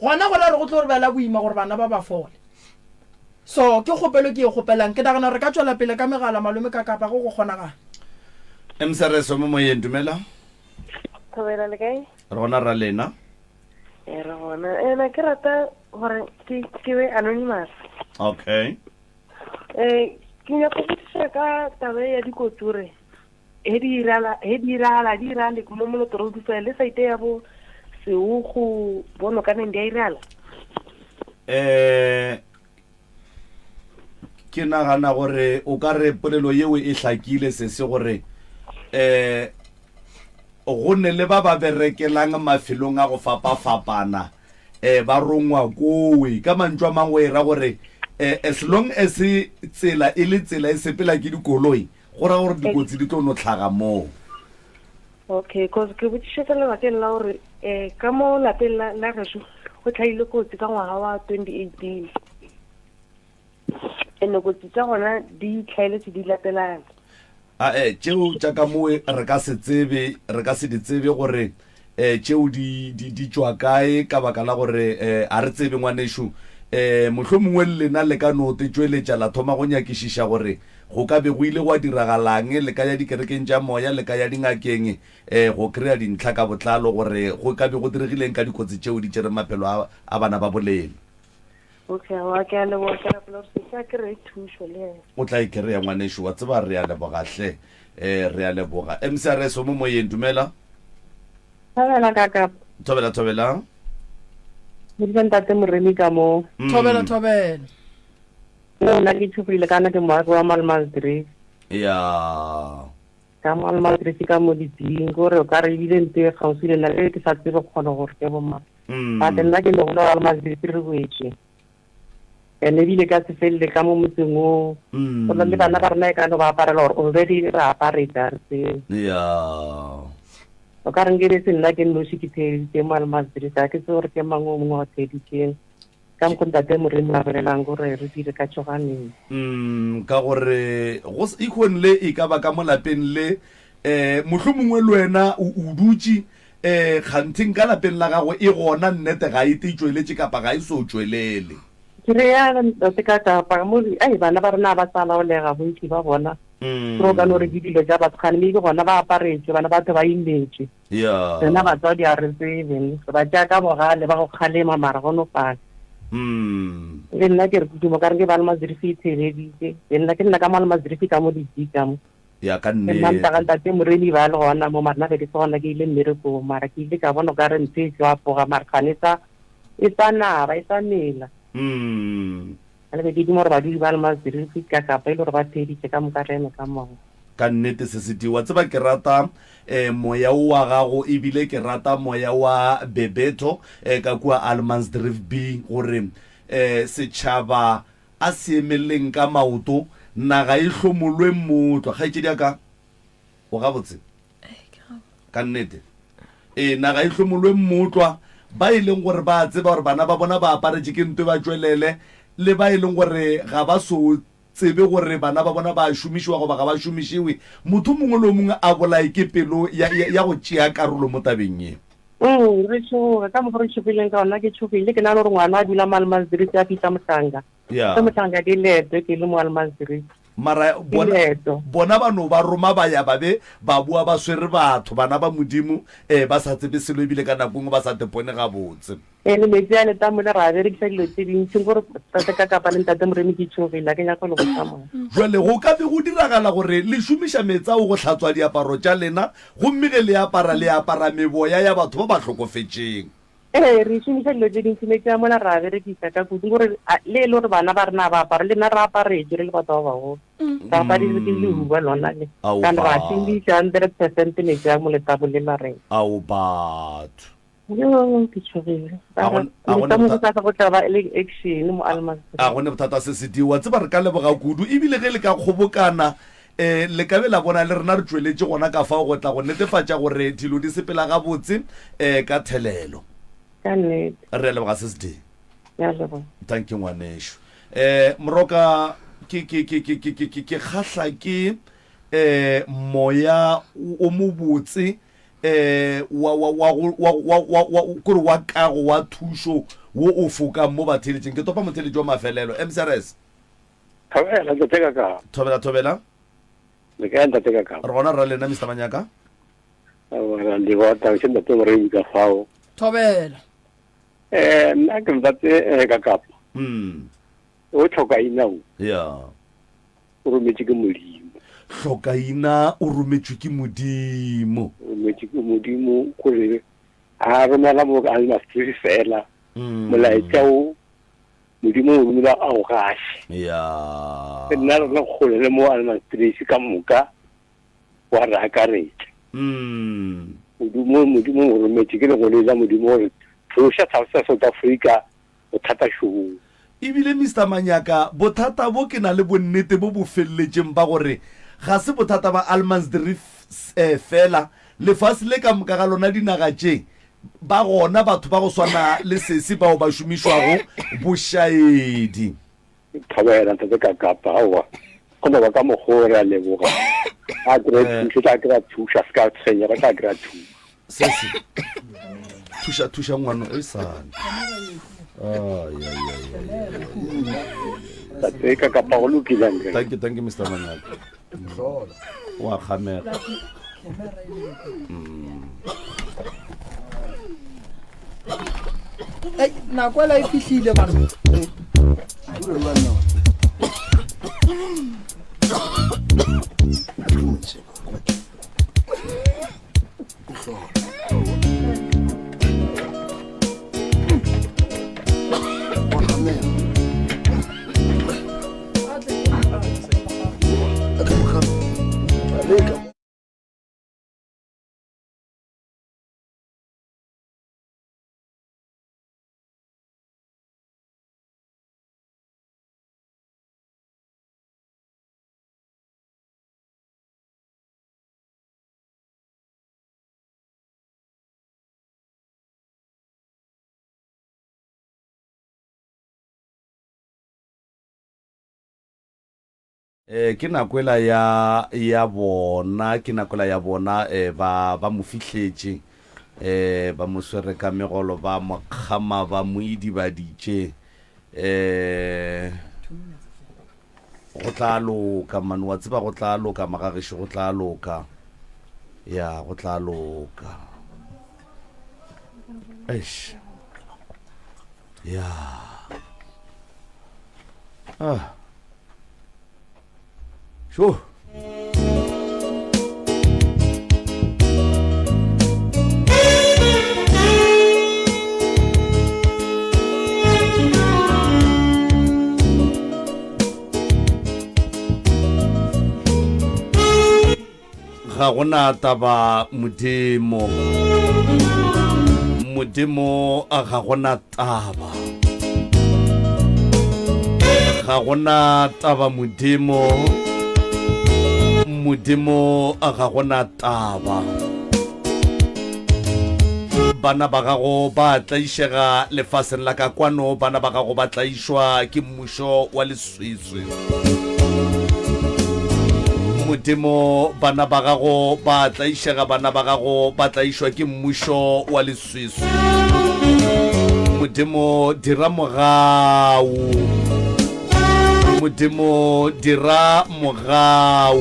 gona go ra gore go tlo re bela boima gore bana ba ba fole. So ke kgopelo ke e kgopelang. Ke nagana gore re ka tšwela pele ka megala malome ka kapa go go kgonagala. Msrs mo moyeng dumela. Thobela le kae? Re gona ra lena. E re gona. Eh na ke rata gore ke ke be anonymous. Okay. Eh ke nyaka go botšiša ka taba ya dikotsi gore he di irala he di irala di irale mo Moloto Road fela le saite ya bo Seogo bo Nokaneng di a irala. Eh ke nagana gore o ka re polelo yeo e hlakile sese gore eh go ne le ba ba berekelang mafelong a go fapafapana eh ba rongwa kowe ka mantšu a mangwe e ra gore eh as long as tsela e le tsela e sepela ke dikoloi go ra gore dikotsi di tlo no tlhaga moo. Okay, cause ke botšišetsa lebakeng la gore um ka mo lapeng la la gešo go tlhagile kotsi ka ngwaga wa 2018 and kotsi tša gona di tlhaeletse di latelana. Ae, tšeo tša ka mowe re ka se tsebe, re ka se di tsebe gore um tšeo di, di, di tšwa kae ka baka la gore um ga re tsebe ngwanešu. Um mohlomongwe le lena le ka no te tšweletša la thoma go nyakišiša gore go ka be go ile gwa diragalang, le ka ya dikerekeng tša moya, le ka ya dingakeng, um go kry-a dintlha ka botlalo gore go ka be go diregileng ka dikotsi tšeo di tšereng maphelo a, a bana ba bolena. Okay, aowa, ke a leboga. Ke rapela gore sesi a kry-e thušo le yena. O tla e kry-a ngwanešu, wa tseba. Re a leboga hle. Um re a leboga. MCRS o mo moyeng, dumela. Thobela kaka. Thobela, thobela. Modisa ntate Moremi ka mo. Thobela, thobela. Nna ke tshogile kana ke moagi wa Malmansdrift. Ya. Ka Malmansdrift ka mo ditsing gore o ka re ebile nte gaufi le nna le ke sa tsebe kgona gore ke bo mang. But nna ke mogolo wa Malmansdrift re boetswe. Ene ebile ka se felele ka mo motseng o. Go na le bana ba rena e ka no ba aparela gore already re aparetsa re tsebe. Ya. O ka re nke be se nna ke nnoši ke theeditše mo Almansdrift ga ke tsebe gore ke mang o mongwe wa theeditšeng. Ka mokgo ntate Moremi a bolelang gore re dire ka tšhoganeng. Ka gore go ikhon le e ka ba ka mo lapeng le um mohlomongwe le wena o dutše um kgantheng ka lapeng la gago e gona nnete ga e te tšweletše kapa ga e so tšwelele. Ke re ya ntate ka kapa mo ai bana ba rena ba sa laolega bontši ba bona. Ke o ka no re ke dilo tša batho gane maybe gona ba aparetšwe bana batho ba imetswe. Ya. Rena batswadi a re tsebe re ba tšea ka bogale ba go kgalema mara go no pala. Le nna ke re kudu mo ka re ke ba le mazirifi e theeleditše le nna ke nna ka mo le mazirifi ka mo di ka mo. Ya ka Ke nna nnete. ntaga ntate Moremi ba le gona mo mara nna be ke se gona ke ile mmerekong mara ke ile ka bona o ka re ntho e tlo apoga mara gane e sa e sa naba e sa mela. Jale be ke duma gore badudi ba Almansdrift ka Kapa e le gore ba theeditše ka moka re eme ka mogo. Ka nnete Sesedi wa tseba ke rata eh, moya wo wa gago ebile ke rata moya wa Bebeto eh, ka kua Almansdrift B gore eh, setšhaba A se emeleleng ka maoto, naga e hlomolwe mootlwa. Kgaetšedi ya ka, o gabotse? Ka nnete. Ee, naga e hlomolwe mootlwa. Ba e leng gore ba a tseba gore bana ba bona ba aparetše ke ntwe ba tšwelele, le ba e leng gore ga ba so tsebe gore bana ba bona ba a šomišiwa goba ga ba šomišiwe, motho mongwe le o mongwe a bolaye ke pelo ya, ya, ya go tšea karolo mo tabeng ye. Mm, re tšhoge ka mokgwa re tšhogileng ka gona ke tšhogile ke nagana gore ngwana a dula mo Almansdrift a fihla Mohlanga Yeah. ge Mohlanga ke leeto ke le mo Almansdrift mara ke bona, leeto bona ba no ba roma ba ya ba be ba boa ba swere batho bana ba modimo um ba sa tsebe selo ebile ka nako nngwe ba sa tepone gabotse Ee, le metsi a letamo le ra berekisa dilo tse dintsi gore tate ka kapa le ntate Moremi ke tšhogile a ke nyaka go le botsa mona. Jwale go ka be go diragala gore le šomiša meetse ao go hlatswa diaparo tša lena, gomme ge le apara le apara meboya ya batho ba ba hlokofetšeng. Ee, re šomiša dilo tse dintsi metsi a mola ra berekisa ka kudu gore le e le gore bana ba rena ba apara le nna re aparetše re le batho ba bagolo. Re apareditse ke lehuba lona le. Ao Kana ra batho. šomiša 100% metsi a mo letamo le la rena. Ao batho. Yo, ke tšhogile. A go- a go ne Ka mo botha- go sa go tla ba le action mo Almansdrift. a gone bothata se se di wa tseba re ka leboga kudu ebile ge le ka kgobokana um le ka be la bona le rena re tšweletše gona ka fao go tla go netefatša gore dilo di sepela gabotse um ka thelelo Ka nnete. re a leboga se se di Ya leboga. thank you ngwanešu um moroka ke ke ke ke ke ke ke ke kgahla ke um moya o mobotse eh wa wa wa wa wa wa wa kore wa kago wa thušo wo o fokang mo batheeletšeng ke topa motheeletši wa mafelelo mcrs Thobela ntate ka ka. Thobela thobela. Le kae ntate ka ka? Re gona rra lena Mr Manyaka. Ra le bota ke ntate Moremi ka fao. Thobela. Eh nna ke ntate eh, ka kapa. O tlhoka ina o. Yeah. O rometšwe ke Modimo. Hlokaina o rometšwe ke Modimo. O rometšwe ke Modimo gore a romela mo a le mafiri fela. Molaetša o Modimo o romela a o gaše. Ya. Nna re le kgole le mo a le mafiri ka moka wa re akaretša. Modimo Modimo o rometše ke lengwelo la Modimo gore tloša South Africa bothata šoo. Ebile Mister Manyaka, bothata bo ke na le bonnete bo bo feleletšeng ba gore ga se bothata ba Allemansdrift feela, lefase le ka moka ga lona dinaga tše ba gona batho ba go swana le sesi bao ba šomišwago bošaedi. Thobela ntate ka kapa aowa go no ba ka mokgwa o re a leboga a kry-a thušo tla kry-a thušo a se ka tshwenya ba tla kry-a thušo Sesi thuša thuša ngwana e sane. Tate ka kapa go lokile ntle. Thank you, thank you Mr. Manyaka. Wa kgamega. Ei, nako ela e fihlile bana. Eh, ke nako ela ya ya bona ke nako ela ya bona eh, ba ba mo fihletše eh, ba mo swere ka megolo ba mo kgama ba mo idibaditše eh, Go tla loka, man, wa tseba go tla loka, magagešo, go tla loka. Ya, go tla loka. Eish. Ya. Ah. Sure. Ga gona taba Modimo. Modimo ga gona taba. Ga gona taba Modimo. Modimo ga gona taba. Bana ba gago ba tlaišega lefaseng la ka kwano, bana ba gago ba tlaišwa ke mmušo wa leswiswi. Modimo, bana ba gago ba tlaišega, bana ba gago ba tlaišwa ke mmušo wa leswiswi. Modimo, dira mogau. Modimo, dira mogau.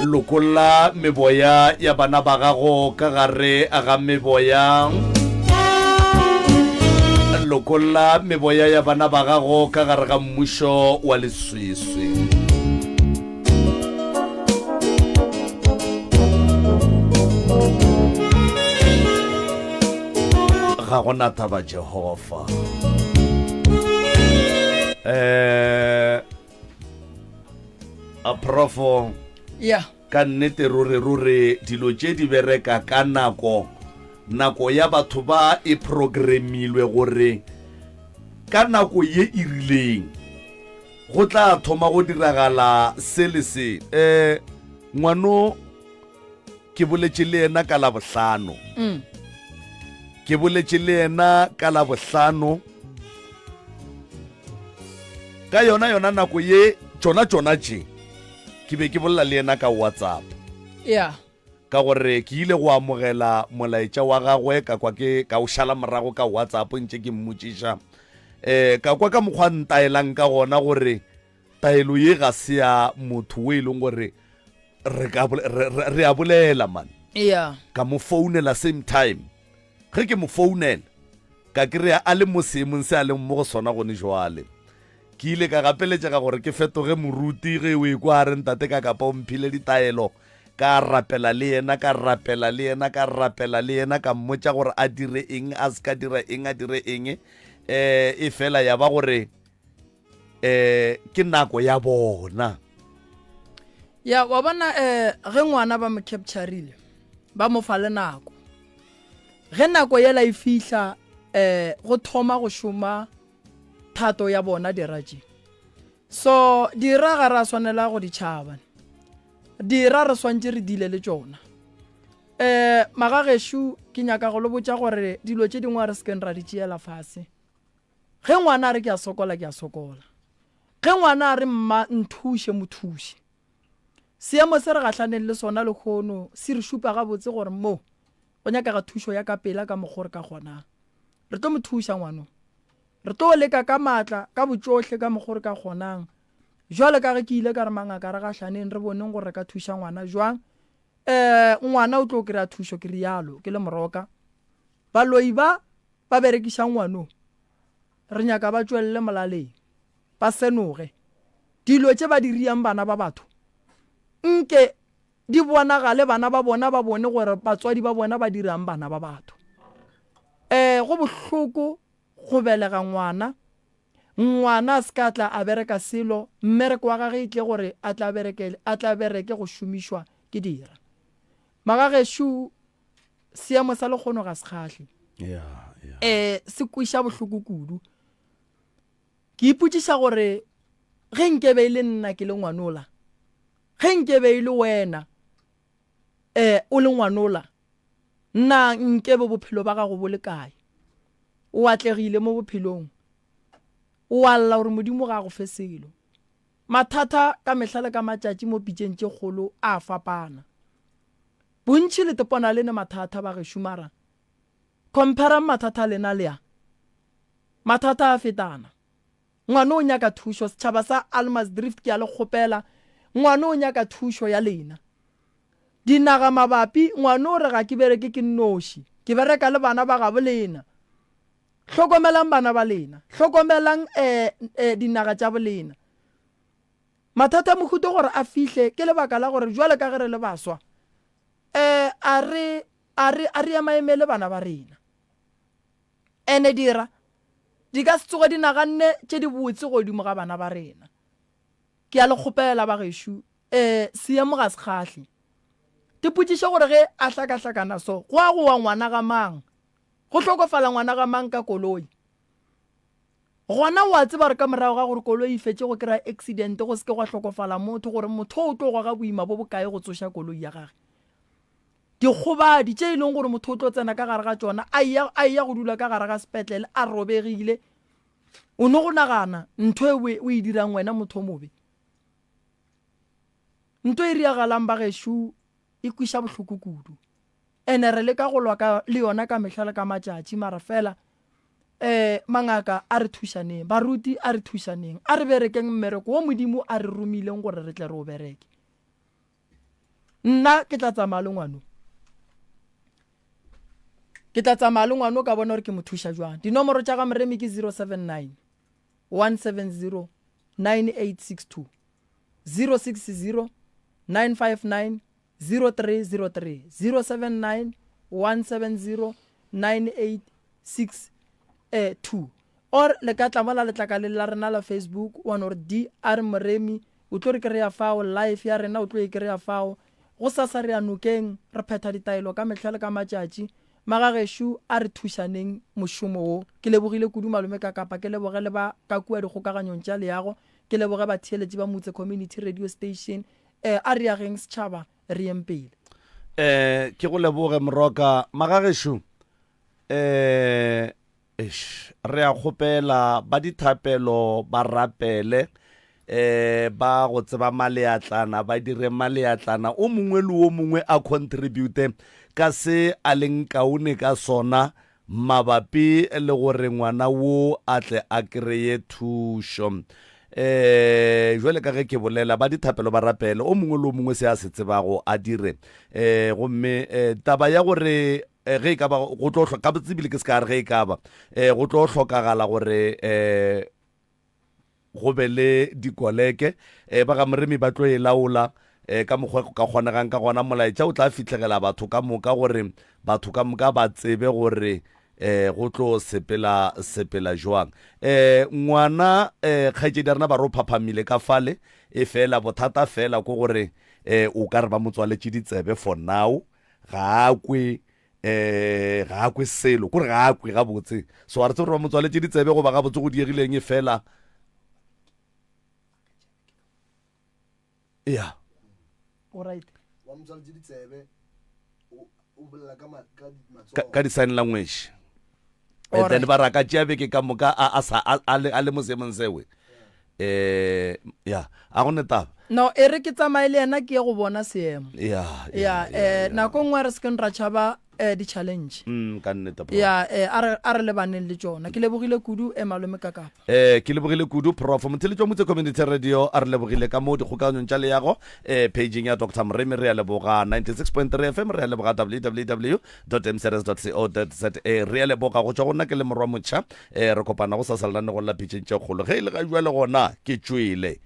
Lokolla meboya ya bana ba gago ka gare ga meboya. Lokolla meboya ya bana ba gago ka gare ga mmušo wa leswiswi. Ga go na taba Jehofa. Eh a profo Yeah. Ka nnete ruri ruri dilo tše di bereka ka nako. Nako ya batho ba e programmilwe gore ka nako ye e rileng go tla thoma go diragala se le se. Um ngwano ke boletše le yena ka Labohlano. Mm. Ke boletše le yena ka Labohlano. Ka yona yona nako ye tšona tšona tše ke be ke bolela le yena ka WhatsApp. Yeah. Ka gore ke ile go amogela molaetša wa gagwe ka kwa ke ka o šala morago ka WhatsApp ntše ke mmotšiša. Eh ka kwa ka mokgwa ntaelang ka gona gore taelo ye ga se ya motho o e leng gore re ka re a bolela man. Yeah. Ka mo founela same time. Ge ke mo founela ka kry-a a le mo seemong se a leng mo go sona gone jwale. Ke ile ka gapeletšega gore ke fetoge moruti ge o ekwa a re ntate ka kapa o mphile ditaelo. Ka rapela le yena, ka rapela le yena, ka rapela le yena, ka mmotša gore a dire eng, a se ka dira eng, a dire eng. Um e fela ya ba gore um ke nako ya bona. Ya wa bona um ge ngwana ba mo capturile ba mo fa le nako. Ge nako yela e fihla um go thoma go šoma thato ya bona dira tše. So dira ga ra swanela go di tšhaba. Dira re swantše re dile le tšona. Um magagešo ke nyaka go le botša gore dilo tše dingwe a re sekeng ra di tšeela fase. Ge ngwana a re ke a sokola ke a sokola. Ge ngwana a re mma nthuše mo thuše. Seemo se re gahlaneng le sona lehono se re šupa gabotse gore mo go nyakega thušo ya ka pela ka mokgo re ka kgonang. Re tlo mo thuša ngwano. Re tlo leka ka maatla, ka botšohle ka mokgo re ka kgonang. Jwale ka ge ke ile ka re mangaka re gahlaneng re boneng gore re ka thuša ngwana jwang. Eh, ngwana o tlo kry-a thušo, ke rialo ke le moroka. Baloi ba ba berekiša ngwano, re nyaka ba tšwelele molaleng, ba senoge. Dilo tše ba di riang bana ba batho, nke di bonagale bana ba bona ba bone gore batswadi ba bona ba dirang bana ba batho. Eh, go bohloko go belega ngwana, ngwana a se ka tla a bereka selo, mmereko wa gage e tle gore a tla bereke, a tla bereke go šomišwa ke dira. Magagešo, seemo sa lekgono ga se kgahle. Yeah, yeah. Eh, se kweša bohloko kudu. Ke ipotšiša gore ge nke be e le nna ke le ngwanola, ge nke be e le wena eh o le ngwanola, na nke be bophelo ba gago bo le kae? O atlegile mo bophelong, o a lla gore Modimo ga a go fe selo. Mathata ka mehla le ka matšatši mo pitšeng tše kgolo a fapana. Bontši le tepona le ne mathata bagešo mara Compare-ang mathata a lena le a. Mathata a fetana. Ngwana o nyaka thušo, setšhaba sa Almasdrift ke a le kgopela, ngwana o nyaka thušo ya lena. Dinaga mabapi, ngwana o re ga ke bereke ke nnoši, ke bereka le bana ba gabo lena. Hlokomelang bana ba lena, hlokomelang eh, eh, dinaga tša bolena. Mathata a mohuta gore a fihle ke lebaka la gore jwale ka ge re le baswa, eh, a re A re, a re emaemele bana ba rena. Ene dira, di ka se tsoge di naganne tše di botse godimo ga bana ba rena. Ke a le kgopela, bagešo, ee, seemo ga se kgahle. Tipotšiše gore ge a hlakahlakana so, go a go wa ngwana ga mang? Go hlokofala ngwana ga mang ka koloi? Gona o a tseba gore ka morago ga gore koloi e fetše go kry-a accident go se ke gwa hlokofala motho, gore motho o tlo goga boima bo bokae go tsoša koloi ya gage? Dikgobadi tše e leng gore motho o tlo tsena ka gare ga tšona a eya, a eya go dula ka gare ga sepetlele a robegile. O no go nagana ntho e o e dirang wena motho o mobe. Nto e riagalang ba gešo e kwiša bohloko kudu. Ene re leka go lwa ka le yona ka mehla le ka matšatši mara fela eh mangaka a re thušaneng, baruti a re thušaneng, a re berekeng mmereko wo Modimo a re romileng gore re tle re o bereke. Nna ke tla tsamaya le ngwano. Ke tla tsamaya le ngwano ka bona gore ke mo thuša jwang. Dinomoro tša ga Moremi ke 079 170 9862 060 959 0303 079 170 9862 or le ka tla mola letlakaleng la rena la Facebook wa no re DR Moremi O tlo re kry-a fao, life ya rena o tlo e kry-a fao. Gosasa re ya nokeng, re phetha ditaelo ka mehla le ka matšatši. Magagešo a re thušaneng mošomo wo. Ke lebogile kudu Malome Kakapa, ke leboge le ba ka kua dikgokaganyong tša leago, ke leboge batheeletši ba Motse Community Radio Station. Eh, a re ageng setšhaba, re yeng pele. Eh, ke go leboge Moroka. Magagešo, eh, Eish, re a kgopela ba dithapelo ba rapele eh ba go tseba maleatlana ba dire maleatlana o mongwe le o mongwe a contribute ka se a leng kaone ka sona mabapi le gore ngwana wo a tle a kreye thušo eh jwale ka ge ke bolela ba dithapelo ba rapele o mongwe le o mongwe se a se tsebago a dire eh gomme eh, taba ya gore Eh, ge e ka ba go tlo hloka gabotse ebile ke se ka re ge e ka ba um go tlo hlokagala gore um go be le dikoleke um ba ga moremi ba tlo e laola um ka mokgwa go ka kgonegang ka gona molaetša o tla fihlegela batho ka moka gore batho ka moka ba tsebe gore um go tlo sepela sepela jwang um ngwana um kgaetšedi ya rena ba re o phaphamile ka fale e fela bothata fela ko gore um o ka re ba mo tswaletše ditsebe for now ga a kwe um ga a kwe selo kore ga a kwe gabotse so a re tsebe gore ba mo tswaletše ditsebe goba gabotse go diegileng e fela ya ka di-sign language and then ba raka tšea beke ka moka a le mo seemong sewe um ya a go ne taba. No, e re ke tsamaye le yena ke ye go bona seemo. Ya, Ya, eh, nako nngwe a re se keng ra tšhaba eh, di-challenge. Ka nnete, prof. Ya, eh, a re, a re lebaneng le tšona. Ke lebogile kudu, eh, malome Kakapa. Eh, ke lebogile kudu, Prof. Motheletši wa Motse Community Radio a re lebogile ka mo dikgokaganyong tša leago, eh, pageng ya Doctor Moremi re a leboga, 96.3 FM re a leboga, www dot mcrs dot co dot za re a leboga. Go tšwa go nna ke le Morwa Motšha, eh, re kopana go sasa lenanegong la Pitšeng tše Kgolo. Ge e le ga jwale gona ke tšwele.